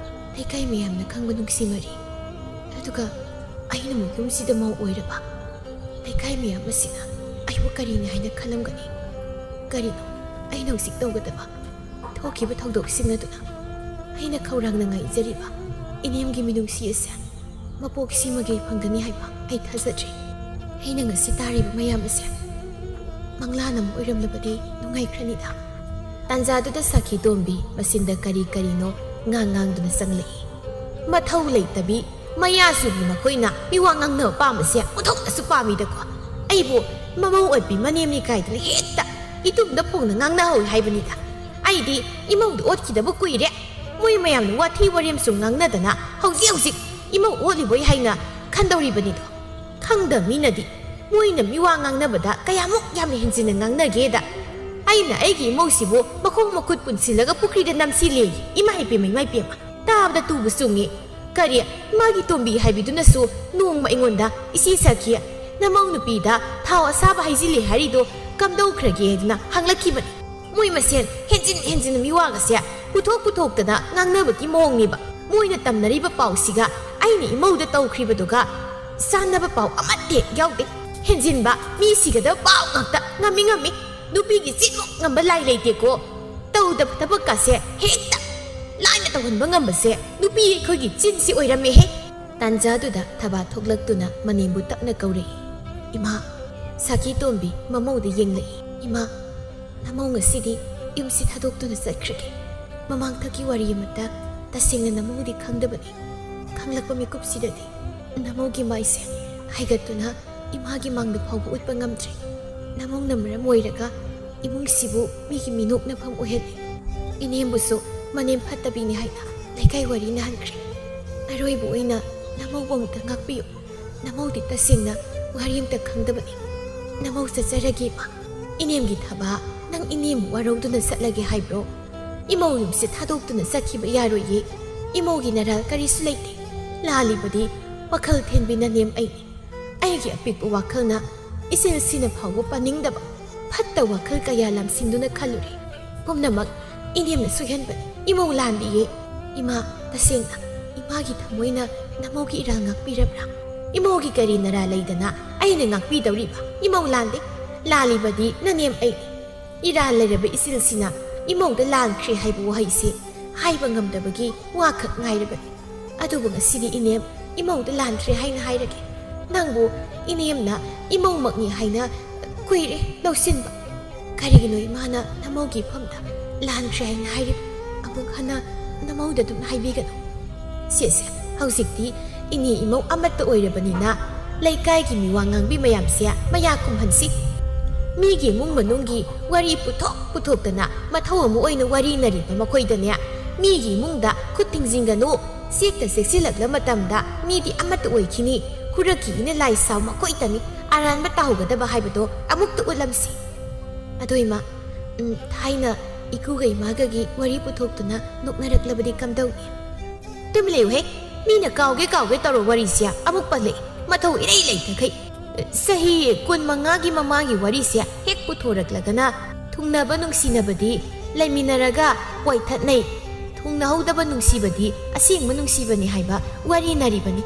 ꯂꯩꯀꯥꯏ ꯃꯌꯥꯝꯅ ꯈꯪꯕ ꯅꯨꯡꯁꯤ ꯃꯔꯤ꯫ ꯑꯗꯨꯒ ꯑꯩꯅ ꯑꯃꯨꯛ ꯌꯨꯝꯁꯤꯗ ꯃꯧ ꯑꯣꯏꯔꯕ꯫ ꯂꯩꯀꯥꯏ ꯃꯌꯥꯝ ꯑꯁꯤꯅ ꯑꯩꯕꯨ ꯀꯔꯤꯅꯤ ꯍꯥꯏꯅ ꯈꯜꯂꯝꯒꯅꯤ? ꯀꯔꯤꯅꯣ ꯑꯩꯅ ꯍꯧꯖꯤꯛ ꯇꯧꯒꯗꯕ? ꯊꯣꯛꯈꯤꯕ ꯊꯧꯗꯣꯛꯁꯤꯡ ꯑꯗꯨꯅ ꯑꯩꯅ ꯈꯧꯔꯥꯡꯅ ꯉꯥꯏꯖꯔꯤꯕ ꯏꯅꯦꯝꯒꯤ ꯃꯤꯅꯨꯡꯁꯤ ꯑꯁꯦ ꯃꯄꯣꯛ ꯁꯤꯃꯒꯤ ꯐꯪꯒꯅꯤ ꯍꯥꯏꯕ ꯑꯩ ꯊꯥꯖꯗ꯭ꯔꯤ꯫ ꯑꯩꯅ ꯉꯁꯤ ꯇꯥꯔꯤꯕ ꯃꯌꯥꯝ ꯑꯁꯦ ꯃꯪꯂꯥꯟ ꯑꯃ ꯑꯣꯏꯔꯝꯂꯕꯗꯤ ꯅꯨꯡꯉꯥꯏꯈ꯭ꯔꯅꯤꯗ꯫ ꯇꯥꯟꯖꯥꯗꯨꯗ ꯁꯥꯈꯤ ꯇꯣꯝꯕꯤ ꯃꯆꯤꯟꯗ ꯀꯔꯤ ꯀꯔꯤꯅꯣ ꯉꯥꯡ ꯉꯥꯡꯗꯨꯅ ꯆꯪꯂꯛꯏ꯫ ꯃꯊꯧ ꯂꯩꯇꯕꯤ, ꯃꯌꯥꯁꯨꯕꯤ ꯃꯈꯣꯏꯅ ꯃꯤꯋꯥ ꯉꯥꯡꯅꯕ ꯄꯥꯝꯕꯁꯦ ꯑꯣꯟꯊꯣꯛꯅꯁꯨ ꯄꯥꯝꯃꯤꯗꯀꯣ꯫ ꯑꯩꯕꯨ ꯃꯃꯧ ꯑꯣꯏꯕꯤ ꯃꯅꯦꯝꯅꯤ ꯀꯥꯏꯗꯅ ꯍꯦꯛꯇ ꯏꯇꯨꯡꯗ ꯐꯣꯡꯅ ꯉꯥꯡꯅꯍꯧꯏ ꯍꯥꯏꯕꯅꯤꯗ꯫ ꯑꯩꯗꯤ ꯏꯃꯧꯗ ꯑꯣꯠꯈꯤꯗꯕ ꯀꯨꯏꯔꯦ꯫ ꯃꯣꯏ ꯃꯌꯥꯝꯅ ꯋꯥꯊꯤ ꯋꯥꯔꯦꯝꯁꯨ ꯉꯥꯡꯅꯗꯅ ꯍꯧꯖꯤꯛ ꯍꯧꯖꯤꯛ ꯏꯃꯧ ꯑꯣꯠꯂꯤꯕꯣꯏ ꯍꯥꯏꯅ ꯈꯟꯗꯧꯔꯤꯕꯅꯤꯗꯣ꯫ ꯈꯪꯗꯕ ꯃꯤꯅꯗꯤ ꯃꯣꯏꯅ ꯃꯤꯋꯥ ꯉꯥꯡꯅꯕꯗ ꯀꯌꯥꯃꯨꯛ ꯌꯥꯝꯅ ꯍꯦꯟꯖꯤꯟꯅ ꯉꯥꯡꯅꯒꯦꯗ꯫ ꯑꯩꯅ ꯑꯩꯒꯤ ꯏꯃꯧꯁꯤꯕꯨ ꯃꯈꯣꯡ ꯃꯈꯨꯠ ꯄꯨꯟꯁꯤꯜꯂꯒ ꯄꯨꯈ꯭ꯔꯤꯗ ꯅꯝꯁꯤꯜꯂꯦ꯫ ꯏꯃꯥ ꯏꯄꯦꯝꯃ, ꯏꯃꯥ ꯏꯄꯦꯝꯃ, ꯇꯥꯕꯗ ꯇꯨꯕ ꯆꯨꯡꯉꯤ꯫ ꯀꯔꯤ, ꯃꯥꯒꯤ ꯇꯣꯝꯕꯤ ꯍꯥꯏꯕꯤꯗꯨꯅꯁꯨ ꯅꯣꯡꯃ ꯑꯩꯉꯣꯟꯗ, "ꯏꯆꯦ ꯁꯈꯤ, ꯅꯃꯧ ꯅꯨꯄꯤꯗ ꯊꯥꯎ ꯑꯁꯥꯕ ꯍꯩꯖꯤꯜꯂꯦ ꯍꯥꯏꯔꯤꯗꯣ ꯀꯝꯗꯧꯈ꯭ꯔꯒꯦ ꯍꯥꯏꯗꯨꯅ ꯍꯪꯂꯛꯈꯤꯕꯅꯤ꯫ ꯃꯣꯏ ꯃꯁꯦꯟ ꯍꯦꯟꯖꯤꯟ ꯍꯦꯟꯖꯤꯟꯅ ꯃꯤꯋꯥꯒꯁꯦ ꯄꯨꯊꯣꯛ ꯄꯨꯊꯣꯛꯇꯅ ꯉꯥꯡꯅꯕꯒꯤ ꯃꯑꯣꯡꯅꯤꯕ꯫ ꯃꯣꯏꯅ ꯇꯝꯅꯔꯤꯕ ꯄꯥꯎꯁꯤꯒ ꯑꯩꯅ ꯏꯃꯧꯗ ꯇꯧꯈ꯭ꯔꯤꯕꯗꯨꯒ ꯆꯥꯟꯅꯕ ꯄꯥꯎ ꯑꯃꯠꯇ ꯍꯦꯛ ꯌꯥꯎꯗꯦ꯫ ꯍꯦꯟꯖꯤꯟꯕ, ꯃꯤ ꯁꯤꯒꯗꯕ ꯄꯥꯎ ꯉꯥꯛꯇ꯫ ꯉꯝꯃꯤ ꯉꯝꯃꯤ, ꯅꯨꯄꯤꯒꯤ ꯆꯤꯟꯃꯨꯛ ꯉꯝꯕ ꯂꯥꯏ ꯂꯩꯇꯦꯀꯣ꯫ ꯇꯧꯗꯕ ꯊꯕꯛꯀꯥꯁꯦ ꯍꯦꯛꯇ ꯂꯥꯏꯅ ꯇꯧꯍꯟꯕ ꯉꯝꯕꯁꯦ ꯅꯨꯄꯤ ꯑꯩꯈꯣꯏꯒꯤ ꯆꯤꯟꯁꯤ ꯑꯣꯏꯔꯝꯃꯦꯍꯦ꯫ ꯇꯥꯟꯖꯥꯗꯨꯗ ꯊꯕꯥ ꯊꯣꯛꯂꯛꯇꯨꯅ ꯃꯅꯦꯝꯕꯨ ꯇꯞꯅ ꯀꯧꯔꯛꯏ꯫ "ꯏꯃꯥ!" ꯁꯥꯈꯤ ꯇꯣꯝꯕꯤ ꯃꯃꯧꯗ ꯌꯦꯡꯂꯛꯏ꯫ "ꯏꯃꯥ, ꯅꯃꯧ ꯉꯁꯤꯗꯤ ꯌꯨꯝꯁꯤ ꯊꯥꯗꯣꯛꯇꯨꯅ ꯆꯠꯈ꯭ꯔꯒꯦ꯫ ꯃꯃꯥꯡꯊꯛꯀꯤ ꯋꯥꯔꯤ ꯑꯃꯠꯇ ꯇꯁꯦꯡꯅ ꯅꯃꯧꯗꯤ ꯈꯪꯗꯕꯅꯤ꯫ ꯈꯪꯂꯛꯄ ꯃꯤꯀꯨꯞꯁꯤꯗꯗꯤ ꯅꯃꯧꯒꯤ ꯃꯥꯏꯁꯦ ꯍꯥꯏꯒꯠꯇꯨꯅ ꯏꯃꯥꯒꯤ ꯃꯥꯡꯗ ꯐꯥꯎꯕ ꯎꯠꯄ ꯉꯝꯗ꯭ꯔꯦ꯫ ꯅꯃꯧꯅ ꯃꯔꯝ ꯑꯣꯏꯔꯒ ꯏꯃꯨꯡꯁꯤꯕꯨ ꯃꯤꯒꯤ ꯃꯤꯅꯣꯛꯅꯐꯝ ꯑꯣꯏꯍꯜꯂꯦ꯫ ꯏꯅꯦꯝꯕꯨꯁꯨ ꯃꯅꯦꯝ ꯐꯠꯇꯕꯤꯅꯤ ꯍꯥꯏꯅ ꯂꯩꯀꯥꯏ ꯋꯥꯔꯤ ꯅꯥꯍꯟꯈ꯭ꯔꯦ꯫ ꯑꯔꯣꯏꯕ ꯑꯣꯏꯅ ꯅꯃꯧꯕꯨ ꯑꯃꯨꯛꯇ ꯉꯥꯛꯄꯤꯌꯨ꯫ ꯅꯃꯧꯗꯤ ꯇꯁꯦꯡꯅ ꯋꯥꯔꯤ ꯑꯃꯇ ꯈꯪꯗꯕꯅꯤ꯫ ꯅꯃꯧ ꯆꯠꯆꯔꯒꯦ, ꯏꯃꯥ꯫ ꯏꯅꯦꯝꯒꯤ ꯊꯕꯥ, ꯅꯪ ꯏꯅꯦꯝ ꯋꯥꯔꯧꯗꯨꯅ ꯆꯠꯂꯒꯦ ꯍꯥꯏꯕ꯭ꯔꯣ? ꯏꯃꯧ ꯌꯨꯝꯁꯦ ꯊꯥꯗꯣꯛꯇꯨꯅ ꯆꯠꯈꯤꯕ ꯌꯥꯔꯣꯏꯌꯦ꯫ ꯏꯃꯧꯒꯤ ꯅꯔꯥꯜ ꯀꯔꯤꯁꯨ ꯂꯩꯇꯦ꯫ ꯂꯥꯜꯂꯤꯕꯗꯤ ꯋꯥꯈꯜ ꯊꯦꯟꯕꯤ ꯅꯅꯦꯝ ꯑꯩꯅꯤ꯫ ꯑꯩꯒꯤ ꯑꯄꯤꯛꯄ ꯋꯥꯈꯜꯅ ꯏꯆꯦꯜꯁꯤꯅ ꯐꯥꯎꯕ ꯄꯥꯅꯤꯡꯗꯕ ꯐꯠꯇ ꯋꯥꯈꯜ ꯀꯌꯥ ꯂꯥꯝꯁꯤꯟꯗꯨꯅ ꯈꯜꯂꯨꯔꯦ꯫ ꯄꯨꯝꯅꯃꯛ ꯏꯅꯦꯝꯅ ꯁꯣꯏꯍꯟꯕꯅꯤ꯫ ꯏꯃꯧ ꯂꯥꯟꯗꯤꯌꯦ꯫ ꯏꯃꯥ, ꯇꯁꯦꯡꯅ ꯏꯃꯥꯒꯤ ꯊꯃꯣꯏꯅ ꯅꯃꯧꯒꯤ ꯏꯔꯥꯜ ꯉꯥꯛꯄꯤꯔꯕ꯭ꯔꯥ? ꯏꯃꯧꯒꯤ ꯀꯔꯤ ꯅꯔꯥ ꯂꯩꯗꯅ ꯑꯩꯅ ꯉꯥꯛꯄꯤꯗꯧꯔꯤꯕ? ꯏꯃꯧ ꯂꯥꯟꯗꯦ꯫ ꯂꯥꯜꯂꯤꯕꯗꯤ ꯅꯅꯦꯝ ꯑꯩꯅꯤ꯫ ꯏꯔꯥꯜ ꯂꯩꯔꯕ ꯏꯆꯦꯜꯁꯤꯅ ꯏꯃꯧꯗ ꯂꯥꯟꯈ꯭ꯔꯦ ꯍꯥꯏꯕ ꯋꯥꯍꯩꯁꯦ ꯍꯥꯏꯕ ꯉꯝꯗꯕꯒꯤ ꯋꯥꯈꯛ ꯉꯥꯏꯔꯕꯅꯤ꯫ ꯑꯗꯨꯕꯨ ꯉꯁꯤꯗꯤ ꯏꯅꯦꯝ ꯏꯃꯧꯗ ꯂꯥꯟꯈ꯭ꯔꯦ ꯍꯥꯏꯅ ꯍꯥꯏꯔꯒꯦ꯫ ꯅꯪꯕꯨ ꯏꯅꯦꯝꯅ ꯏꯃꯧꯃꯛꯅꯤ ꯍꯥꯏꯅ ꯀꯨꯏꯔꯦ ꯂꯧꯁꯤꯟꯕ꯫ ꯀꯔꯤꯒꯤꯅꯣ ꯏꯃꯥꯅ ꯅꯃꯧꯒꯤ ꯏꯐꯝꯗ ꯂꯥꯟꯈ꯭ꯔꯦ ꯍꯥꯏꯅ ꯍꯥꯏꯔꯤꯕ? ꯑꯃꯨꯛ ꯍꯟꯅ ꯅꯃꯧꯗ ꯑꯗꯨꯝ ꯍꯥꯏꯕꯤꯒꯅꯨ꯫ ꯁꯦ, ꯁꯦ, ꯍꯧꯖꯤꯛꯇꯤ ꯏꯅꯦ ꯏꯃꯧ ꯑꯃꯠꯇ ꯑꯣꯏꯔꯕꯅꯤꯅ ꯂꯩꯀꯥꯏꯒꯤ ꯃꯤꯋꯥ ꯉꯥꯡꯕꯤ ꯃꯌꯥꯝꯁꯦ ꯃꯌꯥ ꯀꯨꯝꯍꯟꯁꯤ꯫ ꯃꯤꯒꯤ ꯏꯃꯨꯡ ꯃꯅꯨꯡꯒꯤ ꯋꯥꯔꯤ ꯄꯨꯊꯣꯛ ꯄꯨꯊꯣꯛꯇꯅ ꯃꯊꯧ ꯑꯃ ꯑꯣꯏꯅ ꯋꯥꯔꯤꯅꯔꯤꯕ ꯃꯈꯣꯏꯗꯅꯦ, ꯃꯤꯒꯤ ꯏꯃꯨꯡꯗ ꯈꯨꯠ ꯊꯤꯡꯖꯤꯟꯒꯅꯨ꯫ ꯆꯦꯛꯇ ꯆꯦꯛꯁꯤꯜꯂꯛꯂ ꯃꯇꯝꯗ ꯃꯤꯗꯤ ꯑꯃꯠꯇ ꯑꯣꯏꯈꯤꯅꯤ꯫ ꯈꯨꯔꯛꯀꯤ ꯏꯅ ꯂꯥꯏ ꯁꯥꯎ ꯃꯈꯣꯏꯇꯅꯤ ꯑꯔꯥꯟꯕ ꯇꯥꯍꯧꯒꯗꯕ ꯍꯥꯏꯕꯗꯣ ꯑꯃꯨꯛꯇ ꯎꯠꯂꯝꯁꯤ꯫ ꯑꯗꯣ ꯏꯃꯥ, ꯎꯝ, ꯊꯥꯏꯅ ꯏꯀꯨꯒ ꯏꯃꯥꯒꯒꯤ ꯋꯥꯔꯤ ꯄꯨꯊꯣꯛꯇꯨꯅ ꯅꯣꯛꯅꯔꯛꯂꯕꯗꯤ ꯀꯝꯗꯧꯅꯤ? ꯇꯨꯃꯤꯟ ꯂꯩꯌꯨꯍꯦ, ꯃꯤꯅ ꯀꯥꯎꯒꯦ ꯀꯥꯎꯒꯦ ꯇꯧꯔ ꯋꯥꯔꯤꯁꯦ ꯑꯃꯨꯛ ꯄꯜꯂꯛꯏ, ꯃꯊꯧ ꯏꯔꯩ ꯂꯩꯇꯈꯩ꯫ ꯆꯍꯤ ꯀꯨꯟꯃꯉꯥꯒꯤ ꯃꯃꯥꯡꯒꯤ ꯋꯥꯔꯤꯁꯦ ꯍꯦꯛ ꯄꯨꯊꯣꯔꯛꯂꯒꯅ, ꯊꯨꯡꯅꯕ ꯅꯨꯡꯁꯤꯅꯕꯗꯤ ꯂꯩꯃꯤꯟꯅꯔꯒ ꯋꯥꯏꯊꯠꯅꯩ, ꯊꯨꯡꯅꯍꯧꯗꯕ ꯅꯨꯡꯁꯤꯕꯗꯤ ꯑꯁꯦꯡꯕ ꯅꯨꯡꯁꯤꯕꯅꯤ ꯍꯥꯏꯕ ꯋꯥꯔꯤ ꯅꯥꯔꯤꯕꯅꯤ꯫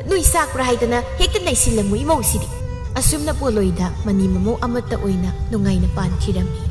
ꯅꯣꯏ ꯆꯥꯛꯄ꯭ꯔꯥ ꯍꯥꯏꯗꯅ ꯍꯦꯛꯇ ꯅꯩꯁꯤꯜꯂꯝꯃꯨ ꯏꯃꯧꯁꯤꯗꯤ꯫ ꯑꯁꯨꯝꯅ ꯄꯣꯂꯣꯏꯗ ꯃꯅꯤ ꯃꯃꯧ ꯑꯃꯠꯇ ꯑꯣꯏꯅ ꯅꯨꯡꯉꯥꯏꯅ ꯄꯥꯟꯈꯤꯔꯝꯃꯤ꯫